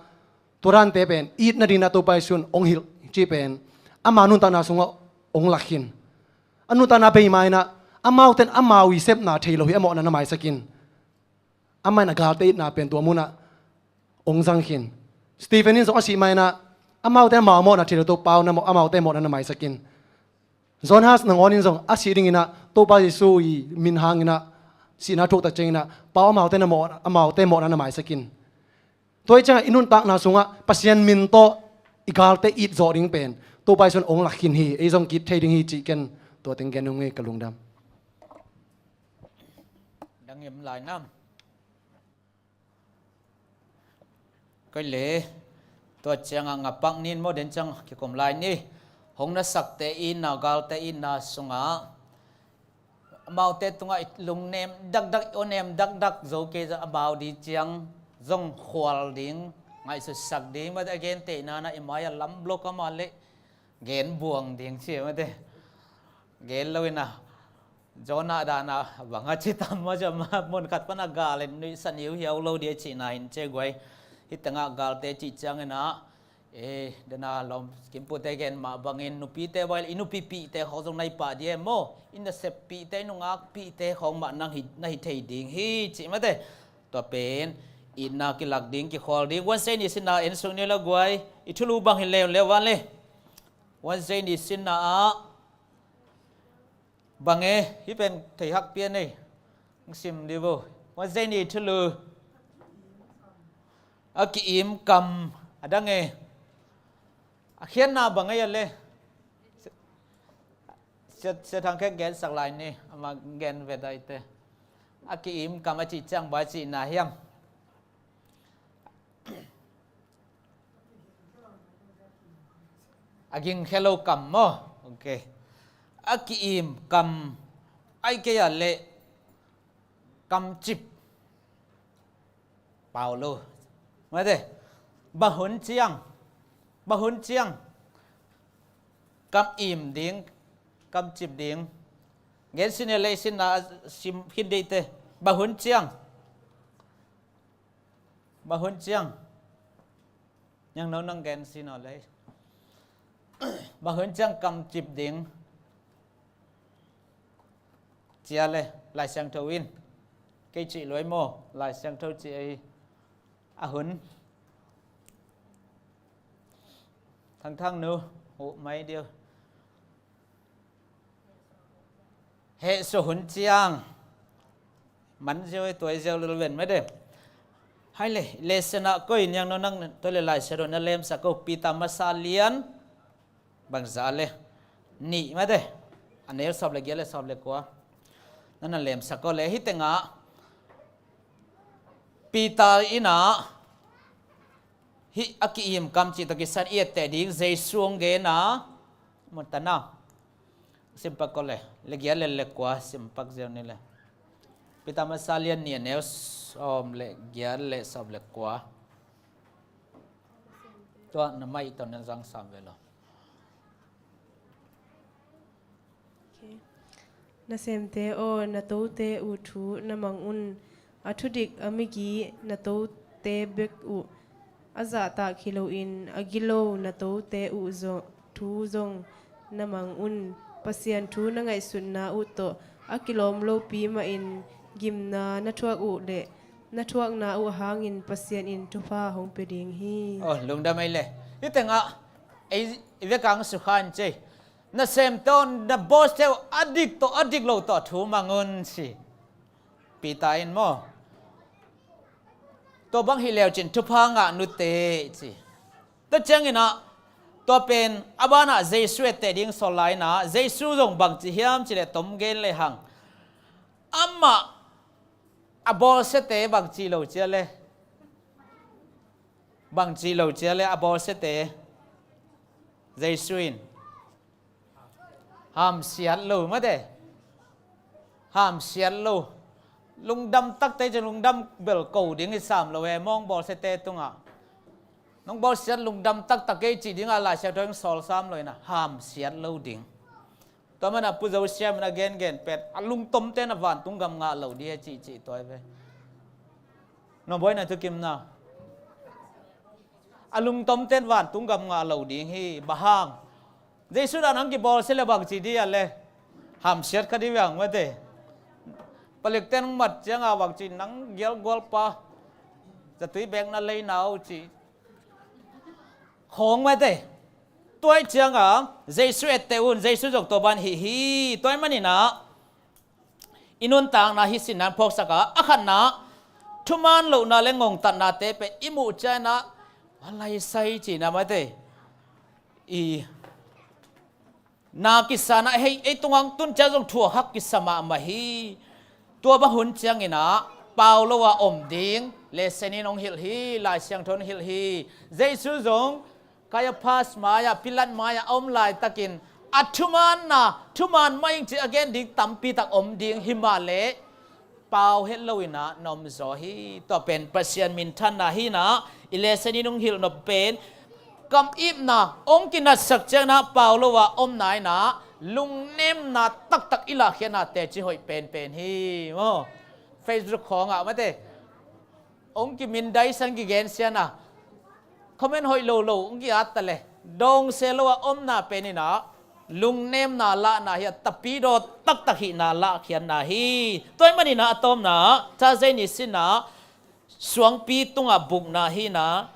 tua dante pen it nading inah Topa Jesuh in hong hilh cih pen ama nuntakna sungah hong lak khin. A nuntakna bei ma inah, amaute in amau i sepna thei lo hi, a mawhna na maisak in. Amah in a galte itna pen tua munah hong zang khin. Stephen in zong a sih ma inah, amaute amau mawhna thei lo, Topa aw, amaute mawhna na maisak in. Jonas nangawn in zong a sih ding inah Topa Jesuh i min hang inah sihna thuak tak ciang inah, Pa aw, amaute na mawh, amaute mawhna na maisak in. Tua hi ciangah i nuntakna sungah Pasian min tawh i galte it zawh ding pen Topa Jesuh in hong lak khin hi, ei zong ki-it thei ding hi cih ken tua teng gen ung ei, ka lungdam. Dang em lai nam? Koi le, tua ciangah ngapak nin maw, den ciang kikum lai ni. Hong nasakte itna, galte itna sungah amaute tungah i lungnem dakdak, i awnem dakdak zo kei zah, amau di ciang zong khual ding, ngaihsutsak ding, mate, a gentehna na i mai-ah lam blok a mah leh gen buang ding ci, mate. Gen lo inah, Jonah dana banga ci tam maw, ci a, ma mun khat pana gal in nuihsan hiuhiau lo dia cihna hin ce guai. Hih tengah galte cih ciang inah, e, dana lawm kimpute gen mah bangin nupite bawl, i nupipihte khawng zong na hi pah dia maw, i naseppihte, i nungakpihte khawng mah nang hi, na hi thei ding hi cih, mate. Tua pen itna kilak ding, kikhawl ding. Wednesday ni sinna en suk ni la guai, i thulu bang hi leuleu van le. Wednesday ni sinna ah bang e, hih pen theihak pian ei. Hong sim dih vo. Wednesday ni thulu. A ki-im kam a dang e. A khiatna bang ei a le. Sia, Sia Thang Khek gensak lai ni, ama gen ve daite. A ki-im kam a cih ciang bang a cihna hiam? A gingkhia lo kam maw? Ok. A ki-im kam, ai kei a leh kamcip. Pau lo. Mate. Bang hun ciang. Bang hun ciang kam im ding, kamcip ding. Gen sin e lei sinna sim khin dih te. Bang hun ciang. Bang hun ciang. Niang no nang gen sin aw lei. Bang hun ciang kamcip ding. Cia le, Lai Siangtho in. Kei cih luai maw, Lai Siangtho cih ei. A hun. Thangthang nu, uh mai diu. Heh su hun ciang. Man ziau ei, tuai ziau lulven mai de. Hai le, lesson ah koi niang no nang, tua le Lai Siangtho na lemsak ko, Peter masa lian. Bangza le nih mate. A neu sawm le giat le sawm le kua. Nana lemsak aw le hih tengah Peter in ah hih a ki-im kam cih tawh kisai i etteh ding Jesu hong gen a. Muntana simpak aw le, le giat le le kua simpak ziau ni le. Peter masa lian nih a neu sawm le giat le sawm le kua. Tua na maih tawh na zang sam ve lo. Ok. Nasemte aw, na tote uh thu na mang un. A thudik a migi na tote bek uh a zahtak hi loin a gilo na tote uh zong, thu zong na mang un. Pasian thu na ngaihsutna uh tawh a kilawm lopi mahin gimna na thuak uh le na thuakna uh hangin Pasian in thupha hong pia ding hi. Oh, lungdam ei le. Hih tengah ei, i vekang sukha in cei. Nasemte aw, na bawlte uh a dik tawh a dik lo tawh thu mang un ci. Peter in maw. Tua bang hi leu cin thupha ngah nute ci. Tua ciangin ah, tua pen a banah Jesu etteh ding sawl lai-in ah, Jesu zong bangci hiam cih leh tom gen le hang. Amah a bawlsiate bangci lo cia le. Bangci lo cia le a bawlsiate. Jesu in. Hamsiat lo mate. Hamsiat lo. Lungdam takte cin lungdam bel ko ding i sam lo e, mawng bawlsiate tungah. Nong bawlsiat lungdam taktak kei cih dingah Lai Siangtho in sawl sam lo inah. Hamsiat lo ding. Tua mana Pu Zo Siam in a gengen pen a lungtomte na vantung gam ngah lo ding hi cihcih tua hi ve. Nuam bawi na thukim na. A lungtomte vantung gam ngah lo ding hi. Bang hang? Jesu dan hong kibawl sia le bang ci ding a le. Hamsiat kha ding hi hang mate. Palikte hong mat ciangin bang ci nang gialgual pa. Zatui bek na lei na uh ci. Khawng mate. Tua hi ciangin Jesu etteh un, Jesu zong tua ban hi hi. Tua hi manin ah i nuntakna hi sin nan phawksak a, a khatna thuman lohna le ngongtatnate pen i muh ciangin ah a laisai cihna mate. I na kisa na hei, ei tungah tun ciang zong thuak hak kisa mahmah hi. Tua bang hun ciangin ah pau lo a om ding lesson in hong hilh hi, Lai Siangtho in hong hilh hi. Jesu zong Kaiaphas mai-ah, Pilat mai-ah a om laitakin a thumanna, thuman mah ing ci a gen ding tampi tak om ding hi mah leh pau het loin ah na om zaw hi. Tua pen Pasian minthanna hi-in ah i lesson in hong hilh nop pen kam ipna hong kinatsak ciangin ah pau lo a omna in ah lungnemna taktak i lahkhiatna teci hoih penpen hi. Maw, Facebook khawngah mate hong kimindaisan kigensiatna comment hoih lolo hong ki-at ta le dawngse lo a omna pen in ah lungnemna lahna hi a, tapidaw taktak hihna lahkhiatna hi. Tua hi manin ah a tawpna Thursday ni sin ah suangpi tungah bukna hi-in ah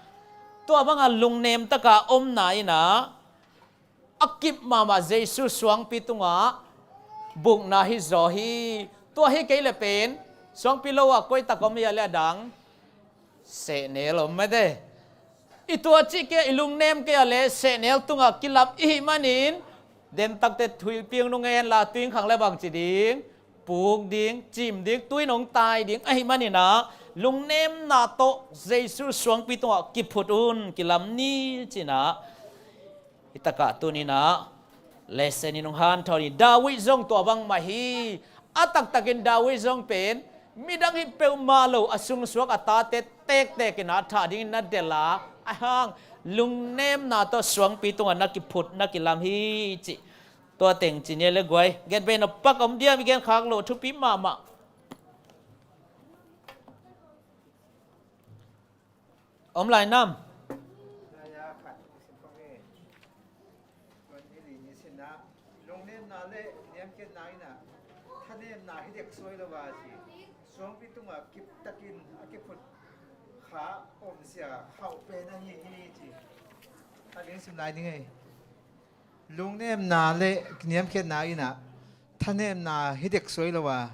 tua banga lungnem taka omna in ah a kip mahmah Jesu suangpi tungah bukna hi zaw hi. Tua hi kei le pen suangpi lo ah koi tak om hi a le a dang sehnel om mate. I tua cih kei a i lungnem kei a le sehnel tungah kilam i hih manin demtakte thuiping nung en la tuing khang le bang ci ding, puk ding, cim ding, tuin hong tai ding ahih manin ah lungnemna tawh Jesu suangpi tungah kiphut un, kilam ni ci-in ah. Hi takah tuni-in ah lesson in hong hanthawn hi. David zong tua bangmah hi. A taktakin David zong pen midang hi peuhmah lo a sungsuak a tate tektek in ah thah dingin na delh a, ahih hang lungnemna tawh suangpi tungah na kiphut na kilam hi cih tua teng ci ni le guai. Gen bei na pak om diam, i gen khak loh thupi mahmah. Om lai nam? Lungnemna le niamkhiatna in ah thanemna hi dek suai lo a ci. Suangpi tungah kiptakin a kiphut kha omzia khauh pen ahi hi ci. A ding sim lai ding ei. Lungnemna le niamkhiatna in ah thanemna hi dek suai lo a,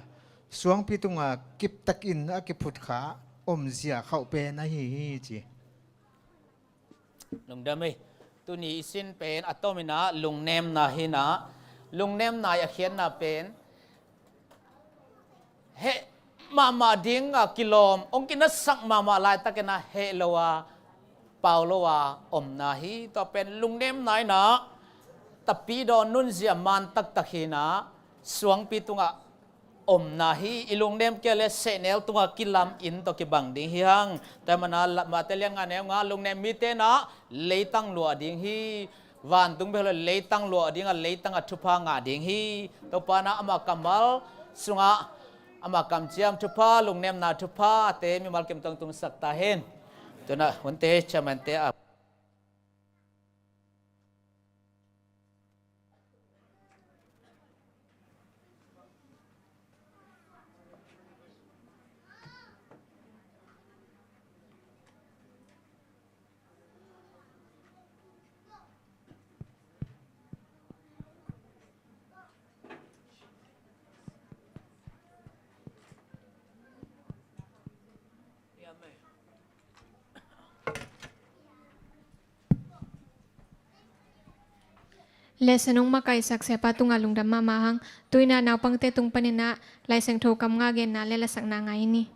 suangpi tungah kiptakin a kiphut kha omzia khauh pen ahi hi ci. Lungdam ei. Tuni i sin pen a tawpin ah lungnemna hi-in ah, lungnemna i a khiatna pen heh mahmah ding a kilawm, hong kinatsak mahmah laitakin ah heh lo a, pau lo a omna hi. Tua pen lungnemna in ah tapidaw nunzia man taktak hi-in ah suangpi tungah omna hi. I lungnem kei a le sehnel tungah kilam in tawh kibang ding hi hang. Tua hi manin ah Matthai lian nga neu nga, lungnem mite in ah leitang luah ding hi. Vantung bek lo, leitang luah ding a, leitang a thupha ngah ding hi. Topa in ah ama kammal sungah ama kamciam thupha, lungnemna thupha te mimal kim tawh tungsak ta hen. Tu-in ah hunte, chairman te a Lesson hong makaihsak siapa tungah lungdam mahmah hang. Tu-in ah naupangte tung panin ah Lai Siangtho kam nga genna le lasakna ngai ni.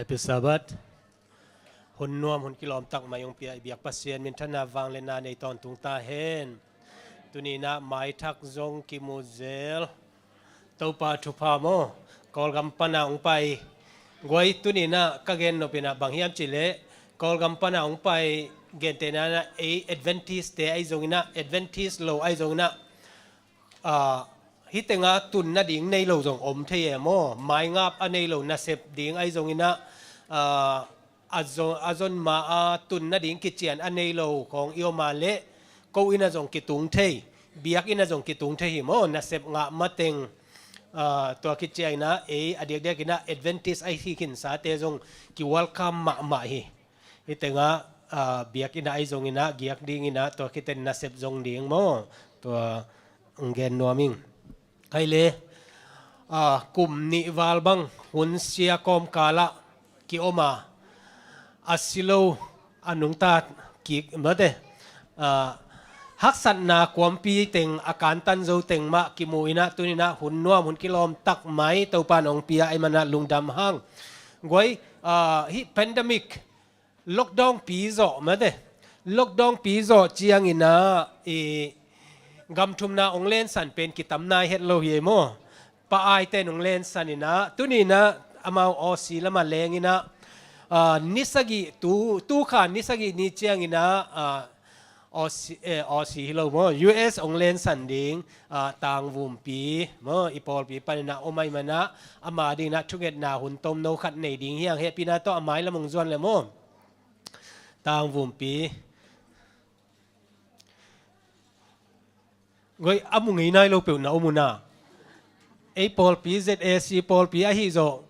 Happy Sabbath. Hun nuam, hun kilawm tak mai hong pia i biak Pasian minthanna, vangliatna nei tawntung ta hen. Tuni-in ah maithak zong kimu zel. Topa thupha maw. Kawlgam pana hong pai. Guai, tuni-in ah ka gen nop in ah bang hiam cih leh, Kawlgam pana hong pai gentehna in ah ei Adventist-te ahi zongin ah, Adventist lo ahi zongin ah, ah, hih tengah tun nading nei lo zong om thei e maw. Maingap a nei lo, nasep ding ahi zongin ah, ah, a zon, a zon ma a tun nading kician a nei lo khawng i om a leh, ko inn ah zong kitung thei, biakinn ah zong kitung thei hi maw, nasep ngah mateng. Ah, tua khit ciangin ah ei a diakdiakin ah Adventist ahi khinsate zong ki-welcome mahmah hi. Hih tengah, ah, biakinn ah ahi zongin ah giak dingin ah, tua khit teh nasep zong ding maw. Tua hong gen nuam ing. Kei leh, ah, kum nih val bang hun sia kawmkal ah ki-om a, a si lo a nungta kik mate, ah, haksatna kuampi teng a kantan zo teng mah kimu inah, tuninah hun nuam, hun kilawm tak mai Topan hong pia ahih manah lungdam hang. Guai, ah, hih pandemic, lockdown pi zawh mate. Lockdown pi zawh cianginah i gamthumna hong lensan pen kitam nai het lo hi ei maw? Pa Aite in hong lensan inah, tuninah amau Aussie lamah lenginah, ah, ni sagih tu, tu khan ni sagih ni cianginah, ah, Aussie, eh, Aussie hi lo maw, U S hong lensan ding, ah, Tangvumpi maw, i pawlpi paninah om ahih manah ama dinginah thungetna hun tomno khat nei ding hi hang. Hehpihna tawh a mailam hong zuan le maw. Tangvumpi. Guai, a mu ngei nai lo peuh na om uh na. Ei pawlpi, Z A C pawlpi ahi zawh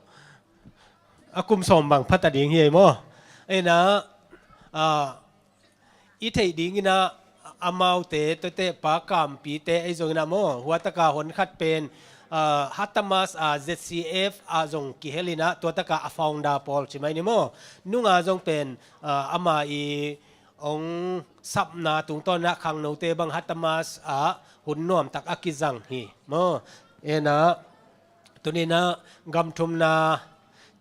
a kum sawm bang pha ta ding hi ei maw? Ei na, ah, i theih dinginah amaute, tuate Pa Kampite ei zonginah maw, huataka honkhat pen, ah, Hatamas, ah, Z C F ah zong kihelinah, tuataka a founder pawl ci mai ni maw? Nunga zong pen, ah, ama i hong sapna tungtawnah khangnote bang Hatamas ah hun nuamtak a kizang hi maw? Ei na, tuninah gamthumna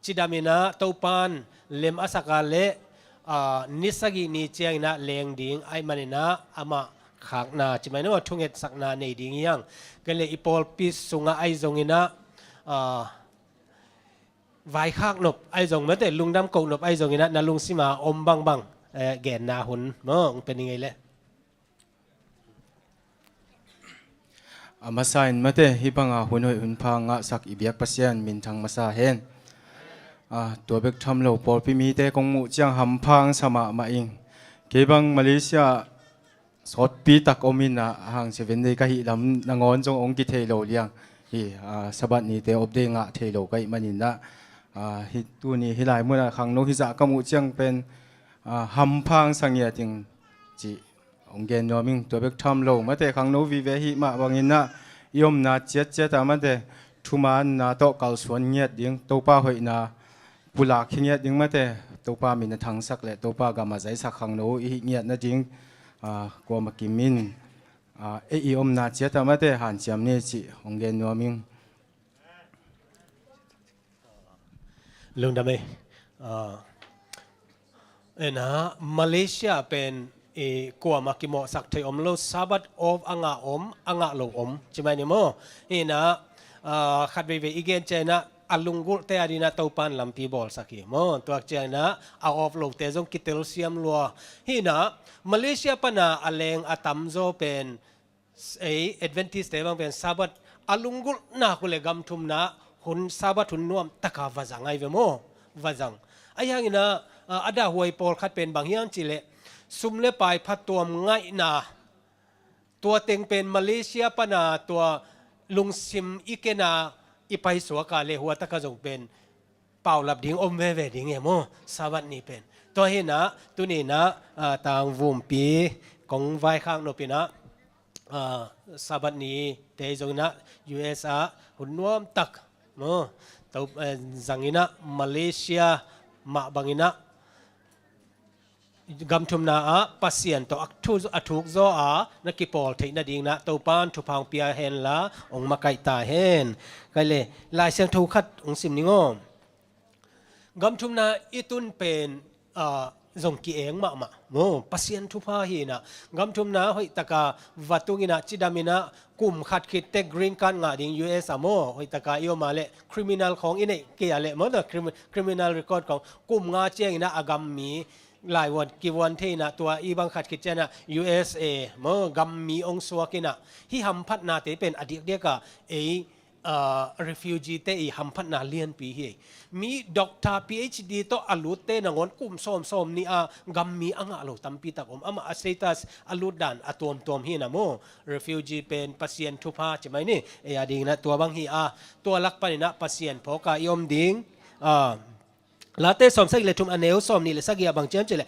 cidaminah Topan lem a saka le, ah, ni sagih ni cianginah leng ding ahih maninah amah khakna ci mai ni maw, thungetsakna nei ding hi hang. Kei le i pawlpi sungah ahi zonginah, ah, vaikhak nop ahi zong mate, lungdam koh nop ahi zonginah na lungsima om bangbang, eh, genna hun maw, hong pia ni ngei le. A masa in mate, hih banga hun hoih hun pha ngahsak i biak Pasian minthang masa hen. Ah, tua bek tham lo pawlpi mite kong muh ciang hampha ang sa mahmah ing. Kei bang Malaysia sawtpi tak om inah, hang Seven Day ka hih lam nangawn zong hong kithei lo liang hi. Ah, Sabbath nite off day ngah thei lo ka hih maninah, ah, hih tuni hih lai munah khangno hih zah ka muh ciang pen, ah, hampha ang sa ngiat ing cih hong gen nuam ing. Tua bek tham lo mate, khangno vive hih mah banginah i omna ciatciat ah mate, thumanna tawh kalsuan ngiat ding, Topa hoihna pulak hi ngiat ding mate, Topa min a thangsak le Topa gam a zaisak khangno i hih ngiat nading, ah, kuama kim in, ah, ei i omna ciat ah mate hanciam ni cih hong gen nuam ing. Lungdam ei. Ah, ei na, Malaysia pen i kuama kimawhsak thei om lo, Sabbath off a ngah om, a ngah lo om ci mai ni maw? Ei na, ah, khat veivei i gen cianginah a lunggulhte a dinah Topan lampi bawlsak hi maw? Tuak cianginah a off lote zong kitelsiam lua. Hi na, Malaysia pana a leng a tamzaw pen, ei Adventist-te bang pen Sabbath a lunggulhna uh le gamthumna hun, Sabbath hun nuamtaka va zang ahi ve maw? Va zang. Ahi hanginah, ah, a dahhuai pawlkhat pen bang hiam cihleh, sum le pai phatuam ngaihna, tua teng pen Malaysia pana tua lungsim i kena i paisuaka le huataka zong pen paulap ding om veve ding e maw, Sabbath ni pen. Tua hinah, tuninah, ah, Tangvumpi kong vaikhak nopinah, ah, Sabbath nite zonginah U S ah hun nuamtak maw, to, eh, zanginah Malaysia mah banginah gamthumna ah Pasian tawh a thu, a thukzaw a na kipawl theih nadinginah Topan thupha hong pia henla hong makaih ta hen. Kai le, Lai Siangtho khat hong sim ning aw. Gamthumna i tun pen, ah, zong ki-eng mahmah maw, Pasian thupha hinah. Gamthumna hoihtaka va tunginah, cidaminah, kum khat khitte green card ngah ding U S ah maw, hoihtaka i om a leh, criminal khawng i neih kei a leh maw, the crimi-, criminal record khawng kum nga cianginah a gammi laivuan kivuan thei inah, tua i bang khat khit cianah U S A maw, gammi hong suak inah, hih hamphatnate pen a diakdiaka ei, ah, refugee-te i hamphatna lianpi hi. Mi doctor, P H D tawh a lutte nangawn kum sawmsawm nih a gammi a ngah lo tampi tak om. Amah a status a lut dan a tuamtuam hinah maw. Refugee pen Pasian thupha ci mai ni. Ei a dinginah tua bang hi a, tua lak paninah Pasian phawka i om ding. Ah, Late sawmsagih le thum a neu sawmnih le sagih ah bang ciam cihleh,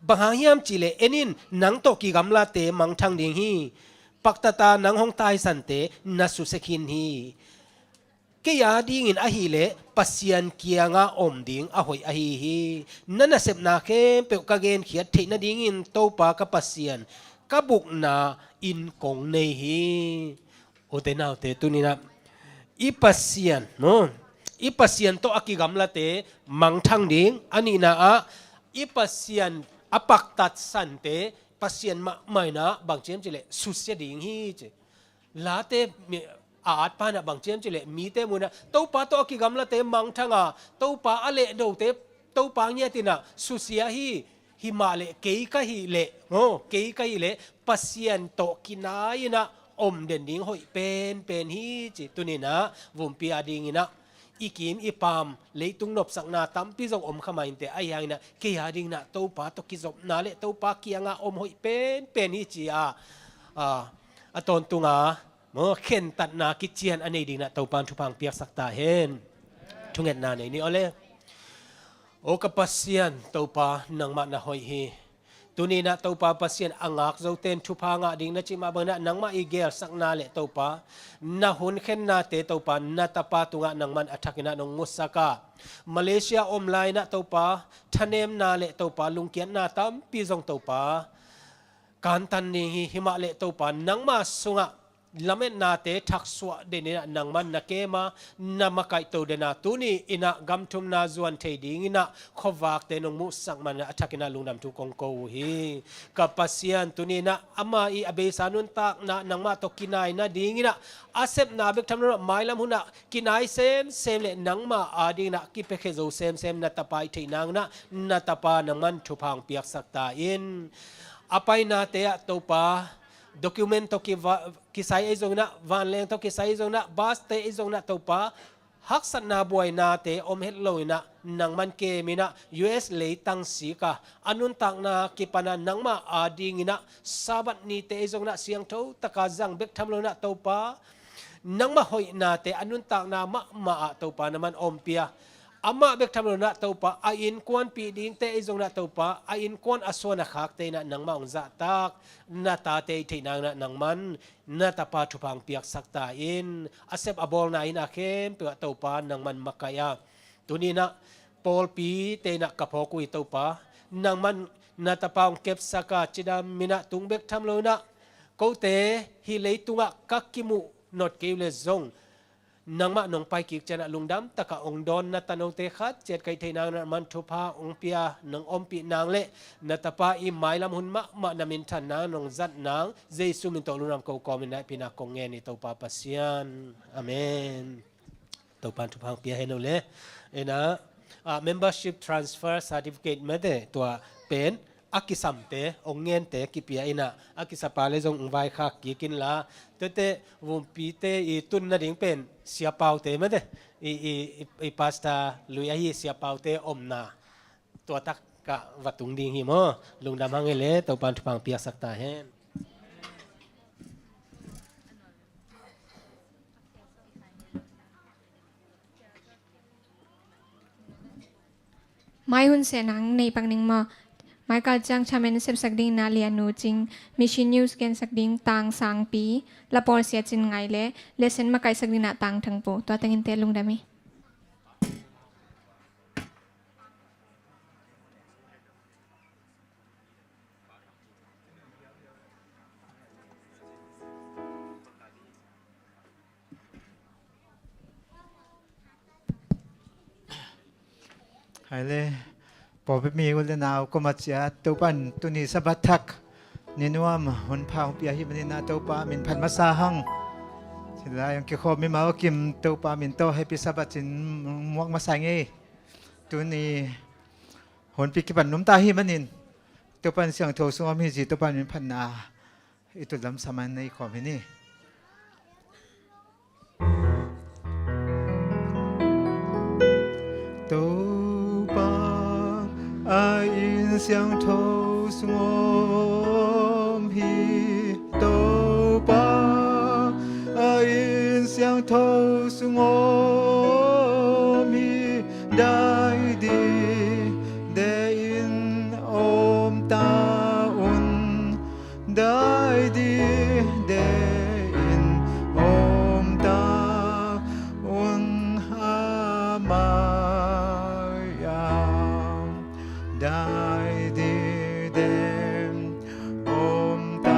bang hang hiam cihleh, en in, nang tawh kigamlate mangthang ding hi. Paktata nang hong taisante na susia khin hi. Kei a dingin ahileh Pasian kiangah om ding a hoih ahi hi. Na nasepna khempeuh ka genkhiat theih nadingin Topa ka Pasian a bukna in kong nei hi. Ute naute, tuninah i Pasian, no? I Pasian tawh a kigamlate mangthang ding, a nihna ah i Pasian a paktatsante Pasian mahmah inah bang ciam cileh susia ding hi ci. Late mi a atpanah bang ciam cileh mite munah Topa tawh a kigamlate mangthanga Topa a lehdote Topa ngiatinah susia hi. Himah leh kei ka hih leh, ngo, kei ka hih leh Pasian tawh kinai inah om den ding hoih penpen hi ci. Tuninah vumpi a dinginah i kim i pam leitung nopsakna tampi zong om kha mah inteh, ahi hanginah kei a dinginah Topa tawh kizopna le Topa kianga om hoih penpen hi ci-a, a, a tawntunga maw khentatna kician a nei dinginah Topa in thupha hong piaksak ta hen. Thungetna nei ni aw le. O ka Pasian Topa, nangmah na hoih hi. Tuninah Topa Pasian, a ngak zoten thupha ngah ding na cih mah banginah nangmah i geelsakna le Topa na hun khennate Topa na tapa tungah nangman a thakinah nong musak a, Malaysia om lai-inah Topa thanemna le Topa lungkiatna tampi zong Topa kantan ding hi. Himah le Topa nangma sungah lametnate thaksuah deninah nangman na kema, na makaihto dena tuni inah gam thumna zuan thei dinginah khuavakte nong muhsak maninah a thakinah lungdam thu kong ko uh hi. Ka Pasian, tuninah ama i a beisa nuntakna nangmah tawh kinai nadinginah a sepna bek tham loinah mailam hunah kinai semsem le nangma a dinginah kipiakhia zo semsem na tapa i theih nanginah na tapa nangman thupha hong piaksak ta in. A painate ah Topa document tawh kiva-, kisai ei zonginah, vanleng tawh kisai ei zonginah, bus-te ei zonginah Topa haksatna buainate om het loinah nangman keminah U S leitang sika a nuntakna kipana nangmah a dinginah Sabbath nite ei zonginah siangtho taka zang bek tham loinah Topa nangmah hoihnate a nuntakna mahmah ah Topa nangman ompia. Amah bek tham loinah Topa a innkuanpih dingte ei zonginah Topa a innkuan a suan a khakte inah nangmah hong zahtak, na tate i theih nanginah nangman na tapa thupha hong piaksak ta in. A sep a bawlna inn a khempeuh ah Topa nangman makaih a, tuninah pawlpite inah ka phawk uh hi Topa, nangman na tapa hong kepsak a, cidam inah tung bek tham loinah kote hih leitungah ka kimuh not kei uh le zong nangmah nong paikik cianah lungdam takah hong dawn na tanote khat ciat ka hih theih nanginah nangman thupha hong pia, nong ompih nang le na tapa i mailam hun mahmah na minthan nang, nong zat nang Jesu min tawh lungdam ko kawmin naihpina kong ngen hi Topa Pasian. Amen. Topa in thupha hong pia hen uh le. Inah, ah, membership transfer certificate mate tua pen a kisamte, hong ngente kipia inah, a kisapa le zong hong vaikhak kik inla, tuate vumpite i tun nading pen siapaute mate, i, i, i, i pastor lui ahi siapaute omna tua takah va tung ding hi maw. Lungdam hang e le, Topa in thupha hong piaksak ta hen. Mai hun seh nang nei pak ning maw? Mai kal ciang chairman sepsak ding na Lianu Cing, Mission News gensak ding Tang Sangpi, Lapawl Sia Cin Ngai le lesson makaihsak ding na Tang Thang Pu. Tua tengin te lungdam hi. Hai le, pawlpi mi u le nau, kua mah ciat Topa in tuni Sabbath thak ni nuam hun pha hong pia hi maninah Topa min phat masa hang. Cin lai hong kikhawm mi mau kim Topa min tawh Happy Sabbath cin muak masa ngei. Tuni hun pi kipan num ta hi manin Topa in siangtho sung om hi ci Topa min phatna i tut lamsam a nei khawm hi ni. Topa a inn siangtho sung om hi. Topa a inn siangtho sung om hi. Dai dide in om ta un. Dai dide in om ta un, a mai-ah. Dai dide in om ta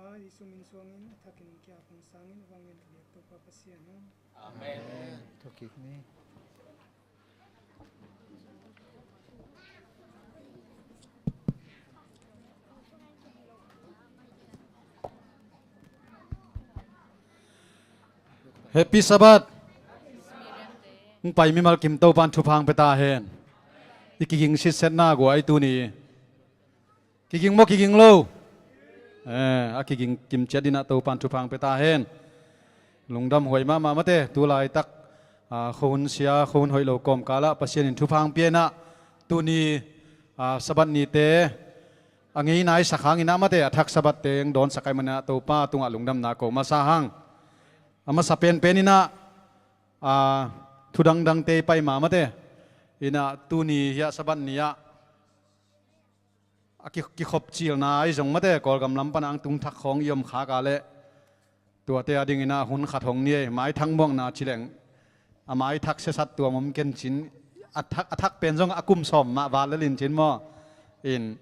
Topa Jesu min suangin a thakin kia kong sangin a vangin a biak Topa Pasian aw. Amen. Amen. Tua kik ni. Happy Sabbath. Hong pai mimal kim Topan thupha hong pia ta hen. I kiging sitsetna guai tuni. Kiging maw, kiging lo? Eh, a kiging kim ciat dinah Topan thupha hong pia ta hen. Lungdam huai mahmah mate, tu laitak, ah, khuahun sia, khuahun hoih lo kawmkalah Pasian in thupha hong pia inah, tuni, ah, Sabbath nite a ngeina i sak hang inah mate, a thak Sabbath teng dawnsak ai manah Topa tungah lungdamna ko masa hang. A masa penpen inah, ah, thu dangdangte i pai ma mate, inah tuni hiah Sabbath ni ah a ki, kikhop cilna ahi zong mate, Kawlgam lam pana ang tung thak khawng i om khak a leh, tuate a dinginah hun khat hong ni ei, maithak muakna ci leng, a maithak siasat tuam om ken cin, a thak, a thak pen zong a kum sawm mah val lelin cin maw? In,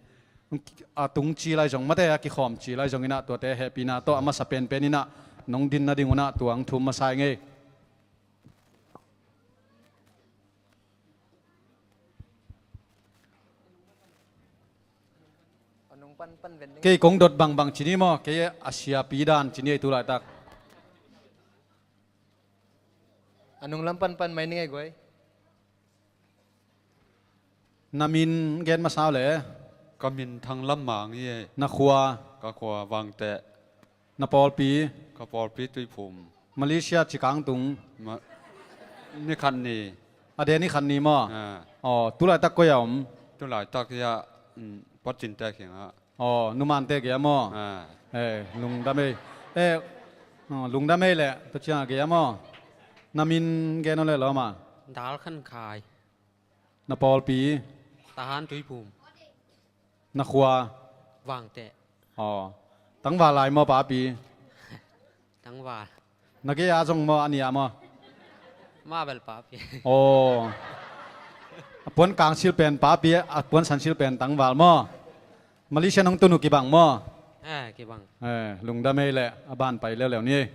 a tung ci lai zong mate, a kikhawm ci lai zonginah tuate hehpihna tawh a masa penpen inah nong din nading unah tua hong thum masa ing ei. Kei kong dot bangbang ci ni maw, kei a siapi dan ci ni ei tu laitak. A nung lam panpan mai ni ngei guai. Na min gen masa uh le. Ka min Thang Lam Mang hi ei. Na khua. Ka khua Vangteh. Na pawlpi. Ka pawlpi Tuiphum. Malaysia Cikangtung. Ma-, ni khat ni. A de ni khat ni maw? Ah. Aw, tu laitak koi a om? Tu laitak hiah, mm, Pawlcinte kiangah. Aw, numante gei a maw? Ah. Eh, lungdam ei. Eh, aw, lungdam ei leh, tua ciangah gei a maw? Na min gen aw le lawm a? Dal Khan Khai. Na pawlpi? Tahan Tuiphum. Na khua? Vangteh. Aw. Tangval lai maw papi? Tangval. Na gei a zong maw, a nih a maw? Mah bel papi. Aw. A puan kang sil pen papi, a puan san sil pen tangval maw? Malaysia nong tun uh kibang maw? Eh, kibang. Eh, lungdam ei leh, a ban pai leuleu ni.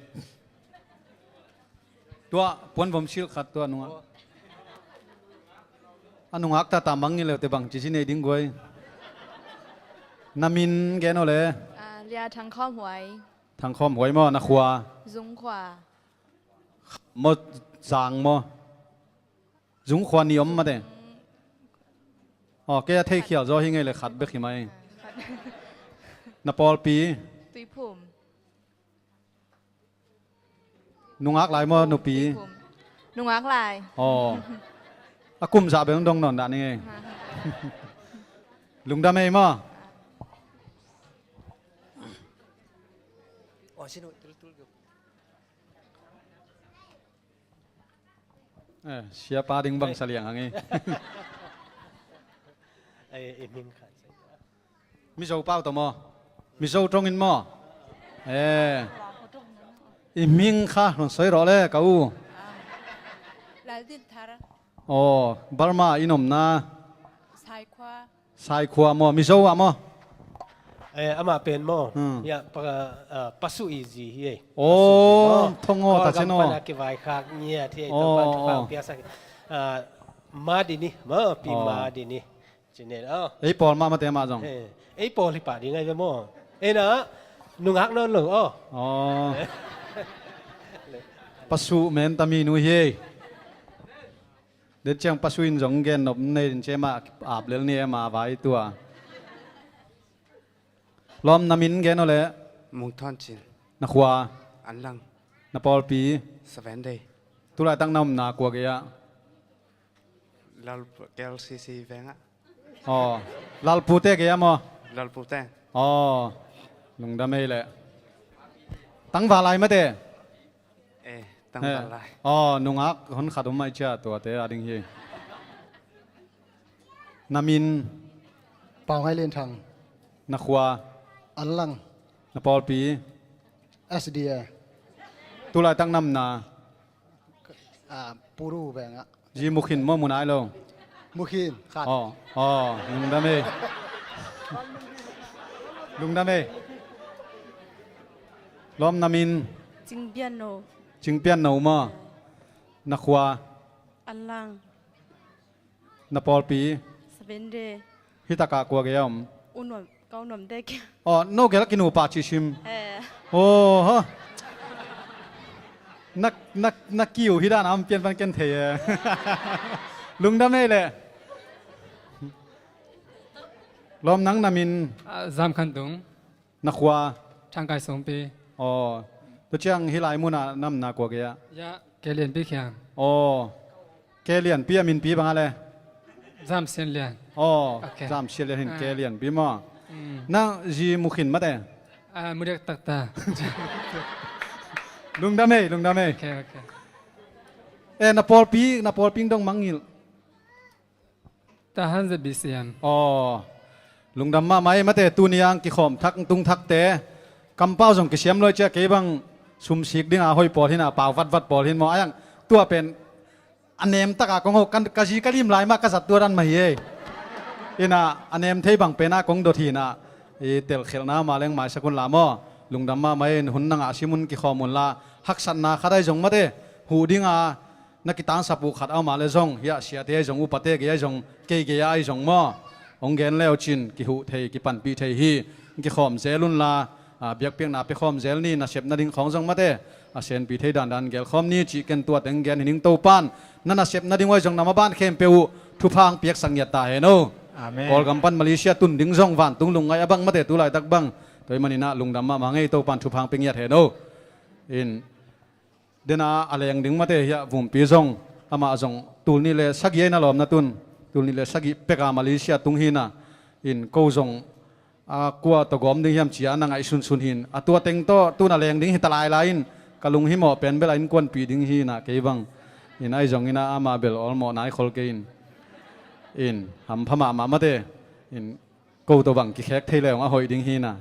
Tua puan vom sil khat tua nungak. A nungak tata mang ngei leute bang ci si nei ding guai. Na min gen aw le. Ah, Lia Thang Khawm Huai. Thang Khawm Huai maw, na khua? Zung khua. Maw Zang maw? Zung khua ni om mate. Aw, kei a theikhial zaw hi ngei le khat bek hi mai. Ah, khat. Na pawlpi? Tuiphum. Nungak lai maw, nupi? Nungak lai. Aw. A kum zah bel dong nawn dah ni ngei. Lungdam ei maw? Eh, siapa ding bang sa liang hang ei. Ai, i min khat. Mizo pau tawh maw? Mizo tawngin maw? Eh. I hming kha hong soi rawh le ka u. Laldin Thar. Aw, Burma i nomna. Saikhua. Saikhua maw? Mizo ah maw? Eh, amah pen maw? Hmm. Ya, pa, ah, Pasu i zi hi ei. Aw, Pasu i zi maw? Thong aw, ta chen aw. Kawlgam pana kivaikhak ngiat hi ei, aw, Topan thupha aw, piaksak. Ah, Madini maw, pi, aw, Madini. Cinen, aw. Ei pawl mah mate mah zong. Eh, ei pawl hi pah ding ai ve maw? Ei na, Nungak nawn lo aw. Aw. Pasu men tami nu hi. Dei ciang pasu in zong gen nop nei ding cia mah ap lel ni e ma vai tua. Lawm na min gen aw le. Mung Thon Cin. Na khua. An Lang. Na pawlpi. Seven Day. Tulaitak na omna kua gei ah? Lal K L C C veng ah. Aw, Lalpute gei ah maw? Lalpute. Aw, lungdam ei leh. Tangval lai mate. Eh, tangval lai. Aw, nungak hon khat om mai cia tuate a ding hi. Na min? Pau Ngai Lian Thang. Na khua? An Lang. Na pawlpi? S D A. Tulaitak na omna? Ah, Puru veng ah. Zi Mukhin maw, Munai lo? Mukhin khat. Aw, aw, lungdam ei. Lungdam ei. Lawm na min? Cing Pian No. Cing Pian No maw? Na khua? An Lang. Na pawlpi? Seven Day. Hi takah kua gei a om? U Nuam, ka u Nuam Dek. Aw, no gel a kinupa ci sim. Eh. Aw, ha. Na, na, na kiu hi dan a om pian pan ken thei e. Lungdam ei leh. Lawm nang na min? Ah, Zam Khan Tung. Na khua? Thangkai Sungpi. Aw. Tua ciang hih lai munah na omna kua gei ah? Ya, K Lianpi Khiang. Aw. K Lianpi a minpi bang a le? Zam Sian Lian. Aw. Ok. Zam Sian Lian hin. Ah. K Lianpi maw? Mm. Nang Zi Mukhin mate? Ah, Mudiak Takta. Lungdam ei, lungdam ei. Ok, ok. Eh, na pawlpi, na pawlpi dong mangngilh. Tahan Z B C M. Aw, lungdam mahmah ei mate, tuni ang kikhawm thak tung thakte. Kampau zong kisiam luai cia kei bang sumsik dinga hoi pawl hina, pau vatvat pawl hin maw. Ayang tua pen a nemtaka kong ho, ka zi ka lim lai mah ka zat tua dan mah hi ei. Ina a nem thei bang pena kong dot hina, i telkhelhna mah leng maisak unla maw. Lungdam mahmah ei, hun nangah sim un, kikhawm unla. Haksatna khat ai zong mate, huh dinga na kitangsap uh khat a om a le zong, hiah siate ahi zong, upate gei ahi zong, kei gei ahi zong maw, hong gen leu cin kihuh thei, kipanpih thei hi. Kikhawm zel unla, a, biakpiakna pia khawm zel ni, nasep nading khawng zong mate a senpi thei dandan gelkhawm ni cih ken tua teng gen hi ning. Topan na nasep nading uh ahi zong, na maban khempeuh uh thupha hong piaksak ngiat ta hen o. Amen. Kawlgam pan Malaysia tun ding zong vantung lungngaih a bang mate, tulaitak bang. Tua ahih maninah lungdam mahmah ngei, Topan thupha hong pia ngiat hen o. In Dena a leng ding mate hiah Vumpi zong, amah zong tul nih le sagih aina lawmna tun, tul nih le sagih peka Malaysia tung hina, in ko zong a kua tawh gawm ding hiam cia na ngaih sunsun hin, a tua teng tawh tun a leng ding hita lailai in, ka lunghimawh pen bel a innkuanpih ding hina kei bang. In ahi zongin a amah bel awlmawh nai khol kei in, in hampha mahmah mate, in ko tawh bang kikhek thei le hong a hoih ding hina.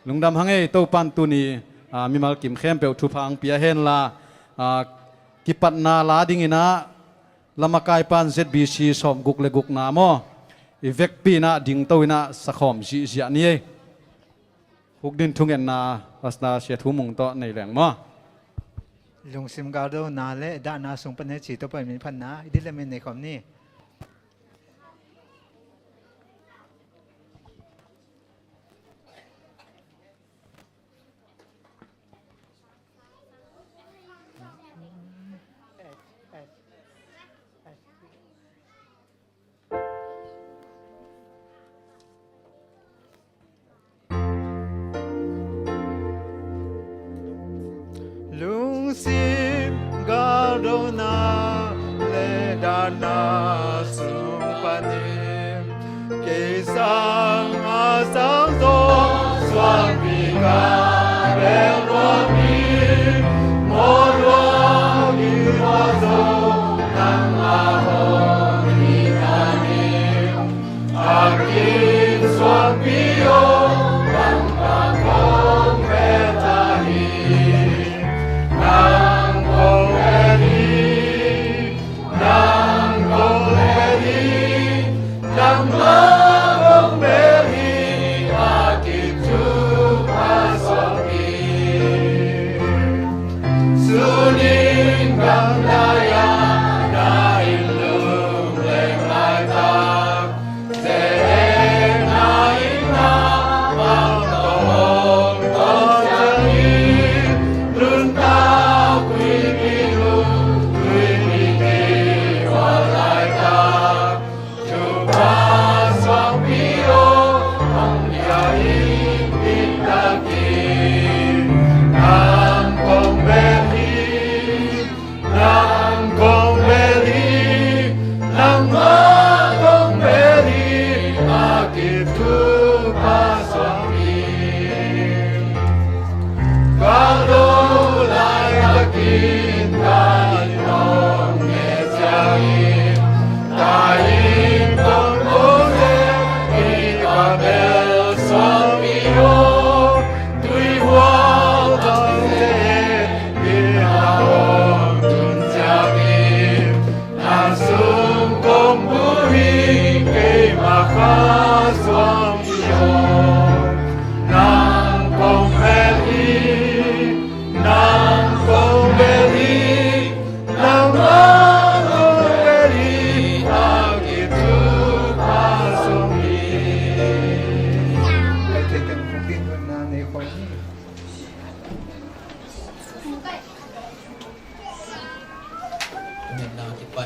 Lungdam hang ei, Topan tuni, a, mimal kim khempeuh thupha hong pia henla, a, kipatna la dinginah lamakai pan Z B C sawmguk le gukna maw, i vekpi inah dingto inah sakhawm zihziah ni ei. Huk din thungetna Pastor Sia Thu Mung tawh nei leng maw. Lungsim galdona le dahna sung pan he ci Topa min phatna i dilemin nei khawm ni. Lungsim galdona le dahna sung panin kei sang a sang zong suangpi ka bel ruangin mawh ruangin mawh zong nang a hong hi ta ni.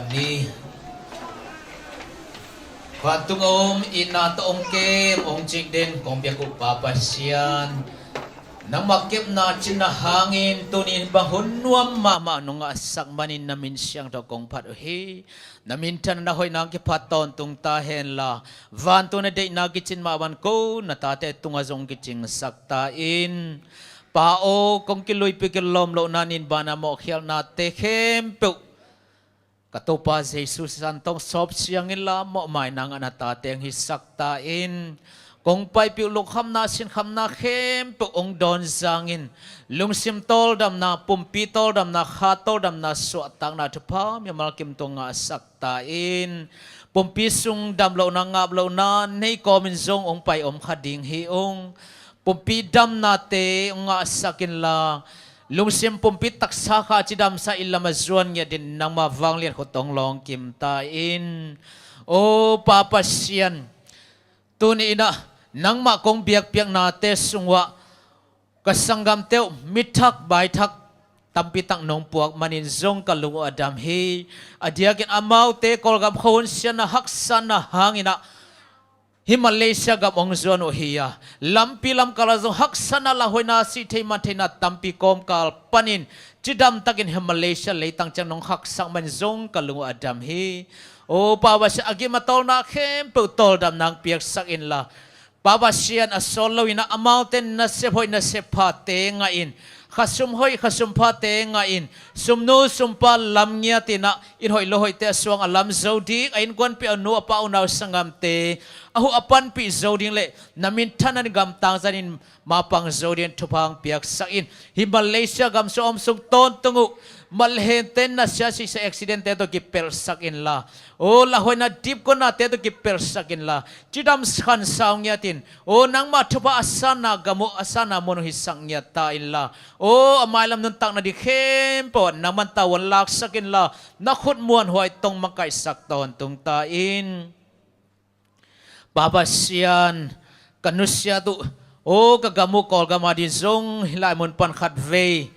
Ni. Vantung a om, itna tawh hong kem hong cik den kong biak uh Pa Pasian, nangmah kepna cihna hangin tuni-in bang hun nuam mahmah nong ngahsak manin na min siangtho kong phat uh hi. Na minthanna hoihna hong kiphat tawntung ta henla, vantung na deihna kicin mah bang ko na tate tungah zong kicingsak ta in. Pa aw, kong kiluipih kilawm lohna, nin bana mawhkhialhnate khempeuh ka Topa Jesu sisan tawh sawp siang inla, mawhmaina ngah na tate hong hisak ta in. Kong paipih uh lungkhamna sinkhamna khempeuh hong dawn zangin, lungsim tawldamna, pumpi tawldamna, kha tawldamna, suahtakna thupha mimal kim tawh ngahsak ta in. Pumpi sung dam lohna, ngap lohna nei kawmin zong hong pai om kha ding hi ung. Pumpi damnate hong ngahsak inla, lungsim pumpi taksa kha cidamsa in lam a zuan ngiat dingin nangma vanglian khut hong lawng kim ta in. O Pa Pasian, tuni-in ah nangmah kong biakpiaknate sungah ka sanggamte uh mithak baithak tampi tak nong puak manin zong ka lung uh a dam hi. A diakin amaute Kawlgam khuahun siatna haksatna hangin ah hih Malaysia gam hong zuan uh hi a, lampi lamkal ah zong haksatna, lauhuaina, sih theih man theihna tampi kawmkal panin cidam takin hih Malaysia leitang ciang nong khaksak manin zong ka lung uh a dam hi. O Pa Pasian, a gim a tawlna khempeuh tawldamna hong piaksak inla, Pa Pasian, a sawt loin ah amaute nasep hoih nasep phate ngah in, khasum hoih khasum phate ngah in, sumnu sumpa lam ngiat in ah, inn hoih lo hoihte a suang a lam zo ding, a innkuanpih, a nu a pa, unau sanggamte a huh a panpih zo ding le na minthanna in gamtang zanin mapang zo dingin thupha hong piaksak in. Hih Malaysia gam sung a om sung tawntung uh, malhente, nasia sihsia accidentte tawh kipelhsak inla, o lauhuaina dipkuanate tawh kipelhsak inla, cidam khansa hong ngiat in, o nangmah thupha a sanna gam uh, a sanna mun uh hisak ngiat ta inla, o a mailam nuntakna ding khempeuh ah nangman tavuan laksak inla, na khut muanhuai tawh makaihsak tawntung ta in. Pa Pasian, ka nusiat uh, o ka gam uh Kawlgam adingin zong hih lai mun pan khatvei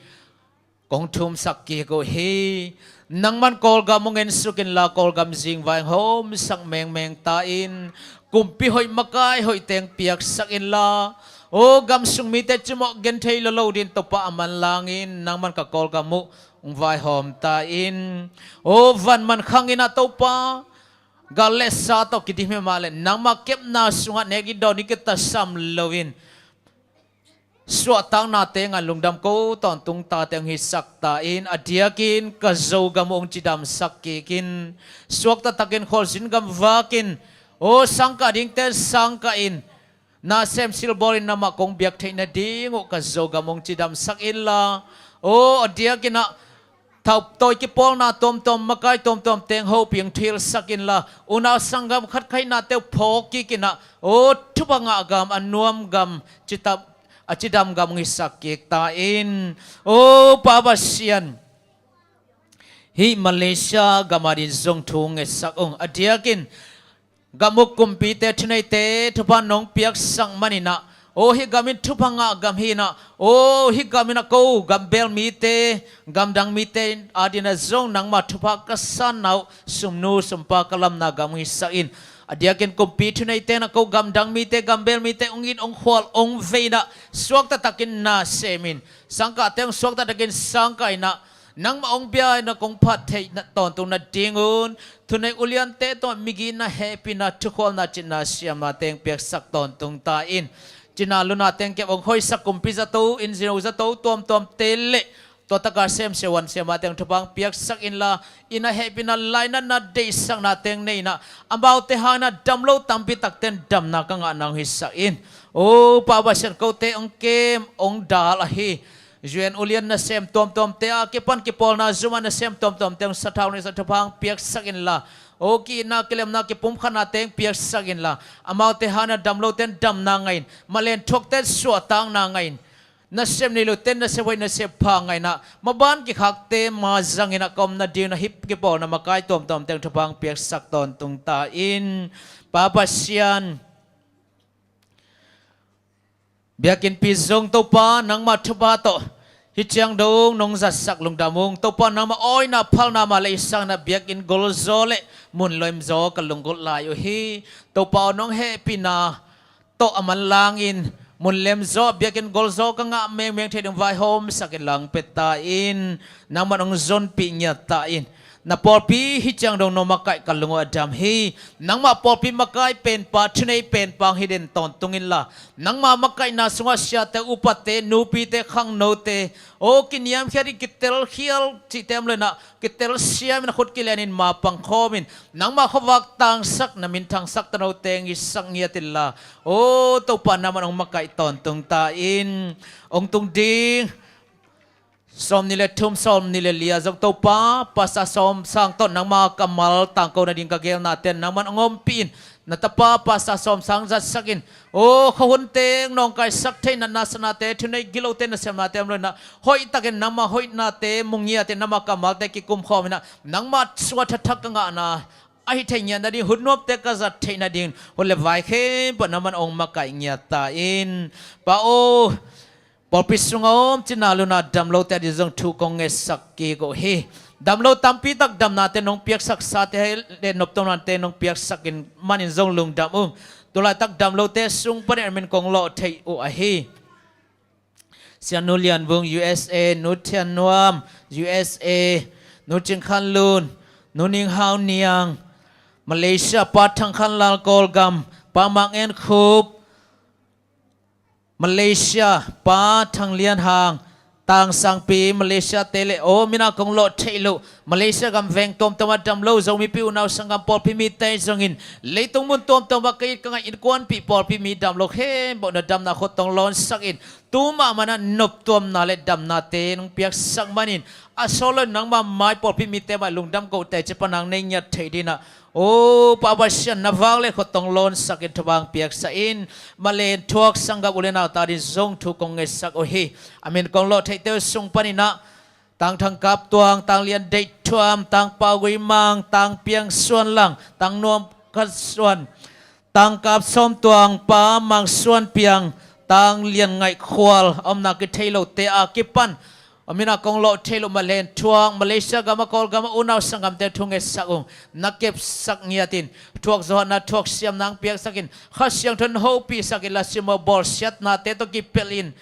kong thumsak kik uh hi. Nangman Kawlgam hong ensuk inla, Kawlgam zingvai hong hawmsak mengmeng ta in. Kumpi hoih makai hoihte hong piaksak inla, o gam sung mite cimawh genthei lo lo dingin Topa a manlangin nangman ka Kawlgam uh hong vaihawm ta in. O van man khang in ah Topa, gal le sa tawh kidim hi mah leh nangmah kepna sungah nek i dawn i kitasam loin suahtaknate ngan lungdam ko tawntung tate hong hisak ta in. A diakin ka Zogam uh hong cidamsak kik in. Suakta takin khualzin gam vakin, o sangkah dingte sangkah in, nasem silbawlin nangmah kong biak theih nading uh ka Zogam hong cidamsak inla, o a diakin ah thautawi kipawlna tuamtuam, makai tuamtuam teng hopih hong thuhilhsak inla, unau sanggam khatkhainate uh phawk kik in ah, o thupha ngah gam, a nuam gam, citap a cidam gam hong hisak kik ta in. O Pa Pasian, hih Malaysia gam adingin zong thu ngetsak ung. A diakin gam uh kumpite, thuneite thupha nong piaksak manin ah, o hih gam in thupha ngah gam hi in ah, o hih gam in ah ko gambel mite, gamdang mite adingin ah zong nangmah thupha ka sanna uh, sumnu sumpa ka lamna gam hong hisak in. A diakin kumpi thuneite in ah ko gamdang mite, gambel mite hong it hong khual hong vei in ah, suakta takin nasem in, sangkahte hong suakta takin sangkah in ah, nangmah hong bia in ah kong phat theih tawntung nadingun, thuneih uliante tawh migitna, hehpihna, thukhualna, citna, siamna teng piaksak tawntung ta in. Cina luna teng kep hong hoihsak kumpi zato, innzino zato tuamtuamte le tua taka semsia wan siamna teng thupha hong piaksak inla, inn ah hehpihna, lainatna, deihsakna teng nei in ah, amaute hangin ah dam lo tampi takte in damna ka ngahna hong hisak in. O Pa Pasian, kote hong kem hong dal ahi U N ulian nasem tuamtuamte, a kipan kipawlna zum ah nasem tuamtuamte hong sathau neihsak thupha hong piaksak inla, o ki-itna, kilemna, kipumkhatna teng piaksak inla, amaute hangin ah dam lote in damna ngah in, malen thuakte in suahtakna ngah in, nasem nei lote in nasep hoih nasep pha ngah in ah, maban kikhakte ma zangin ah ka om nadingin ah hih kipawlna makai tuamtuam teng thupha hong piaksak tawntung ta in. Pa Pasian, biakinnpi zong Topa nangmah thupha tawh Hih ciang dong nong zatsak lungdam ung. Topa nangmah awina phalna mah le i sangna biakinn golzaw le mun lemzaw ka lunggulh lai uh hi. Topa aw nong hehpihna tawh a manlangin mun lemzaw biakinn golzaw ka ngah mengmeng thei ding vaihawmsak in lang pia ta in. Nangmah nong zonpih ngiat ta in. Na pawlpi hih ciang dong nong makaih ka lung uh a dam hi. Nangmah pawlpi makai penpa thunei penpa hong hi den tawntung inla, nangmah makaihna sungah siate upate nupite khangnote aw kiniamkhiat in kitelkhial cihte om lena kitelsiam in a khut kilenin ma pangkhawm in nangmah khuavak tangsak na minthangsak tanote hong hisak ngiat inla aw Topa nangmah nong makaih tawntung ta in. Hong tung ding sawmnih le thum sawmnih le li-a zong Topa Pastor Sawm Sang tawh nangma kammal tangko nading ka gelnate nangman hong ompih in. Na tapa Pastor Sawm Sang zatsak in aw khuahun teng nawngkaisak theih natna sanate thunei gilote nasepnate om lena hoihtakin nangma hoihnate mu ngiat in nangma kammalte kikumkhawm inah nangma sungah thathak ka ngahna ahi thei ngiat nading hun nuamte ka zat theih nading hun le vai khempeuh nangman hong makaih ngiat ta in. Pa aw pawlpi sunga om cina luna damlote ading zong thu kong ngetsak kik uh hi. Damlo tampi tak damnate nong piaksak sate le noptuamnate nong piaksak in manin zong lungdam ung. Tulaitak damlote sung panin a min kong lawh theih uh ahi. Sianu Lian Vung U S A, Nu Thian Nuam U S A, Nu Cing Khan Lun, Nu Ning Hau Niang Malaysia, Pa Thang Khan Lal Kawlgam, Pa Mang En Khup Malaysia, Pa Thang Lian Hang Tangsangpi Malaysia te le aw mina kong lawh theih loh Malaysia gam veng tuamtuam a damlo Zomipi unau sanggam pawlpi mite zongin leitung mun tuamtuam a ka it ka ngaih innkuanpih pawlpi mi damlo khempeuh na damna khut tawh hong lawnsak in tu mahmah na noptuamna le damnate nong piaksak manin a sawt lo nangma mai pawlpi mite mai lungdam kote cipa nang nei ngiat theih dinah aw Pa Pasian na vang le khut tawh hong lawnsak in thupha hong piaksak in. Malen thuak sanggam u le nauta din zong thu kong ngetsak uh hi. A min kong lawh theihte uh sung paninah Tang Thang Kap Tuang, Tang Lian Deih Thuam, Tang Pau Gui Mang, Tang Piang Suan Lang, Tang Nuam Khat Suan, Tang Kap Sawm Tuang, Pa Mang Suan Piang, Tang Lian Ngaih Khual a omna kithei lote a kipan a mina kong lawh theih loh Malen thuak Malaysia gam a Kawlgam a unau sanggamte thu ngetsak ung. Na kepsak ngiatin thuak zawhna thuak siam nang piaksak in Kha Siangtho in hopihsak in la simaw bawlsiatnate tawh kipelh in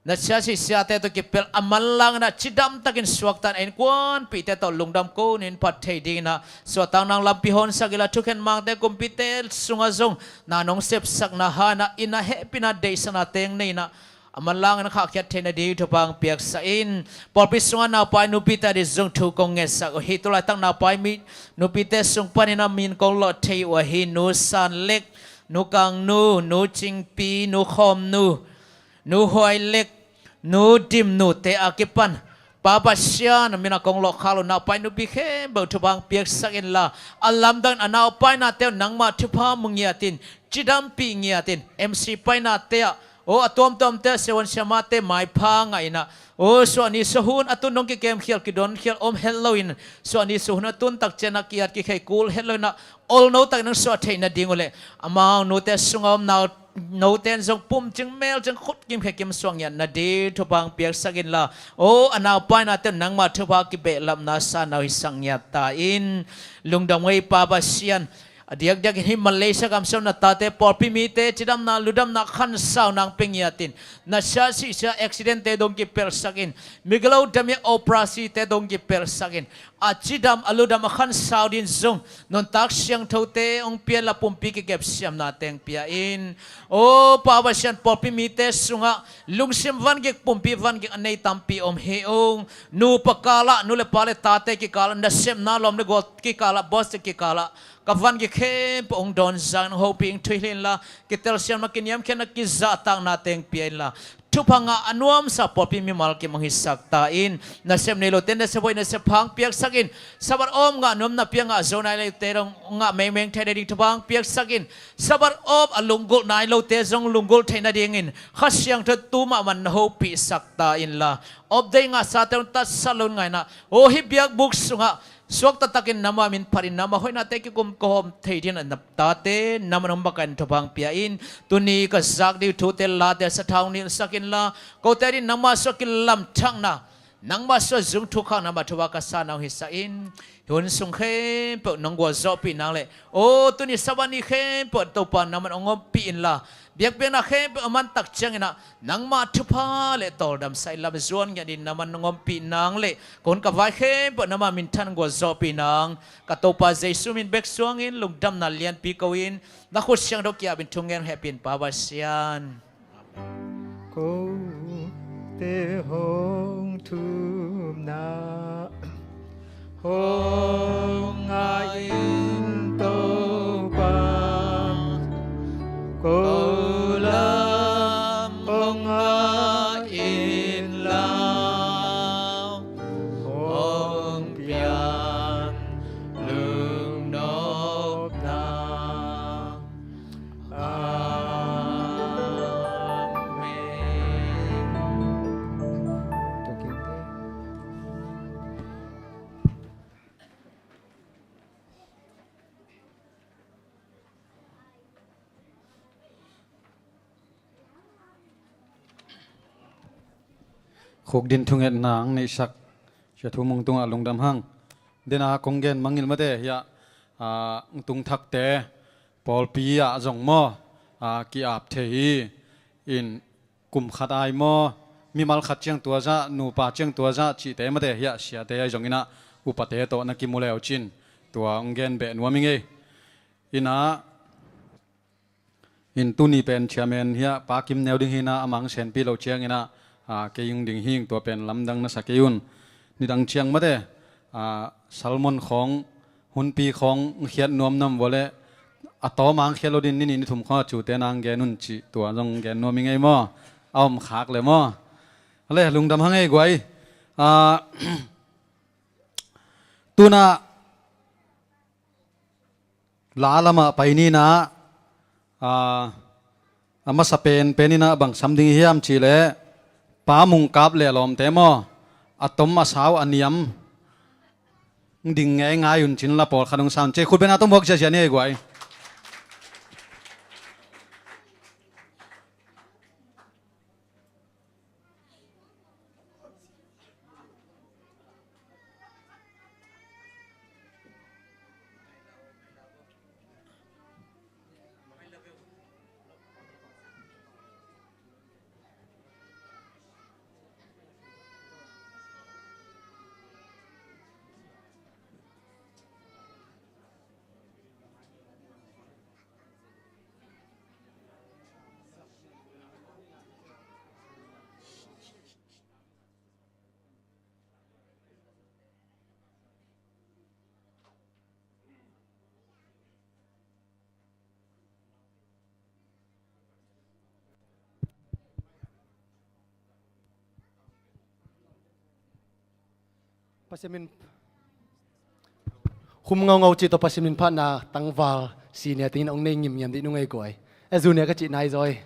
na siasi siate tawh kipelh a manlang inah cidamtakin suaktan a innkuanpihte tawh lungdam ko nin phat thei dinginah suahtak nang lampi honsak inla thukhen mangte kumpite sungah zong na nong sepsakna hanah ina hehpihna deihsakna teng nei inah a manlang in a khahkhiat theihna ding thupha hong piaksak in. Pawlpi sungah naupai nupite ading zong thu kong ngetsak uh hi. Tulaitak naupai mi nupite sung panin a min kong lawh thei uh ahi. Nu San Lek, Nu Kang Nu, Nu Cingpi, Nu Khawm Nu, Nu Huai Lek, Nu Dim Nu te a kipan Pa Pasian a mina kong lawhkhak loh naupai nupi khempeuh thupha hong piaksak inla a lamdang in a naupainate uh nangmah thupha mu ngiatin cidampih ngiatin M C painate ah aw a tuamtuamte ah siavuan siamate maipha ngah inah aw suahni suahun a tun nong kikemkhial kidonkhial om het loin suahni suahun a tun takcian a ki-at kikhei kul het loinah olno takin nong suah theih nading uh le amau nute sunga om nau note in zong pumcing melcing khutkim khekim suah ngiat nading thupha hong piaksak inla aw a naupainate uh nangmah thupha kibehlapna sanau hisak ngiat ta in. Lungdam ngei Pa Pasian. A diakdiakin hih Malaysia gam siam na tate pawlpi mite cidamna ludamna khansau nang pia ngiatin na siasihsia accidentte dong kipelhsak in migilo damia operasite dong kipelhsak in a cidam a ludam a khansau din zong nuntak siangthote hong pia inla pumpi kikepsiamna teng pia in. Aw Pa Pasian pawlpi mite sungah lungsim vangik pumpi vangik a nei tampi om hi ung. Nupa kalah nu le pa le tate kikalah nasepna lawm le gual kikalah boss te kikalah ka vangik khempeuh hong dawn zangin hong hopih hong thuihlih inla kitelsiamna kiniamkhiatna kizahtakna teng pia inla thupha ngah a nuamsa pawlpi mimal kim hong hisak ta in. Nasep nei lote nasep hoih nasep pha hong piaksak in. Sabbath awm ngah nuam napi a ngah zo nai lote dong ngah mengmeng theih nading thupha hong piaksak in. Sabbath awm a lunggulh nai lote zong lunggulh theih nadingin Kha Siangtho tu mahmah na hopihsak ta inla update ngahsate hong tatsat lo in ngainah aw hih biakbuk sungah suak taktakin nangmah min phatin nangmah hoihnate kikum kawm thei dingin a nap tate nangmah hong bakain thupha hong pia in. Tuni ka zak ding thute late sathau nilhsak inla, kote adingin nangmah suak kilamthakna, nangmah suak zung thukhak, nangmah thupha ka sa nang hong hisak in. Hun sung khempeuh nong gualzawhpih nang le, aw, tuni Sabbath ni khempeuh Topa nangman hong ompih inla, biakpiakna khempeuh a mantak ciangin ah nangmah thupha le tawldamsa i lam zuan ngiat dingin nangman hong ompih nang le, ka hun ka vai khempeuh nangmah minthan gualzawhpih nang. Ka Topa Jesu min bek suangin lungdamna lianpi ko-in, na khut siangtho kiapin thungen hehpih in, Pa Pasian. Kote hong thumna hong ngah in Topa, ko lam hong ngah inla, hong pian lungnopna. Amen. Khukdin thungetna ang neihsak Sia Thu Mung tungah lungdam hang. Dena kong gen mangngilh mate hiah, ah, tung thakte pawlpi ah zong maw, ah, ki-ap thei hi. In kum khat ai maw, mimal khat ciang tua zah, nupa ciang tua zah cihte mate hiah siate ai zong inah upate tawh na kimu leu cin tua hong gen beh nuam i ngei. Inah in tuni pen chairman hiah Pa Kim Neu ding hi inah amah hong senpih loh ciang inah, ah, kei hong ding hing, tua pen lamdang na sa kei un. Nidang ciang mate, ah, sermon khawng, hunpi khawng hong khiat nuam nam vua le, a tawm a hong khiat lo ding, ni nih ni thum khawng a cute na hong gen un cih tua zong hong gen nuam i ngei maw? A om khak le maw? A le lungdam hang ei guai. Ah, tunah la lamah pai ni inah, ah, a masa pen pen inah bang sam ding hiam cihleh, Pa Mung Kap le a lawmte maw, a tom a sau a niam ding ngeingai un cin la pawlkhat hong sa un ci. Khut beng a tom huak ziazia ni ei guai. Pasian min khum ngaungau cih tawh Pasian min phatna tangval senior tengin hong nei ngimngiam dih nung ei guai. A junior ka cih nai zaw ei.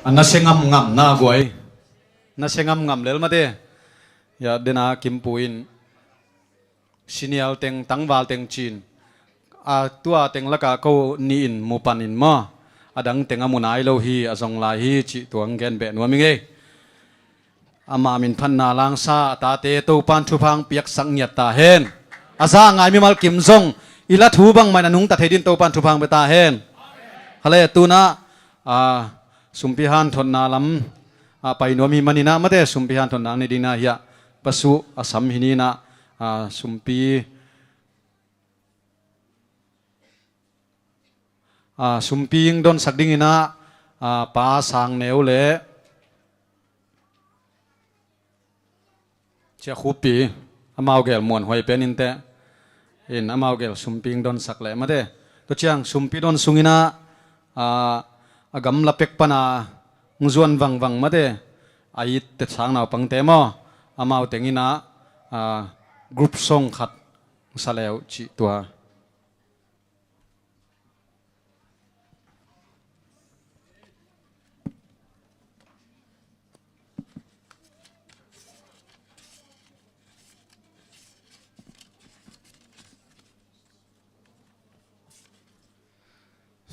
A nasia ngamngam na guai. Nasia ngamngam lel mate. Ya, dena Kimpu in sinial teng, tangval teng cin. A tua teng laka ko ni in mu panin maw. A dang teng a mu nai lo hi, a zong lai hi, cih tuang gen beh nuam i ngei. Ama min phatna langsa, a tate Topan thupha piaksak ngiat ta hen. A za ngai mimal kim zong, i la thu bangmah in a nungta thei din Topan thupha pia ta hen. Hale tuna, a, sumpi hanthotna lam, a, pai nuam hi maninah, mate sumpi hanthotna ang ni dinah hiah, pasu a sam hi ninah, a, sumpi A, sumpi ing donsak dinginah, a, Pa Sang Neu le Cia Khupi, amau gel muanhuai pen inteh. In amau gel sumpi ing donsak leh mate. Tua ciang sumpi don sunginah, a, a gamla pek pana ng zuan vangvang mate. A it te sang naupangte maw. Amau tenginah, a, group song khat sa leu cih tua.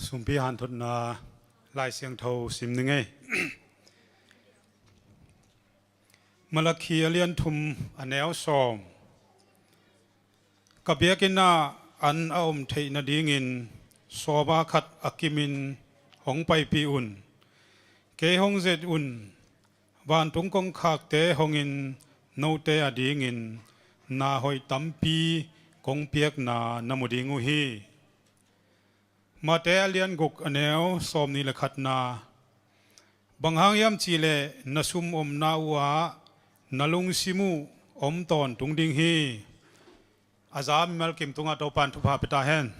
Sumpi hanthotna Lai Siangtho sim ni ngei. Malakhi a lian thum a neu sawm. Ka biakinn ah an a om theih nadingin sawba khat a kimin hong paipih un. Kei hong zet un, vantung kongkhakte hongin note adingin na hoih tampi kong piakna na mu ding uh hi. Mate a lian guk a neu sawmnih le khatna. Bang hang hiam cihleh na sum omna uhah na lungsim uh om tawntung ding hi. A za mimal kim tungah Topan thupha pia ta hen.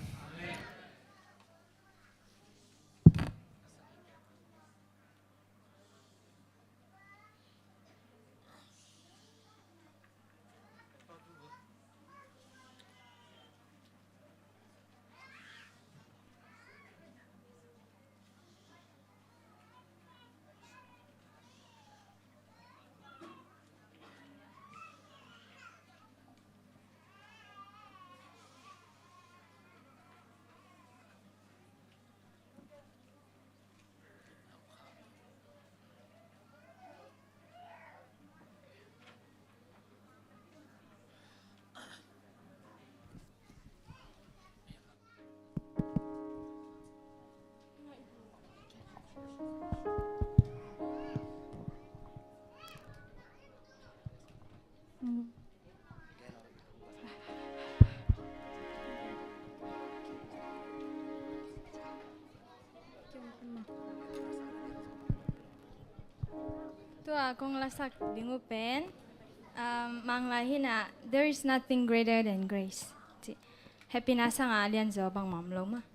Tua kong lasak ding uh pen, um, Manglai hi-in ah, "There is nothing greater than grace." Ci. Hehpihna sangah a lianzaw bangmah om lo mah.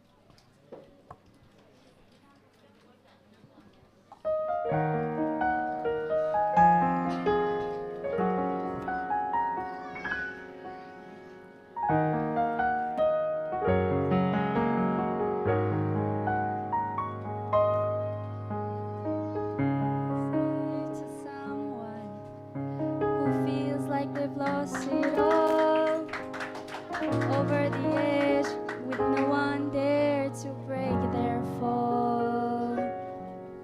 Say to someone who feels like they've lost it all, over the edge, with no one there to break their fall.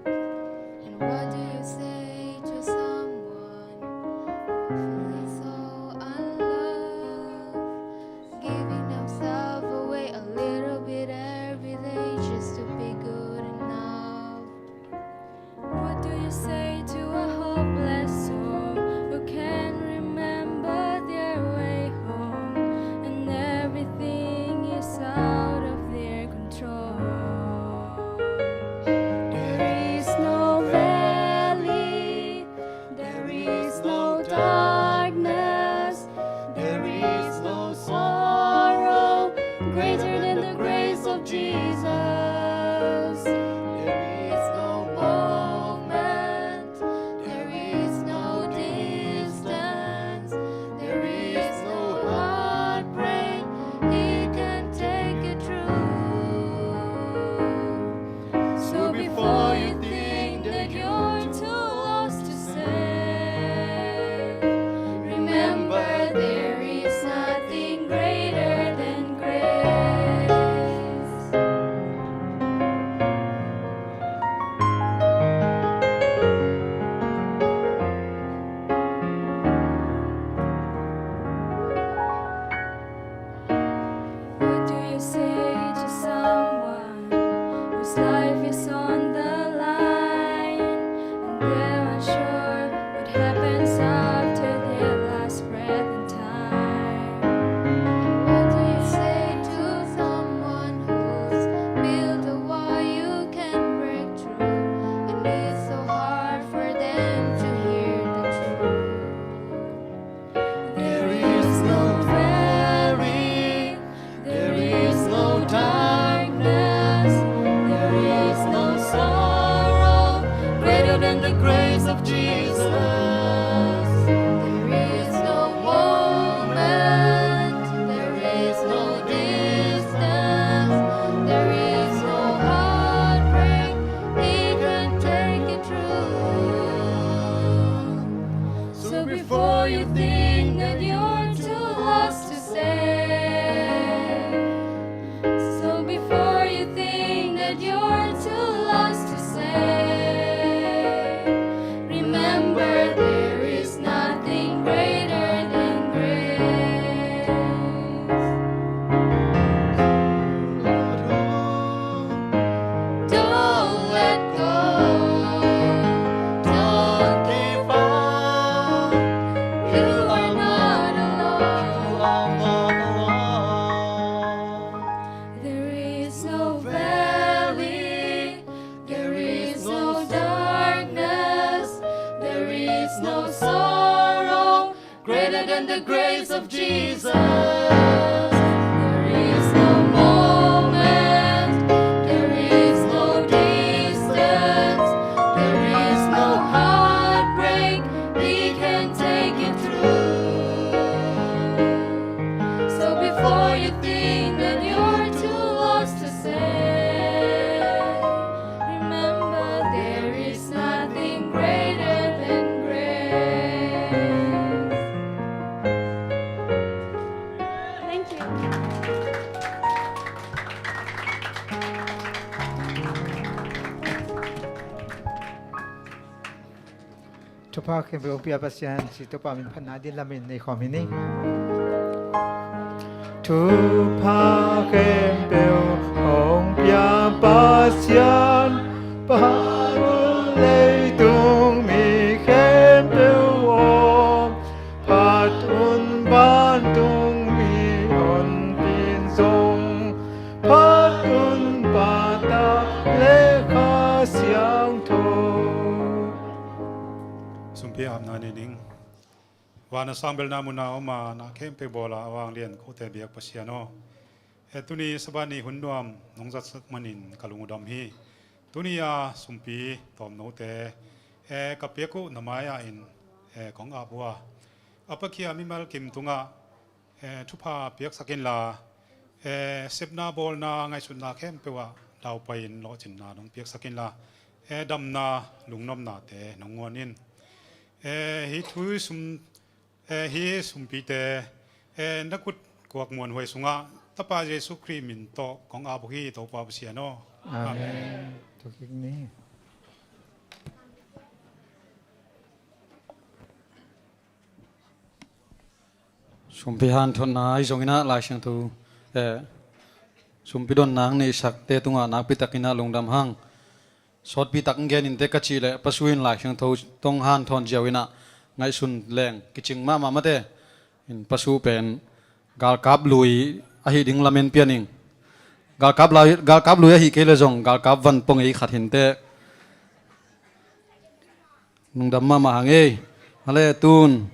And what do you say to someone who feels so unloved, giving themselves away a little bit every day just to be good enough? What do you say to a hopeless soul who can't remember their way home and everything is out of their control? There is no valley, there is no darkness, there is no sorrow greater than the grace of Jesus. There is no moment, there is no distance, there is no heartbreak He can take you through. So before you think that you're too lost to save, remember there is nothing greater than grace. What do you say to someone whose life is on the line and they're unsure what happens after their last breath in time? What do you say to someone who's built a wall you can break through and it's so hard for them to hear the truth? There is no valley, there is no darkness, there is no sorrow greater than the grace of Jesus. There is no moment, there is no distance, there is no heartbreak He can take you through. So before you think that you're too lost to save, so before you think that you're too lost to save, remember there is nothing greater than grace. Don't let go. Don't give up. You are not alone. You are not alone. There is no valley. There is no darkness. There is no sorrow greater than the grace of Jesus. There is no moment, there is no distance, there is no heartbreak He can take you through. So before you think that you're too lost to save, remember there is nothing greater than grace. Thank you. Thupha khempeuh hong pia Pasian, ci Topa min phatna ding lamin nei khawm hi ni. Thupha khempeuh hong pia Pasian, phat un leitung mi khempeuh aw, phat un vantung mi honpin zong, phat un Pa, Ta le Kha Siangtho. Piapna ni ning. Van a sang belna mun a om a, na khempeuh bawl a, a vanglian kote biak Pasian aw, e, tuni Sabbath ni hun nuam nong zatsak manin ka lungdam hi. Tuni a sumpi tawmnote, e, ka piak uh na mai-ah in, e, kong ap uh a, a pakhia mimal kim tungah, e, thupha piaksak inla, e, sepna bawlna ngaihsutna khempeuh ah laupai-in lawhcinna nong piaksak inla, e, damna lungnopnate nong guan in. E, hih thu sum, e, hih sumpite, e, na kut kuak muanhuai sungah Tapa Jesu Khrih min tawh kong ap uh hi, Topa Pasian aw. Amen. Amen. Thukik ni. Sumpi hanthotna ahi zongin ah Lai Siangtho, eh, sumpi donna hong neihsakte tungah nakpi takin ah lungdam hang. Sawtpi tak hong gen inteh ka cih leh, Pa Su in Lai Siangtho tawh hong hanthawn ziau in ah ngaihsun leng kicing mahmah mate. In Pa Su pen galkap lui ahi ding lamen pia ning. Galkap lui, galkap lui ahi kei leh zong galkap van pua ngei khat hi inteh. Lungdam mahmah hang ei. Hale tun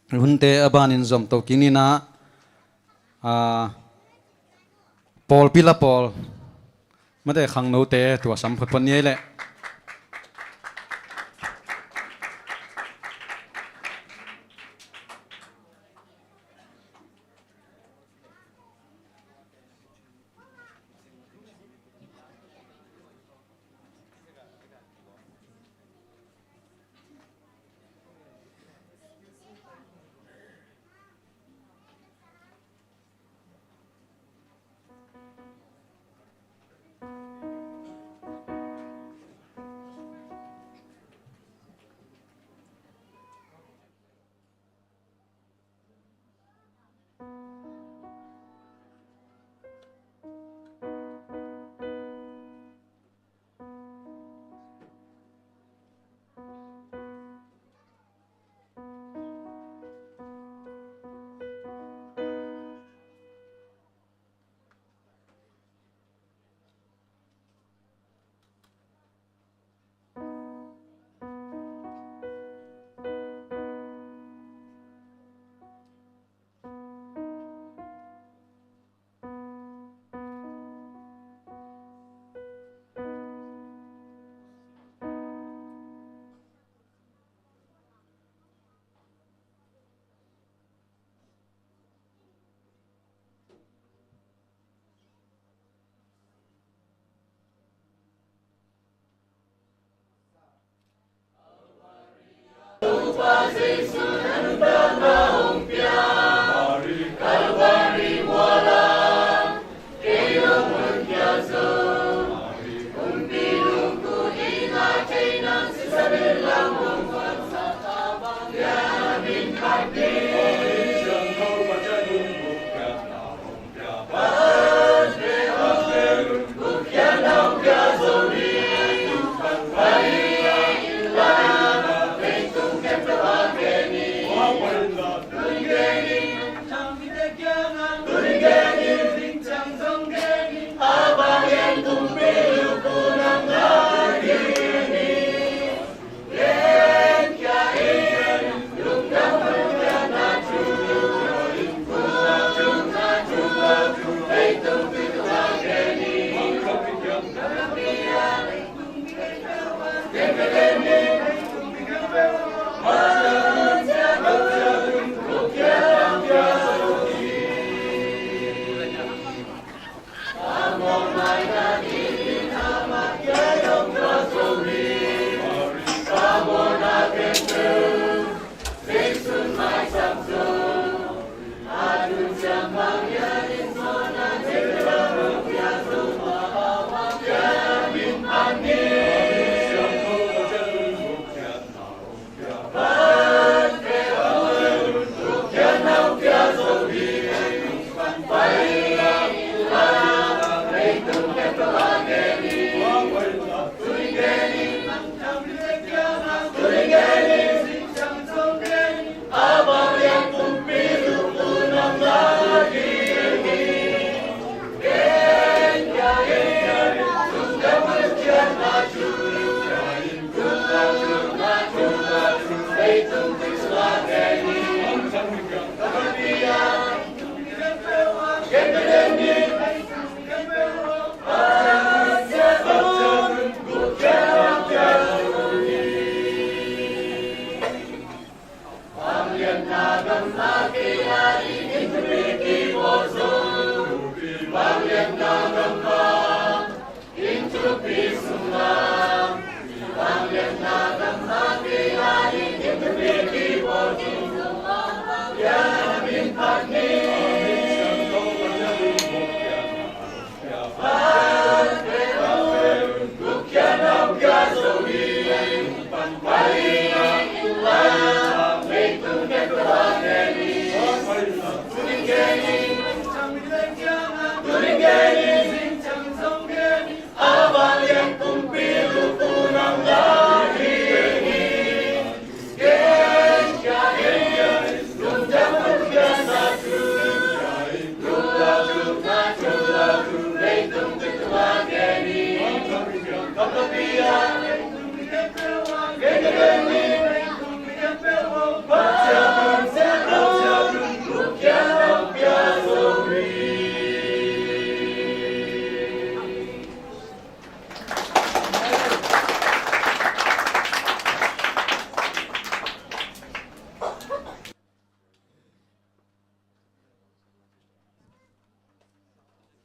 hunte a banin zom to kik ni in ah, ah, pawlpi la pawl mate, khangnote tua sam photphot ni ei leh.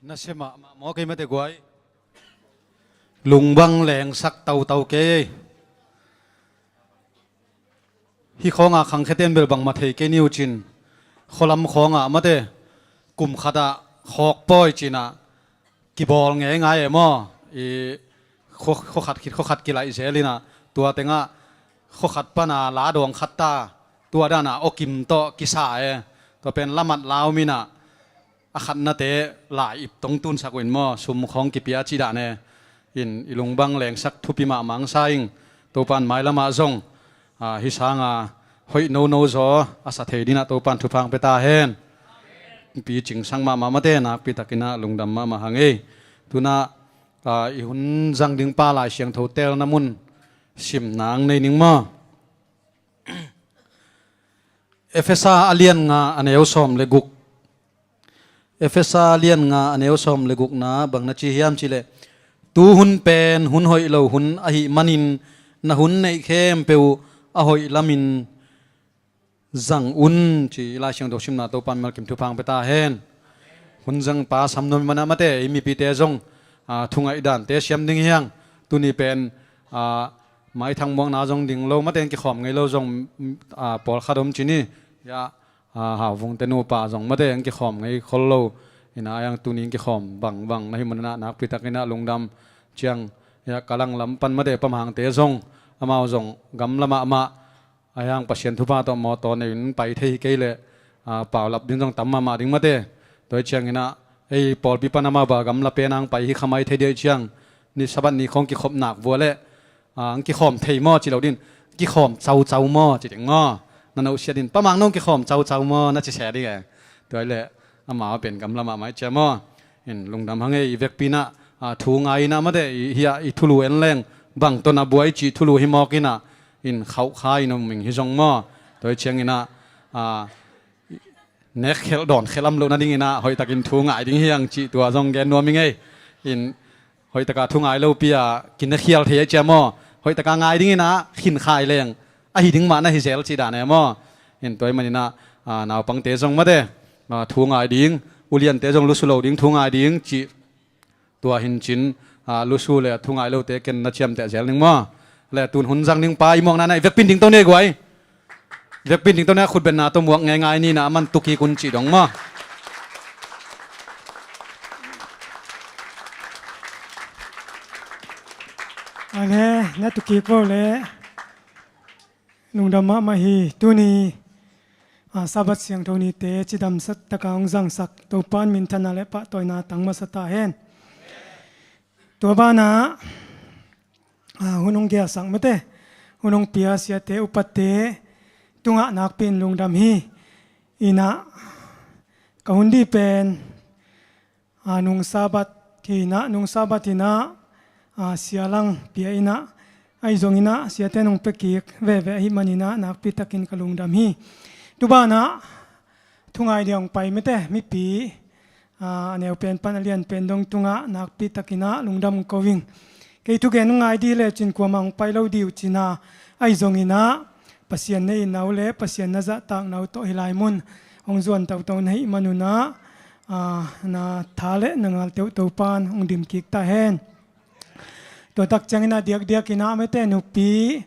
Nasia mahmah maw kei mate guai. Lungdam lengsak tautau kei. Hih khawnga khangkhiate'n bel bangmah thei kei ni uh cin, khualam khawnga mate kum khatah khawk pawi cinah kibawl ngeingai e maw. I khua, khua khat khit khua khat kilaih zel inah, tua tengah khua khat pana la dawng khat ta, tua danah awkim tawh kisa e. Tua pen lamat lau minah a khatnate lai ip tong tunsak uh in maw, sum khawng kipia cih dan e. In i lungbang lengsak thupi mahmah sa ing. Topan mailamah zong, a, hih sanga hoih nono zaw a sa thei dinah Topan thupha hong pia ta hen. Pi cingsak mahmah mate, nakpitakinah lungdam mahmah hang ei. Tunah, a, i hun zang ding pa Lai Siangtho telna mun sim nang nei ning maw. Efesa a lian nga a neu sawm le guk. Efesa lian nga a neu sawm le gukna bang na ci hiam cihleh, tu hun pen hun hoih lo hun ahih manin na hun neih khempeuh a hoih lamin zang un, ci i Lai Siangtho simna Topan malkim thupha hong pia ta hen. Hun zang pa sam nuam i manah mate, i mipite zong, a, thungaih dante siam ding hi hang. Tuni pen, a, maithang muakna zong ding lo, mate hong kikhawm ngei lo zong, a, pawlkhat om ci ni. Ya, a, Hauvungte nupa zong mate hong kikhawm ngei khol lo. Ina yang tuni hong kikhawm bangbang na hih manah nakpitakinah lungdam ciang, ya, ka langlam pan mate pamhangte zong, amau zong gamla mahmah. A hiang Pasian thupha tawh mawtaw nei in pai thei hi kei leh, a, paulap ding zong tam mahmah ding mate. Tua hi cianginah ei pawlpi pan amau ba gamla pen ang pai hi khamai thei dih ciang, ni Sabbath ni khawng kikhop nak vua leh, a, ang kikhawm thei maw ci lo din, kikhawm caucau maw ci ding maw. Na nohsiat din, pamang nong kikhawm caucau maw na ci se ding e. Tua hi leh amau a pen gamla mahmah i cia maw. In lungdam hang ei, i vekpi inah, a, thu ngai inah mate, i, hiah i thulu en leng bang tawh na buai cih thulu hi mawk inah, in khauhkha in om ing hi zong maw. Tua hi cianginah, a, nek khelh dawn khelh am loh nadinginah hoihtakin thu ngai ding hi ang cih tua zong gen nuam ing ei. In hoihtaka thu ngai lopi a kinekhial thei a cia maw. Hoihtaka ngai dinginah khinkhai leng ahi ding mah na hi zel cih dan e maw. In tua hi maninah, a, naupangte zong mate, a, thu ngai ding, uliante zong lusu lo ding thu ngai ding cih tua hincin, a, lusu le thu ngai lote ken na ciamteh zel ning maw. Le tun hun zang ding pa i muakna na i vekpin ding to ne guai. Vekpin ding to ne khutbenna to muak ngeingai nina a man tukik un cih dong maw. Ale, na tukik vo le. Lungdam mahmah hi. Tuni, a, Sabbath siangtho nite cidamsak taka hong zangsak Topan minthanna le pahtawina tang masa ta hen. Tua banah, a, hun hong gelsak mate, hun hong pia siate upate tungah nakpi in lungdam hi. Inah ka hun dih pen, a, nung Sabbath hinah, nung Sabbath hinah, a, sialang pia inah, ahi zonginah siate nong pekik veve ahi maninah nakpitakin ka lungdam hi. Tubanah thungai dia hong pai mate mipi, a, a neu pen pan a lian pen dong tungah nakpitakinah lungdam ko ing. Kei thugen ngai dih le cin kuamah hong pai lo dih uh cina, ahi zonginah Pasian na itna uh le Pasian na zahtakna uh tawh hih lai mun hong zuan toto na hih manunah, a, na tha le na ngal teuh Topan hong dimkik ta hen. Tua tak ciangin a diakdiakin a mete nupi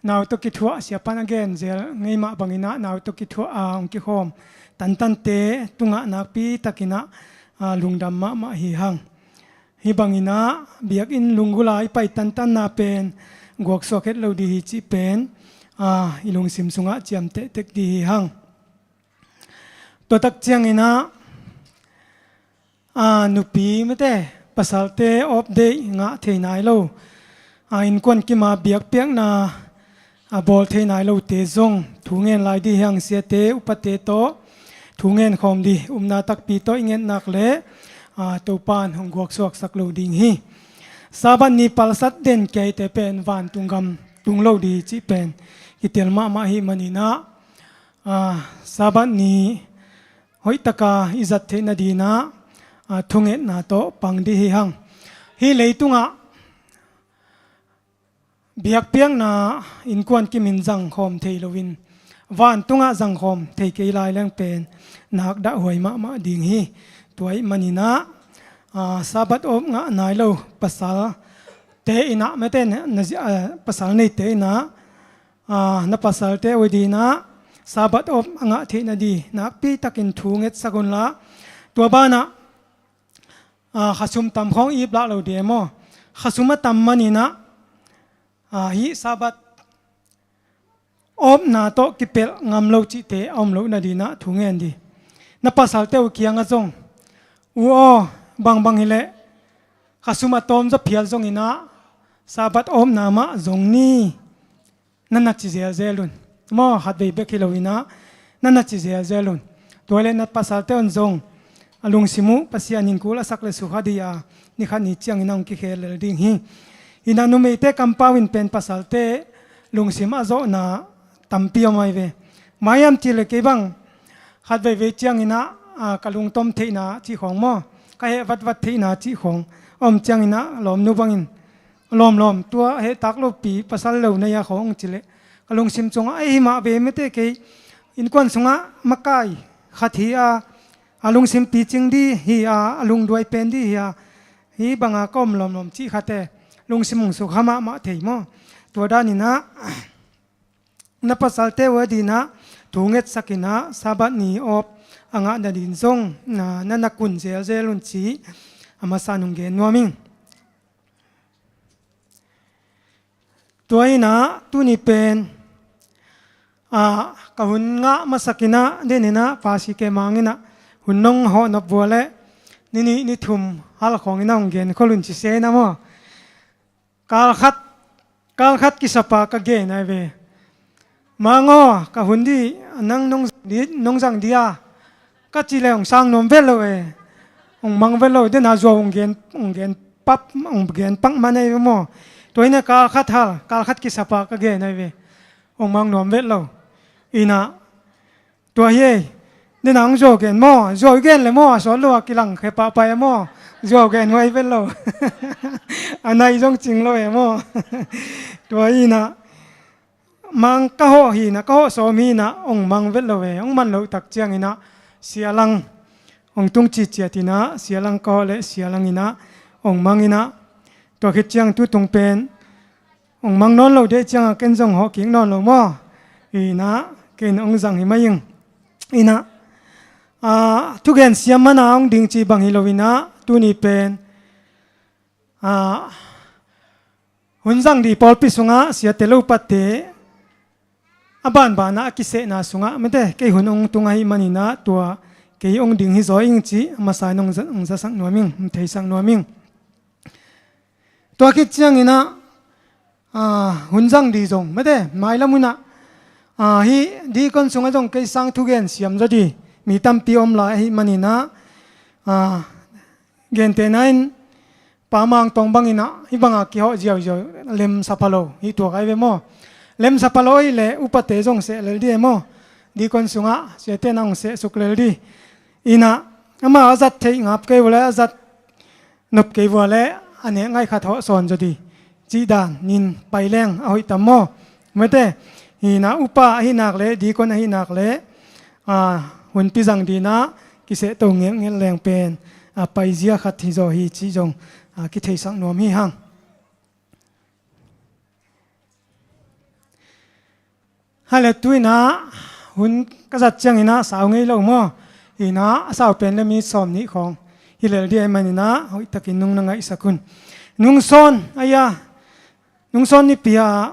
nau tawh kithuah siapan a genzel ngei mah bangin a nau tawh kithuah a hong kikhawm tantante tungah nakpi takin a, a, lungdam mahmah hi hang. Hih bangin a biakinn lunggulh a i pai tantanna pen guaksuak het lo dih hi cih pen, a, i lungsim sungah ciamteh tek dih hi hang. Tua tak ciangin a, a, nupi mete pasalte awpdeih ngah thei nai lo, a, innkuan kima biakpiakna a bawl thei nai lote zong thu ngen lai dih hi hang. Siate upate tawh thu ngen khawm dih, upna takpi tawh i ngetnak le, a, Topan hong guaksuaksak lo ding hi. Sabbath ni palsat den keite pen vantung gam tung lo di cih pen kitel mahmah hi maninah, ah, Sabbath ni hoihtaka i zat theih nadinah, ah, thungetna tawh pang di hi hang. Hih leitungah biakpiakna innkuan kimin zangkhawm thei loin vantungah zangkhawm thei kei lai leng pen nak dahhuai mahmah ding hi. Tua ih maninah, ah, Sabbath awp ngah nai lo pasal te inah mete na, na, ah, pasal neite inah, ah, na pasalte uh dinah Sabbath awp a ngah theih nadi nakpitakin thu ngetsak unla. Tua banah, ah, khasum tam khawng ip lah lo di e maw? Khasum a tam maninah, ah, hih Sabbath awpna tawh kipelh ngam lo cihte a om loh nadinah thu ngen di. Na pasalte uh kiangah zong, u aw, bangbang hileh khasum a tawm zaw phial zonginah Sabbath awpna mah zong ni, na na ci zelzel un. Maw, khatvei bek hi loinah na na ci zelzel un. Tua le na pasalte un zong a lungsim uh Pasian in kul a sak le sukha di a, nikhat ni ciangin a hong kikhel lel ding hi. Inah numeite kampau in pen pasalte lungsim a zawhna tampi om ahi ve. Maiam cih le kei bang khat veivei cianginah, ah, ka lungtom theihna cih khawng maw, ka heh vatvat theihna cih khawng a om cianginah lawmnu bangin, lawmlawm, tua hehtak lopi pasal lo na ia khawng hong cileh ka lungsim cungah ei hi mah ve mete kei innkuan sungah makai khat hi a, a lungsim picing di hi a, a lungduai pen di hi a, hih banga ka om lawmlawm cih khate lungsim hong sukha mahmah thei maw? Tua daninah na pasalte uh a dinah thu ngetsakinah Sabbath ni awp a ngah nadin zong na, na na kun zelzel un ci a masa nong gen nuam ing. Tua inah tuni pen, ah, ka hun ngah masakinah deninah pasi ke manginah hun nong hawhnop vua leh ni nih ni thum hal khawngin a hong gen khol un ci se na maw? Kalkhat, kalkhat kisapa ka gen ai ve. Mang aw, ka hun di nang nong zang di, nong zang di a, ka ci le hong sang nuam vet lo e. Hong mang vet lo, dena zuau hong gen, hong gen pap, hong gen pak man ai ve maw? Tua inah kalkhat hal, kalkhat kisapa ka gen ai ve. Hong mang nuam vet lo. Inah tua hi ei. Dena hong zuau gen maw? Zuau gen le maw? A sawt lo a kilangkhe pahpah e maw? Zuau gen huai vet lo. A nai zong cing lo e maw? Tua inah mang ka hawh hinah, ka hawh sawm hinah hong mang vet lo e. Hong man loh tak cianginah sialang hong tung ciciat inah sialang ka hawh le sialang inah hong mang inah tua khit ciang tutung pen hong mang nawn lo deh ciangah ken zong hawh kik nawn lo maw? Inah ken hong zang hi mai ing. Inah, ah, thugen siam mana hong ding ci bang hi lo inah tuni pen, ah, hun zang di pawlpi sungah siate lo upate a banbanah a kisehna sungah mete kei hun hong tung ahi maninah tua kei hong ding hi zaw ing ci a masa in hong za, hong zasak nuam ing, hong theisak nuam ing. Tua khit cianginah, ah, hun zang di zong mete mailam hunah, ah, hih dikon sungah zong kei sang thugen siam zaw di mi tampi om lai ahi maninah, ah, gentehna in Pa Mang Tong banginah hih banga kihawh ziauziau lemsa pha lo hih tuak ai ve maw? Lemsa pha lo hileh upate zong seh lel di e maw? Dikon sungah siate na hong seh suk lel di. Inah ama a zat theih ngap kei uh le a zat nop kei vua le a nek ngaih khat hawh sawn zaw di cih dan nin pai leng a hoih tam maw? Mete hinah upa ahi nak le dikon ahi nak le, ah, hunpi zang dinah kisehto ngelngel leng pen, ah, paizia khat hi zaw hi cih zong, ah, kitheisak nuam hi hang. Hale tu inah hun ka zat cianginah sau ngei lo maw? Inah a sau pen le mi sawm nih khawng hi lel di ai maninah hoihtakin nung na ngaihsak un. Nungsawn aia, nungsawn nipi ah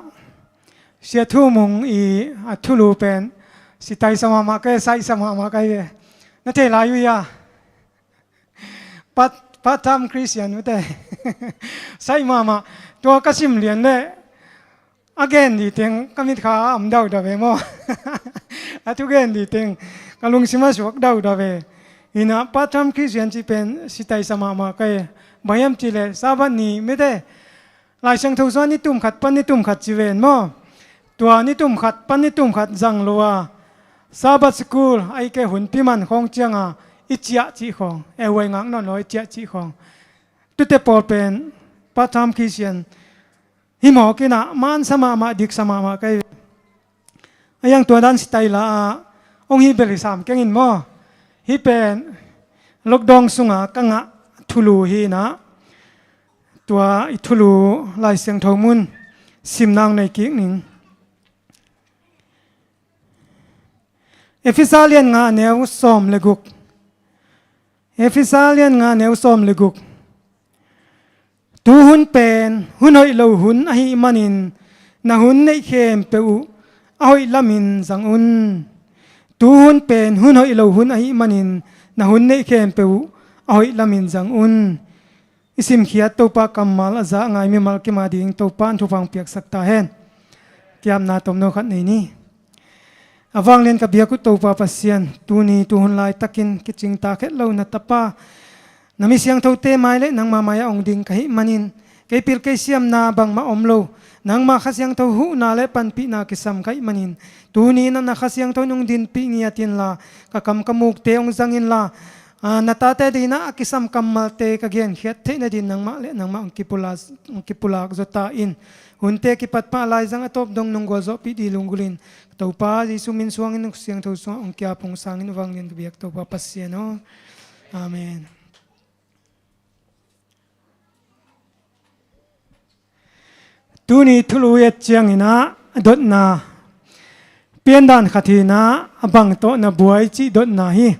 Sia Thu Mung i a thulu pen sitai sa mahmah kai, saih sa mahmah kai ve. Na thei lai uh ia? Part, part time Christian ute. Saih mahmah. Tua ka sim lian le a gen di teng ka mitkha a om dauhdau ve maw? A thu gen di teng ka lungsim a suak dauhdau ve. Inah part time Christian cih pen sitai sa mahmah kai. Bang hiam cih leh Sabbath ni mete, Lai Siangtho sungah ni tum khat pan ni tum khat ci ven maw. Tua ni tum khat pan ni tum khat zang lo a, Sabbath school a i ke hunpi man khawng cianga i ciah cih khawng, e huai ngak nawn lo i ciah cih khawng. Tute pawl pen part time Christian hi mawk inah mansa mahmah, diksa mahmah ka hi ve. A iang tua dan sitaila ah hong hi bel hi sam keng in maw. Hih pen lockdown sunga ka ngah thulu hi inah, tua i thulu Lai Siangtho mun simna hong nei kik ning. Efesa lian nga neu sawm le guk. Efesa lian nga neu sawm le guk. Tuhun pen hun hoih lo hun ahih manin na hun neih khempeuh uh a hoih lamin zang un. Tuhun pen hun hoih lo hun ahih manin na hun neih khempeuh uh a hoih lamin zang un. I simkhiat Topa kammal a za a ngai mimal kim a ding Topa in thupha hong piaksak ta hen. Kiamna tomno khat nei ni. A vanglian ka biak uh Topa Pasian, tuni tuhun laitakin kicingta khet lo na tapa, na mi siangthote mai le nangma mai-ah hong ding ka hih manin, kei pil kei siamna bangmah om lo, nangma Kha Siangtho huhna le panpihna kisam ka hih manin, tuni in ah na Kha Siangtho in hong dinpih ngiat inla, ka kam ka mukte hong zang inla, a, na tate dinah a kisam kammalte ka genkhiat theih nadin nangmah le nangmah hong kipulak, hong kipulak zaw ta in. Hunte kipat pah laizang a tawp dong nong gualzawhpih dih lunggulhin, Topa Jesu min suangin Kha Siangtho sungah hong kiapung sangin vanglian ka biak Topa Pasian aw. Amen. Tuni thulu i et ciangin ah dotna piandan khat hi inah, a bang tawh na buai cih dotna hi.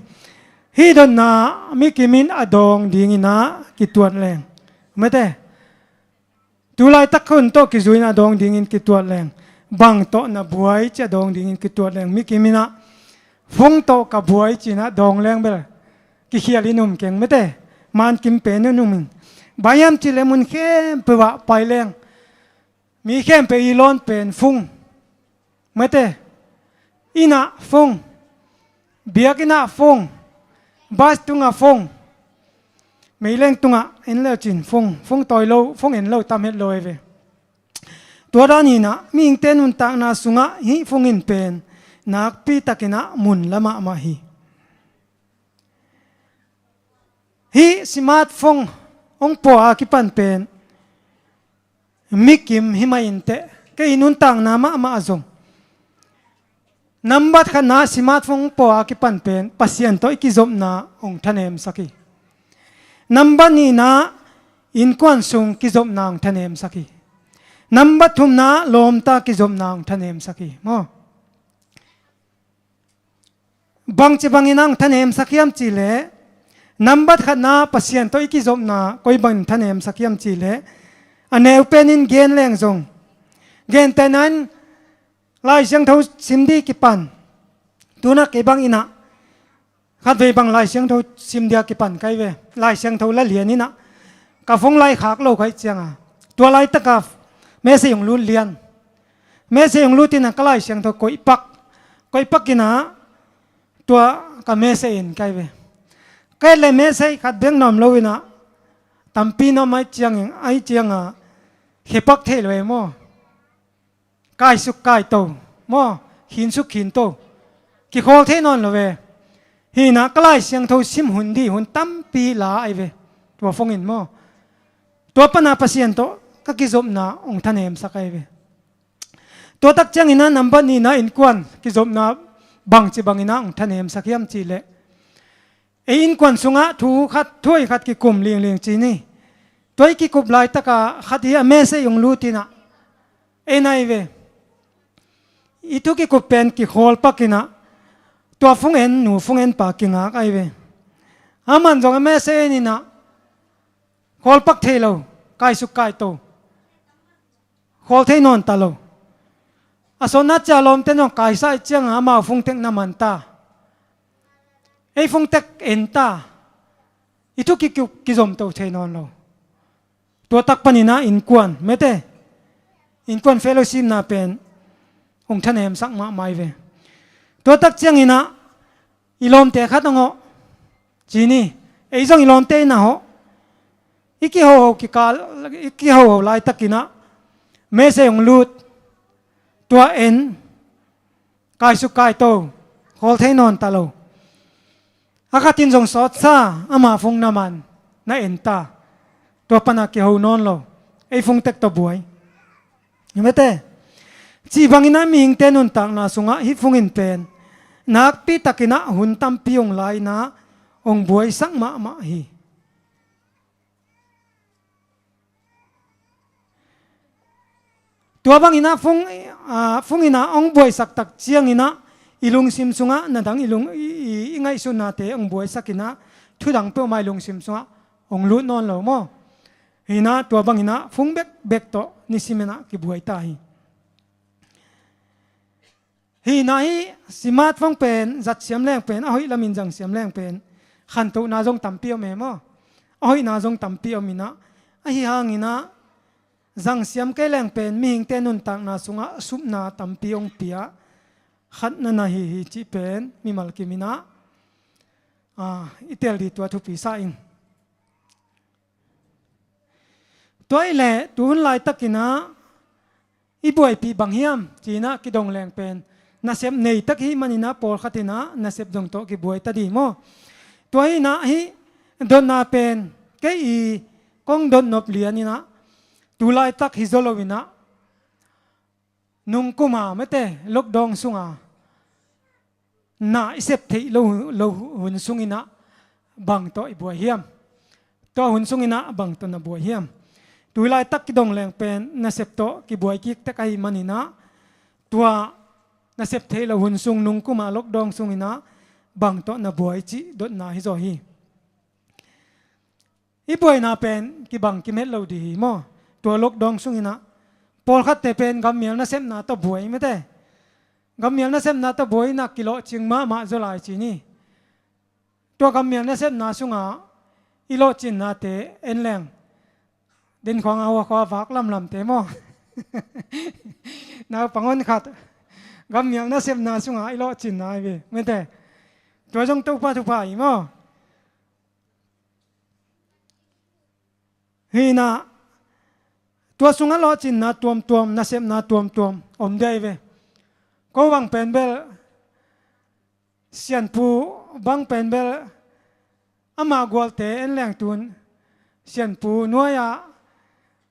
Hih dotna mikim in a dawng dingin ah kituat leng, mete, tu laitak hun tawh kizui in a dawng dingin kituat leng, bang tawh na buai cih a dawng dingin kituat leng, mikim in ah fung tawh ka buai ci-in ah dawng leng bel kikhial in um keng, mete, mankim pen in um in. Bang hiam cih leh mun khempeuh ah pai leng, mi khempeuh i lawn pen fung, mete, inn ah fung, biakinn ah fung, bus tungah fung, meileng tungah en le cin fung, fung tawi lo, fung en lo tam het lo hi ve. Tua dan inah mihingte nuntakna sungah hih fung in pen nakpi takin ah mun la mahmah hi. Hih smartphone hong pua a kipan pen mikim hi mah inteh, kei i nuntakna mahmah ah zong nambat khatna smartphone hong pua a kipan pen Pasian tawh i kizopna hong thanemsak hi. Nambat nihna innkuan sung kizopna hong thanemsak hi. Nambat thumna lawmta kizopna hong thanemsak hi maw. Bangci bangin ah hong thanemsak hiam cih leh, nambat khatna Pasian tawh i kizopna koi bangin thanemsak hiam cih leh, a neu penin gen leng zong, gentehna in Lai Siangtho sim dih kipan, tu-in ah kei bangin ah khatvei bang Lai Siangtho sim dia kipan ka hi ve. Lai Siangtho la lian in ah ka phone lai khak lo ka hih cianga, tua laitaka message hong lut lian. Message hong lut in ah ka Lai Siangtho koih pak, koih pak in ah tua ka message en ka hi ve. Ka et leh message khat bek na om lo in ah tampi na om ahih ciangin, ahih cianga khe pak thei lo hi maw. Kaisuk kaito maw, khinsuk khinto, kikhawl thei nawn lo ve. Hi in ah ka Lai Siangtho sim hun dih hun tampi la ahi ve, tua phone in maw. Tua pana Pasian tawh ka kizopna hong thanemsak ahi ve. Tua tak ciangin ah nambat nihna innkuan kizopna bangci bangin ah hong thanemsak hiam cih leh, ei innkuan sungah thu khat, thu hoih khat kikum lingling ci ni. Tua i kikup laitaka khat hi a message hong lut in ah, ei na hi ve, i thu kikup pen kikhawl pak in ah, tua phone en nu phone en pa kingak ahi ve. Aman zong a message en in ah khawl pak thei lo, kaisuk kaito, khawl thei nawn ta lo. A sawtna ciah lawmte nong kaisa ahih cianga amau phone tek na man ta, ei phone tek en ta, i thu ki, ki, kizomto thei nawn lo. Tua tak panin ah innkuan, mete, innkuan fellowshipna pen hong thanemsak mahmah hi ve. Tua tak ciangin ah i lawmte khat hong hawh ci ni, ei zong i lawmte in ah hawh. I kihoho kikal, i kihoho laitakinah mese hong lut, tua en, kaisuk kaito, khawl thei nawn ta lo. A khatin zong sawtsa, ama phung na man, na en ta. Tua pana kiho nawn lo. Ei phung tek tawh buai. Mete. Cih banginah mihingte nuntakna sungah hih phungin pen nakpitakinah hun tampi hong lai-inah hong buaisak mahmah hi. Tua banginah phung, ah, phunginah hong buaisak tak cianginah i lungsim sungah na dang i, lung, i, i, i ngaihsutnate hong buaisakinah thudang peuhmah i lungsim sungah hong lut nawn lo maw? Hinah tua banginah phung bekbek tawh nisiminah kibuai ta hi. Hinah hih smartphone pen zat siam leng pen, a hoih lamin zang siam leng pen, khantohna zong tampi om e maw? A hoihna zong tampi om inah, ahi hanginah zang siam kei leng pen mihingte nuntakna sungah supna tampi hong pia khat na na hi hi cih pen mimal kiminah, ah, i tel dih tua thupi sa ing. Tua ih leh tuhun laitakinah i buaipih bang hiam cinah kidong leng pen nasep neitak hih maninah pawlkhatinah nasep dong tawh kibuai ta dih maw? Tua hinah hih dotna pen kei i kong dot nop lianinah tu laitak hi zaw loinah nungkuma mete lockdown sunga na i sep theih lo, lo hun sunginah bang tawh i buai hiam? Tua hun sunginah bang tawh na buai hiam? Tu laitak kidong leng pen nasep tawh kibuai kik tek ahi maninah tua nasep theih lo hun sung nungkuma lockdown sunginah bang tawh na buai cih dotna hi zaw hi. I buaina pen kibang kimet lo dih hi maw? Tua lockdown sunginah pawlkhatte pen gammial nasepna tawh buai mete. Gammial nasepna tawh buaina kilawhcing mahmah zaw lai ci ni. Tua gammial nasepna sungah i lawhcinnate en leng, Dinkhuang a huakhua vak lamlamte maw? Naupang hon khat gammial nasepna sungah i lawhcinna hi ve mete. Tua zong Topa thupha hi maw? Hinah tua sungah lawhcinna tuamtuam, nasepna tuamtuam om dei ve. Ko bang pen bel, Sianpu bang pen bel ama gualte en leng tun Sianpu nuai-ah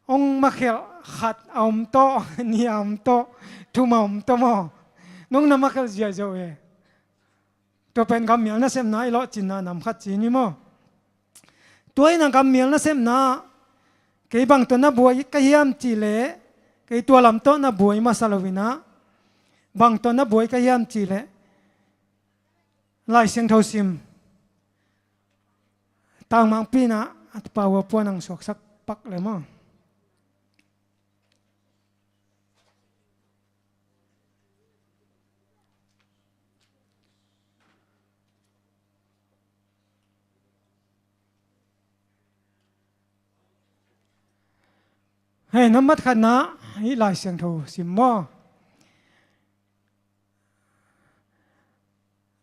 hong makhelh khat a om tawh, nih a om tawh, thum a om tawh maw? Nong na makhelh ziahziah uh e. Tua pen gammial nasepna i lawhcinna nam khat ci ni maw? Tua inah gammial nasepna kei bang tawh na buai ka hiam cihleh, kei tua lam tawh na buai masa loinah bang tawh na buai ka hiam cihleh, Lai Siangtho sim. Tangmangpi inah a tupa uapuan ang suaksak pak le maw? Hei, nambat khatna hih Lai Siangtho sim maw?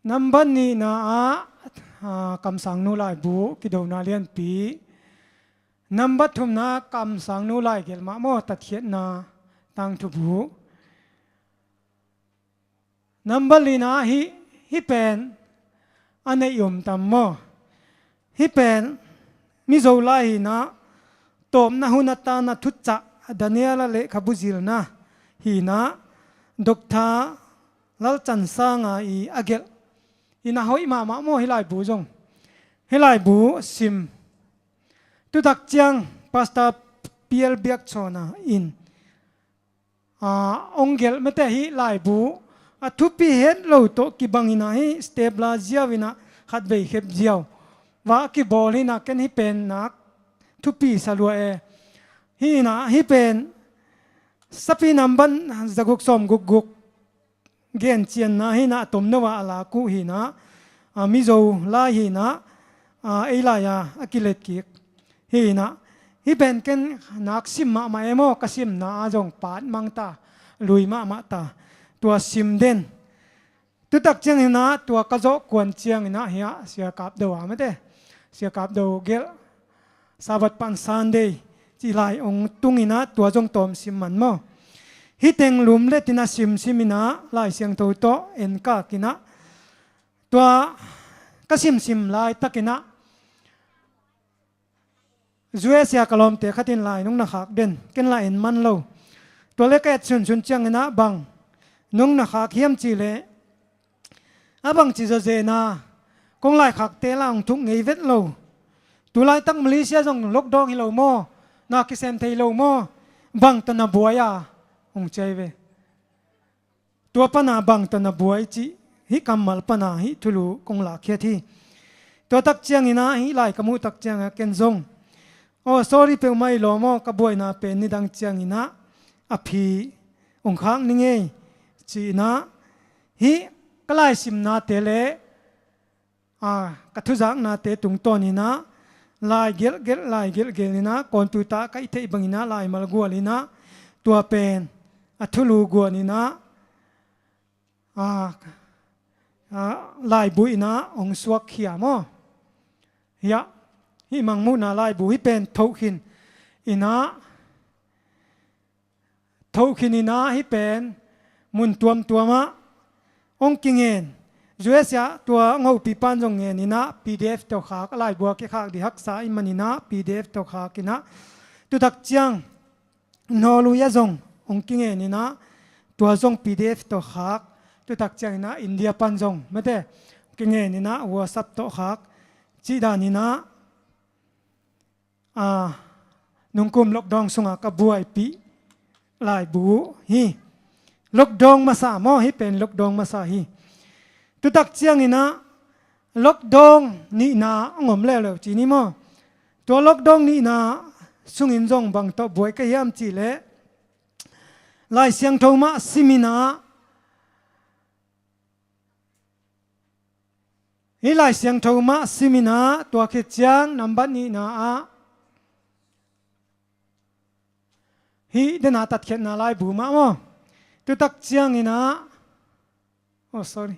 Nambat nihna ah, ah, Kamsangnu laibu, kidona lianpi. Nambat thumna Kamsangnu laigelh mah maw, tatkhiatna tangthu bu. Nambat lina hih, hih pen a neih om tam maw? Hih pen Mizo lai hinah tawpna hun a tana thucah Daniel a lehkhabu zilna hinah Doctor Lalchan Sanga i a gelh hinah hoih mahmah maw hih laibu zong. Hih laibu sim. Tutak ciang Pastor P L Biakchawna in a, hong gelh mete hih laibu a thupi het lo tawh kibang inah hih step la ziau inah khatvei khep ziau va a kibawl hinah ken hih pen nak thupi sa lua e. Hih inah hih pen sapi nambat zaguk sawm gukguk gencianna hinah a tomno ah a lak uh hinah, a, Mizo lai hinah, a, ei lai-a a kilet kik. Hinah hih pen ken nak sim mahmah e maw, ka simna ah zong paat mangta, lui mahmah ta. Tua sim den. Tutak ciang hinah tua ka zawh kuan ciang inah hiah Sia Kap Do a mete. Sia Kap Do gelh Sabbath pan Sunday cih lai hong tung inah tua zong tawm sim man maw. Hih teng lumlet inah simsim inah Lai Siangtho tawh enkak inah tua ka simsim laitak inah U S A ka lawmte khat in lai nong na khak den, ken la en man lo. Tua le ka et sunsun ciang inah bang nong na khak hiam cih leh, a bangci zawzen a kong laikhakte la hong thuk ngei vet lo. Tulaitak Malaysia zong lockdown hi lo maw, na kisem thei lo maw, bang tawh na buai a, hong ci hi ve. Tua pana bang tawh na buai cih, hih kammal pana hih thulu kong lakkhiat hi. Tua tak ciang inah hih lai ka muh tak ciang a ken zong, oh, sorry peuhmah hi lo maw, ka buaina pen nidang ciang inah a phi hong khak ning ei, ci inah hih ka laisimnate le, a, ka thuzaknate tungtawn inah lai gelhgelh, lai gelhgelh inah computer ka i theih bang inah laimal gual inah tua pen a thulu guan inah, a, a, laibu inah hong suakkhia maw. Hiah, hih Mangmuhna laibu hih pen thohkhin inah, thohkhin inah hih pen mun tuamtuamah hong kingen. U S A tua ngohpi pan zong ngen inah P D F tawh khak, a laibu a kikhak ding haksa ahih man inah P D F tawh khak inah, tutak ciang Norway ah zong hong kingen inah tua zong P D F tawh khak, tutak ciang inah India pan zong mate kingen inah WhatsApp tawh khak, cih dan inah, a, nungkum lockdown sunga ka buaipih laibu hi. Lockdown masa maw, hih pen lockdown masa hi. Tutak ciang inah lockdown nihna hong om leuleu ci ni maw. Tua lockdown nihna sungin zong bang tawh buai ka hiam cih leh, Lai Siangtho mah sim inah, hih Lai Siangtho mah sim inah, tua khit ciang nambat nihna ah hih dena tatkhiatna laibu mah maw. Tutak ciang inah, oh, sorry.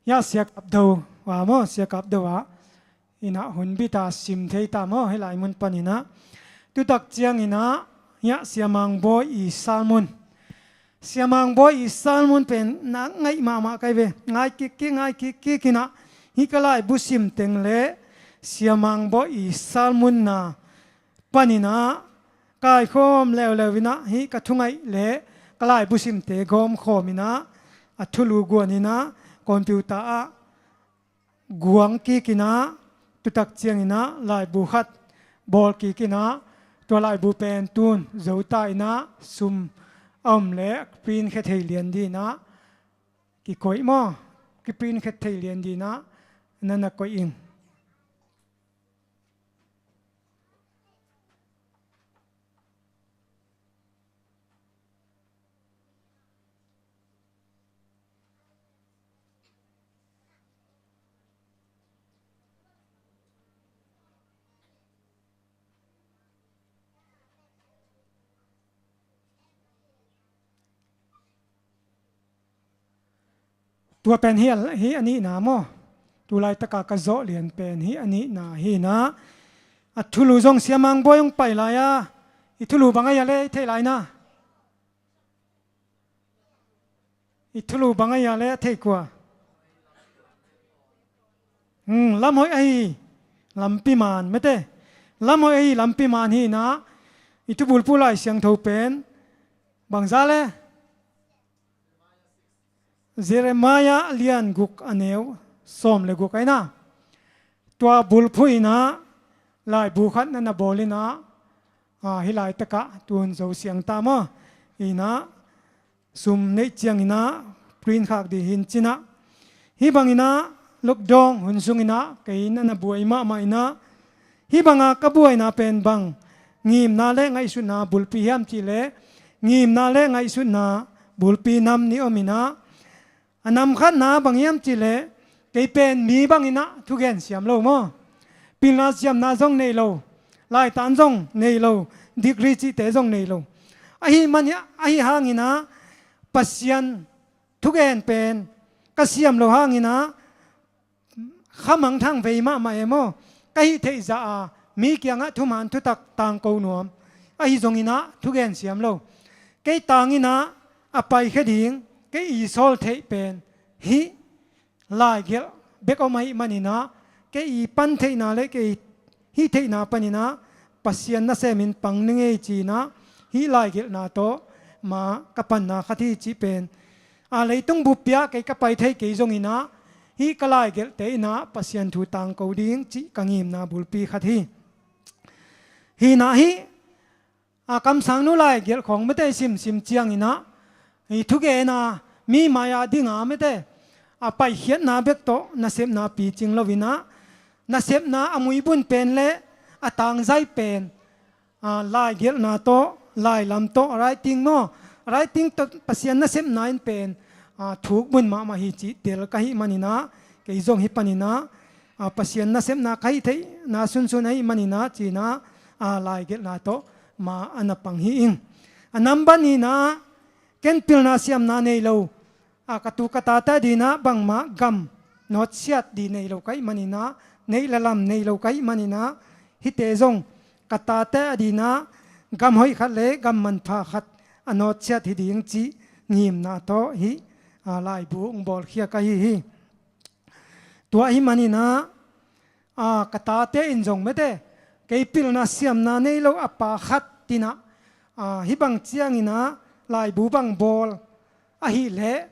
Hiah Sia Kap Do a maw, Sia Kap Do a inah hun bit a sim thei ta maw, hih lai mun pan inah. Tutak ciang inah hiah Sia Mang Bawi i sermon, Sia Mang Bawi i sermon pen na ngaih mahmah ka hi ve. Ngai kikkik, ngai kikkik inah hih ka laibu sim teng le Sia Mang Bawi i sermon na pan inah kaikhawm leuleu inah hih ka thungaih le ka laibu simte gawmkhawm inah a thulu guan inah computer ah guang kik inah, tutak ciang inah laibu khat bawl kik inah, tua laibu pen tun zo ta inah sum a om le print khia thei lian ding inah kikoih maw, kiprint khia thei lian ding inah na na koih in. Tua pen hih a, hih a nihna maw? Tulaitaka ka zawh lian pen hih a nihna hi inah, a thulu zong Sia Mang Bawi hong pai lai a, i thulu bang a hia le i theih lai na? I thulu bang a hia le a theih kua? Hmm, lamhoih ahi lampi man mate. Lamhoih ahi lampi man hi inah, i thubulphuh Lai Siangtho pen bangza le? Jeremiah lian guk a neu sawm le guk ahi na. Tua bulphuh inah laibu khat na na bawl inah, a, hih laitakah tun zo siang ta maw? Inah sum neih ciang inah print khak ding hi in ci inah. Hih bang inah lockdown hun sung inah kei na na buai mahmah inah, hih banga ka buaina pen bang ngimna le ngaihsutna bulpi hiam cih leh, ngimna le ngaihsutna bulpi nam nih om inah, a nam khatna bang hiam cih leh, kei pen mi bang inah thugen siam lo maw? Pilna siamna zong nei lo. laitan zong nei lo, degree cihte zong nei lo. Ahi mani, ahi hangin ah Pasian thugen pen ka siam lo hangin ah khamangthang vei mahmah e maw. Ka hih theih zah a mi kiangah thuman thutak tangko nuam. Ahi zongin ah thugen siam lo. Kei tangin ah a paikhia ding, kei i sawl theih pen hih laigelh bek om ahih manin ah, kei i pan theihna le kei hih theihna panin ah Pasian nasemin pang ning ei ci-in ah, hih laigelhna tawh ma ka panna khat hi cih pen, a, leitung buppi ah kei ka pai thei kei zongin ah, hih ka laigelhte in ah Pasian thu tangko ding cih ka ngimna bulpi khat hi. Hi in ah hih, a, kamsangnu laigelh khawng mite i simsim ciangin ah, i thugen a, mi mai-ah ding a mite, a, paikhiatna bek tawh nasepna picing loin ah, nasepna a muibun pen le a tangzai pen, a, laigelhna tawh, lailam tawh, writing maw, writing tawh Pasian nasepna in pen, a, thukbun mahmah hi cih tel ka hih manin ah, kei zong hih panin ah, a, Pasian nasepna ka hih theihna sunsun ahih manin ah ci-in ah, a, laigelhna tawh ma a na pang hi ing. A nambat nihna, ken pilna siamna nei lo, a, ka tu ka tate ading ah bangmah gam nawtsiat ding nei lo ka hih manin ah, neih le lam nei lo ka hih manin ah, hihte zong ka tate ading ah gam hoih khat le gam manpha khat a nawtsiat hi ding cih ngimna tawh hih, a, laibu hong bawlkhia ka hi hi. Tua ahih manin ah, a, ka tate in zong mite, kei pilna siamna nei lo a pa khat in ah, a, hih bang ciangin ah laibu bang bawl ahih leh,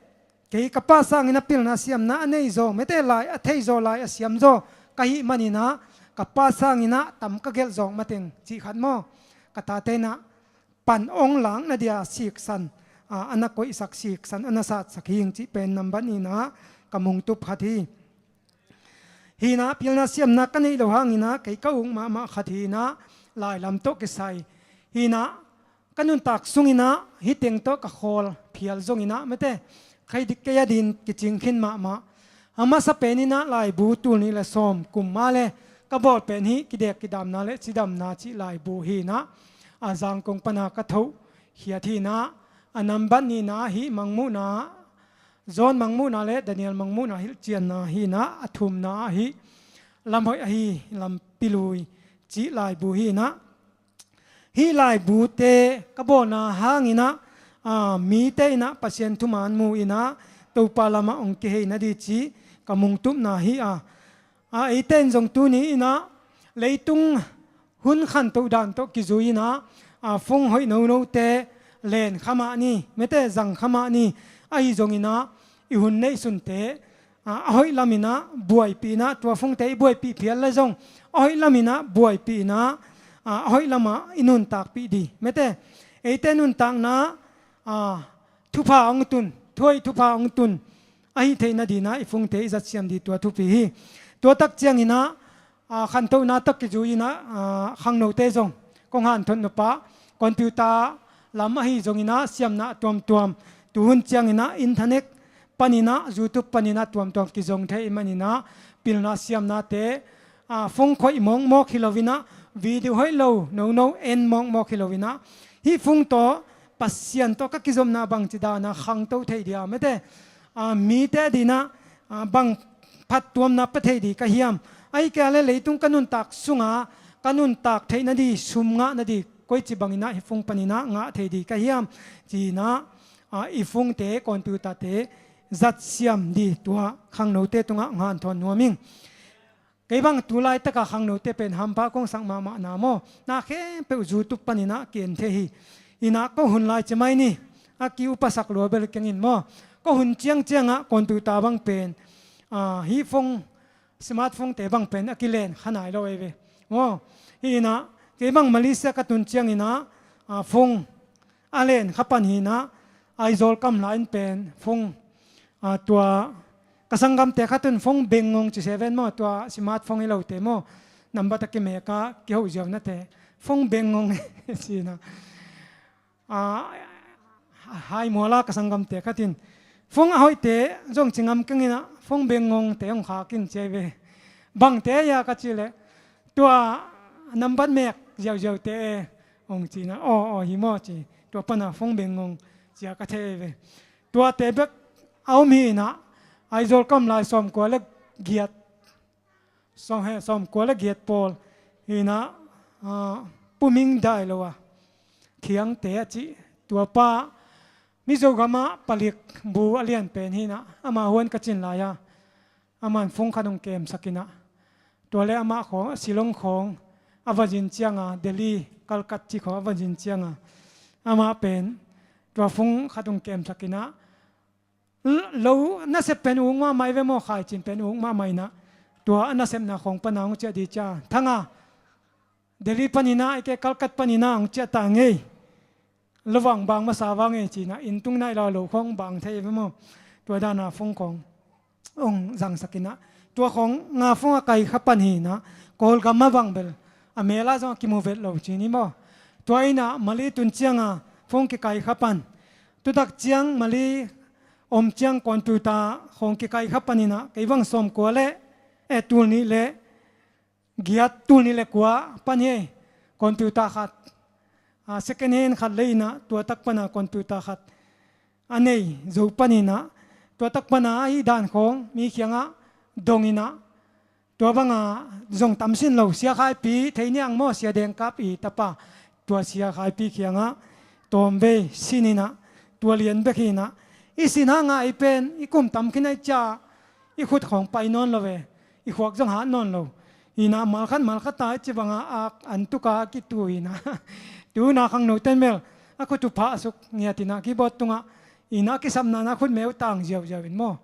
kei ka pa sangin ah pilna siamna a nei zaw mite, lai a thei zaw, lai a siam zaw ka hih manin ah, ka pa sangin ah tam ka gelh zawk mateng cih khat maw. Ka tate in ah pan hong lakna dia siksan, a, a na koihsak, siksan a na satsak hi ing cih pen nambat nihna ka mungtup khat hi. Hi in ah pilna siamna ka neih loh hangin ah kei ka uk mahmah khat hi in ah, lailam tawh kisai hi in ah, ka nuntak sungin ah hih teng tawh ka khawl phial zongin ah mite, kei ading kicing khin mahmah. A masa pen in ah laibu tul nih le sawm kum mah le ka bawl pen hih kidek kidamna le cidamna cih laibu hi in ah, a, Zangkong pan a ka thoh khiat hi in ah, a nambat nihna hih Mangmuhna, John Mangmuhna le Daniel Mangmuhna hilhcianna hi in ah, a thumna ah hih Lamhoih ahi Lampi Lui cih laibu hi in ah, hih laibute ka bawlna hangin ah, a, mite in ah Pasian thuman mu in ah Topa lamah hong kihei nading cih ka mungtupna hi a, a, eite in zong tuni in ah leitung hun khantoh dan tawh kizui in ah, a, phone hoih nonote len kha mah ni, mite zang kha mah ni, ahi zongin ah i hun neihsunte, a, a hoih lamin ah buaipih in ah, tua phonete i buaipih phial le zong a hoih lamin ah buaipih in ah, a, a hoih lamah i nuntakpih ding. Mite, eite nuntakna, a, thupha hong tun, thuhoih thupha hong tun, ahi theih nading ah i phonete i zatsiam ding tua thupi hi. Tua tak ciangin ah, a, khantohna tawh kizui in ah, a, khangnote zong kong hanthot nop ah, computer lam ahi zongin ah siamna a tuamtuam, tuhun ciangin ah internet panin ah, YouTube panin ah tuamtuam kizong thei ahih manin ah, pilna siamnate, a, phone khoih mawkmawk hi loin ah, video hoih lo nono en mawkmawk hi loin ah, hih phone tawh Pasian tawh ka kizopna bangci dan a khangto thei ding a, mite, a, mite ading ah, a, bang phattuamna pia thei ding ka hiam? Ahih kei leh leitung ka nuntak sungah ka nuntak theih nading, sum ngah nading koici bangin ah hih phone panin ah ngah thei ding ka hiam? Ci-in ah, a, i phonete, computerte zatsiam ding tua khangnote tungah hong hanthawn nuam ing. Kei bang tu laitak a khangnote pen hampha kong sak mahmah na maw, na khempeuh YouTube panin ah ki-en thei hi. In ah ko hun lai ci mai ni, a ki-upasak lua bel keng in maw. Ko hun ciangciang ah computer bang pen, a, hih phone, smartphonete bang pen a kilen kha nai lo ei ve maw. Hi in ah kei bang Malaysia ka tun ciangin ah, a, phone a len kha pan hi in ah, Aizawl kam lai in pen phone, a, tua ka sanggamte khat un phone bengngong ci seven maw, tua smartphone hi lote maw, nambat a kimek a kiho ziaunate, phone bengngong ci-in ah, a, hai mual a ka sanggamte khat in phone a hoihte zong ci ngam keng in ah, phone bengngongte hong khak in ci ei ve. Bangte hia ka cih leh, tua nambat mek ziauziau te e, hong ci-in ah, aw aw hi maw ci, tua pan a phone beng hong ci a ka thei ve. Tuate bek a om hi-in ah, Aizawl kam lai sawmkua le giat, sawm he sawmkua le giat pawl hi-in ah, ah, Pu Ming Dai Lo a, Thiangte a cih, tua pa Mizo gamah palik bu a lian pen hi-in ah, ama huan ka cin lai a, aman phone khat hong kemsak in ah, tua le amah khawng, Shillong khawng a va zin ciang a, Delhi, Calcutta ci khawng a va zin ciang a, amah pen tua phone khat hong kemsak in ah, lo nasep pen uk mahmah hi ve maw, khaicin pen uk mahmah in ah, tua a nasepna khawng pan a hong ciah ding ci a, Thang a, Delhi panin ah, ahih kei leh Calcutta panin ah hong ciah ta ngei. Lo vang bang masa vang e ci-in ah, inn tung nai lo, lo khawng bang thei ve maw. Tua dan a phone khawng hong zangsak in ah, tua khawng nga phone a kai kha pan hi-in ah, Kawlgam a bang bel a mel ah zong a kimu vet lo ci ni maw. Tua in ah Malay tun ciang a phone kikai kha pan, tu tak ciang Malay om ciang computer khawng kikai kha pan in ah, kei bang sawmkua le, eh, tul nih le giat, tul nih le kua pan hi, computer khat, ah, second hand khat lei in ah, tua tak pan a computer khat a nei zo pan in ah, tua tak pan a ahi dan khawng mi kiangah dong in ah, tua bang a zong tam sin lo, Sia Khaipi, thei niang maw, Sia Deng Kap i tapa, tua Sia Khaipi kiangah tawmvei sin in ah, tua lian bek hi-in ah, i sin hang a, i pen i kum tam khin a, i ciah, i khut khawng pai nawn lo ve, i khuak zong hat nawn lo. Hi-in ah mal khat mal khat a, i ci bang a ak an tuk a kitu hi-in ah, tu-in ah khangnote in bel a khut uh phah suk ngiat in ah, keyboard tungah, hi-in ah kisapna in ah khut meu tang ziauziau in maw,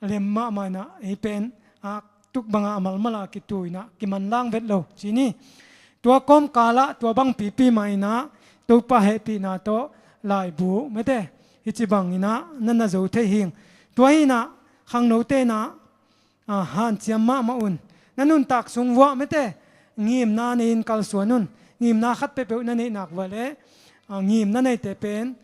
lem mahmah in ah, ei pen ak tuk bang a malmal a kitu in ah, kimanlang vet lo ci ni. Tua kawmkal ah tua bang pipi mah in ah, Topa hehpihna tawh laibu, mate, hih ci bang in ah na na zo thei hing. Tua hi-in ah khangnote in ah, ah, hanciam mahmah un. Na nuntak sung vuah, mate, ngimna nei-in kalsuan un. Ngimna khat peuhpeuh na neih nak vuah leh, ah, ngimna neite pen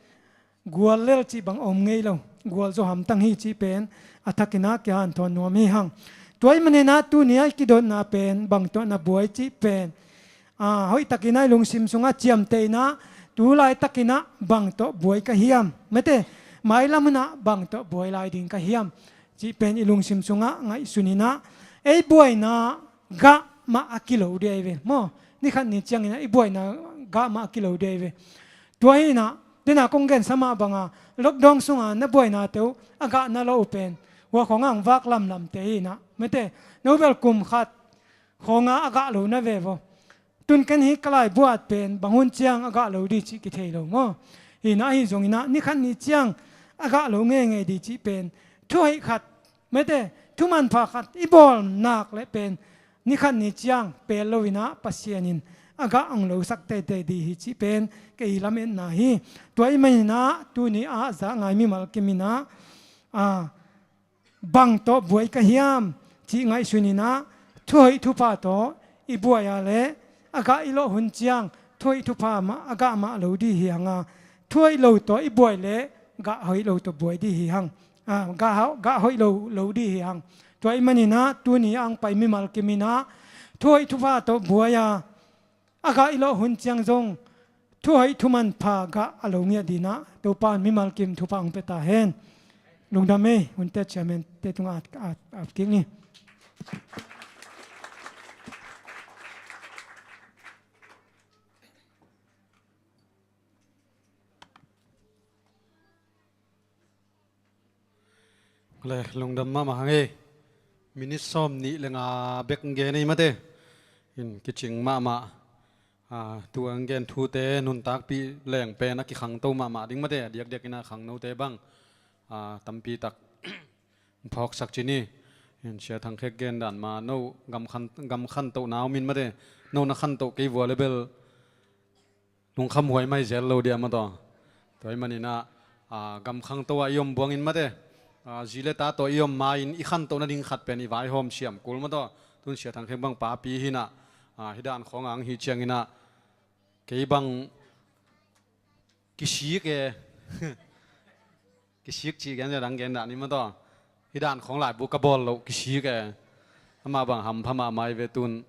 gual lel cih bang om ngei lo. Gualzo hamtang hi cih pen a thak in ah kihanthawn nuam hi hang. Tua ahih manin ah tuni a i kidotna pen bang tawh na buai cih pen, ah, hoihtak in ah i lungsim sungah ciamteh in ah, tu laitak in ah bang tawh buai ka hiam, mate, mailam hun ah bang tawh buai lai ding ka hiam cih pen i lungsim sungah ngaihsun in ah, ei buaina gah mah a kilo ding ahi ve maw. Ni khat ni ciangin ah i buaina gah mah a kilo ding ahi ve. Tua hi-in ah, den a kong gensa mah bang a, lockdown sung a na buainate uh a gah na lo uh pen, hua khawng a hong vak lamlamte hi-in ah, mate, no bel kum khat khawng a a gah lo na ve vaw. Tun ken hih ka laibu at pen bang hun ciang a gah lo ding cih kithei lo maw. Hi-in ah, ahi zongin ah ni khat ni ciang a gah lo ngeingei ding cih pen, thuhoih khat, mate, thumanpha khat i bawl nak leh pen ni khat ni ciang pel lo-in ah Pasian in a gah hong losak teitei ding hi cih pen kei lametna hi. Tua ahih manin ah tuni a zak ngai mimal kim in ah, ah, bang tawh buai ka hiam cih ngaihsun in ah, thuhoih thupha tawh i buai a leh a gah i lawh hun ciang thuhoih thupha mah a gah mah lo ding hi hang a, thuhoih lo tawh i buai leh gah hoih lo tawh buai ding hi hang. Ah, gah, gah hoih lo, lo ding hi hang. Tua ahih manin ah tuni a hong pai mimal kim in ah thuhoih thupha tawh buai a, a gah i lawh hun ciang zong thuhoih thumanpha gah a lo ngiat ding in ah Topa in mimal kim thupha hong pia ta hen. Lungdam ei. Hunte chairman te tungah at, at, at kik ni. Le, lungdam mahmah hang ei. Minute sawm nih le nga bek gen ei mate. In kicing mahmah. Ah, tu a gen thute nuntakpih leng pen a kikhangto mahmah ding mate. A diakdiak in ah khangnote bang, ah, tampi tak phawksak ci ni. In Sia Thang Khek gen dan mah, no gam khan, gam khantohna om in mate. No na khantoh kei vua leh bel lungkham huai mai zel lo dia mah tawh. Tua ahih manin ah, ah, gam khangto ah i om buang in mate. Ah, zi le ta tawh i om ma-in i khantoh nading khat pen i vaihawm siam kul mah tawh. Tun Sia Thang Khek bang papi hi-in ah, ah, hih dan khawng a hong hih ciangin ah, kei bang kisik e. Kisik cih gen zia dang gen dah ni mah tawh. Hih dan khawng laibu ka bawl loh kisik e. Amah bang hampha mahmah hi ve, tun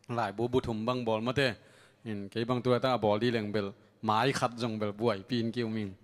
laibu bu thum bang bawl mate. In kei bang tu laitak a bawl dih leng bel mai khat zong bel buaipih in ki-um ing.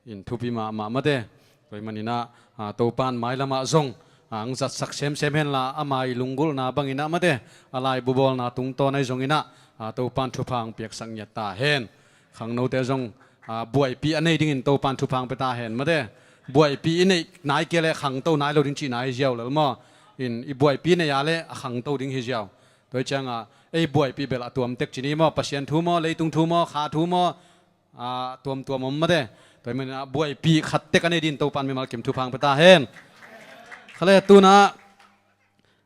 In thupi mahmah mate. Tua ahih manin ah, a, Topa'n mailam ah zong, a, hong zatsak semsem henla, ama lunggulhna bangin ah mate, a laibu bawlna tungtawn ahi zongin ah, a, Topa'n thupha hong piaksak ngiat ta hen. Khangnote zong, a, buaipih a nei dingin Topa'n thupha hong pia ta hen mate. Buaipih i neih nai kei leh khangto nai lo ding cihna hi ziau lel maw. In i buaipih nei a leh a khangto ding hi ziau. Tua hi ciangah ei buaipih bel a tuam tek ci ni maw, Pasian thu maw, leitung thu maw, kha thu maw, a, tuamtuam om mate. Tua ahih manin ah buaipih khat tek a nei dingin Topa'n mimal kim thupha hong pia ta hen. Kha le, tu-in ah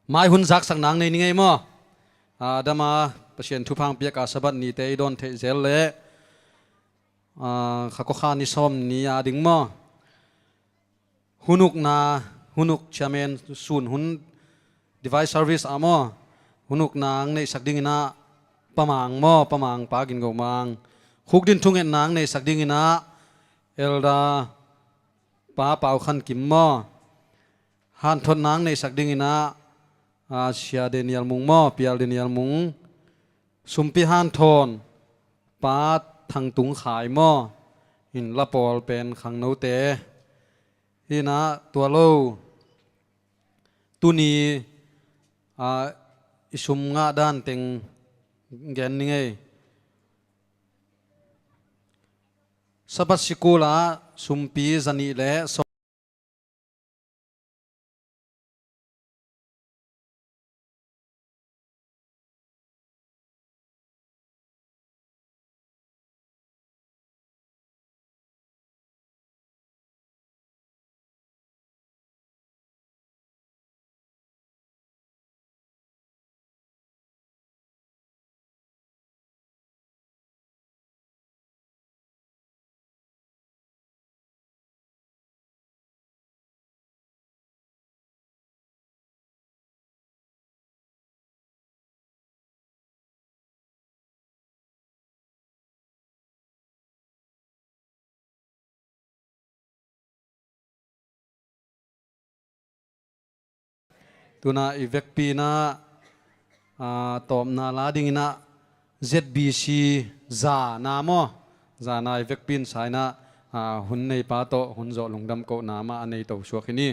mai hun zaksak nang nei ni ngei maw. A, dam a Pasian thupha hong piak a Sabbath nite i dawn theih zel leh, a, kha kua kha ni sawm ni a ding maw. Hun ukna, hun uk chairman sun hun divine service ah maw, hun ukna hong neihsak dingin ah Pa Mang maw, Pa Mang Pa Gin Go Mang. Khukdin thungetna hong neihsak dingin ah Elder Pa Pau Khan Kim maw. Hanthotna hong neihsak dingin ah, a, Sia Daniel Mung maw, Pial Daniel Mung. Sumpi hanthawn Pa Thang Tung Khai maw. In la pawl pen khangnote. Hi-in ah tua lo, tuni, a, i sum ngah dan teng gen ni ngei. Sabbath sikul ah sumpi zanih le sawm Tu-in ah i vekpi-in ah, a, tawpna la dingin ah Z B C zana maw, zana i vekpi-in sa-in ah, a, hun neipa tawh hun zawh lungdam kohna mah a nei to suak hi ni.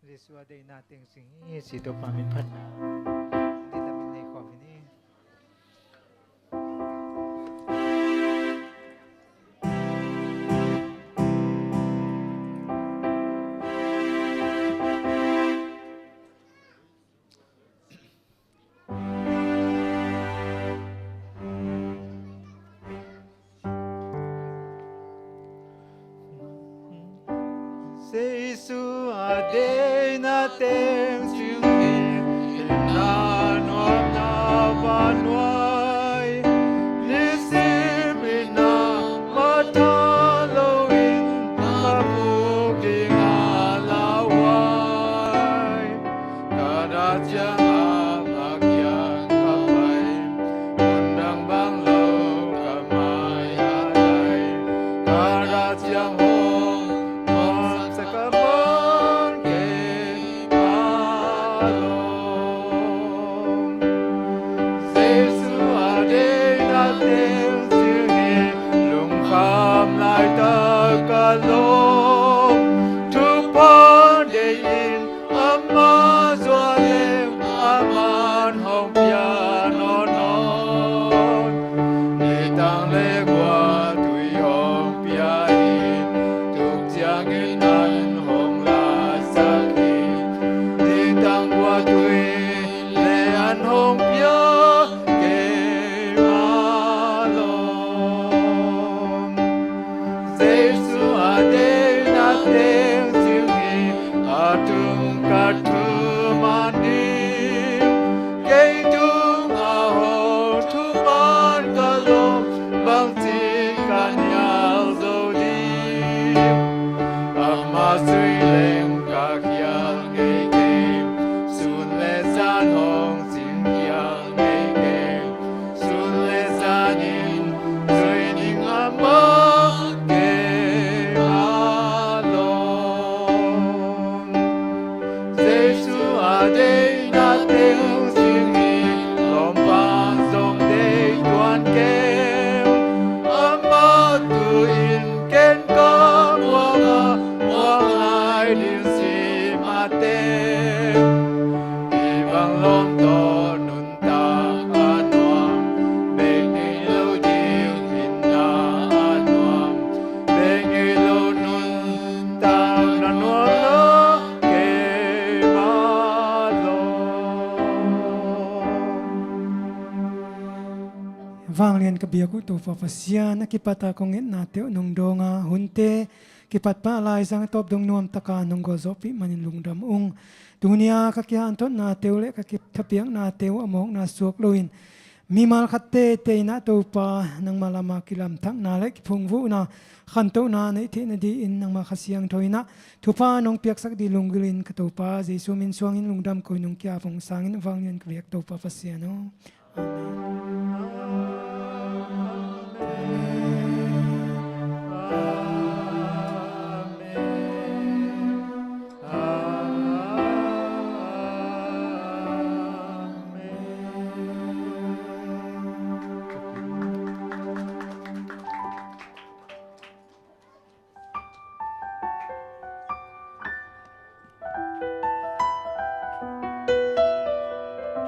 Jesu a deihna teng cing hi, ci Topa min phatna. Dih lamin nei khawm hi ni. Jesu a deihna teng cing hi, i na nuamna va nuai. Nisim i na matha loin ka puk ding a lauhuai. Ka dah ciang a Pakiang ka pai, hun dang bang lo ka mai a tai. Ka dah ciang hong nuamsa ka man kei ka lawm. Jesu a deihna teng cing hi, lungkham laitak ka lawm. Thupha deihin ama zuan leng aman hong pia nawn nawn. Nitang le guahtui hong pia hi, tuk ciangin an hong lasak hi. Nitang guahtui le an hong pia keima lawm. Jesu a deihna teng cing hi, a tung ka thum a nim. Kei tu Vanglian ka biak uh Topa Pasian, a kipata kong etnate uh nong dawnga hunte kipat pan a laizang a tawp dong nuamtaka nong gualzawhpih manin lungdam ung. Tunia ka kihantotnate uh le ka kithapiaknate uh a mawkna suak loin mimal khat teitei inah Topa nangma lama kilamthakna le kiphungvuhna khantohna neih theih nadingin nangma Kha Siangtho inah thupha nong piaksak dih lunggulhin ka Topa Jesu min suangin lungdam koi nong kiap ung. Sangin vanglian ka biak Topa Pasian aw. Amen.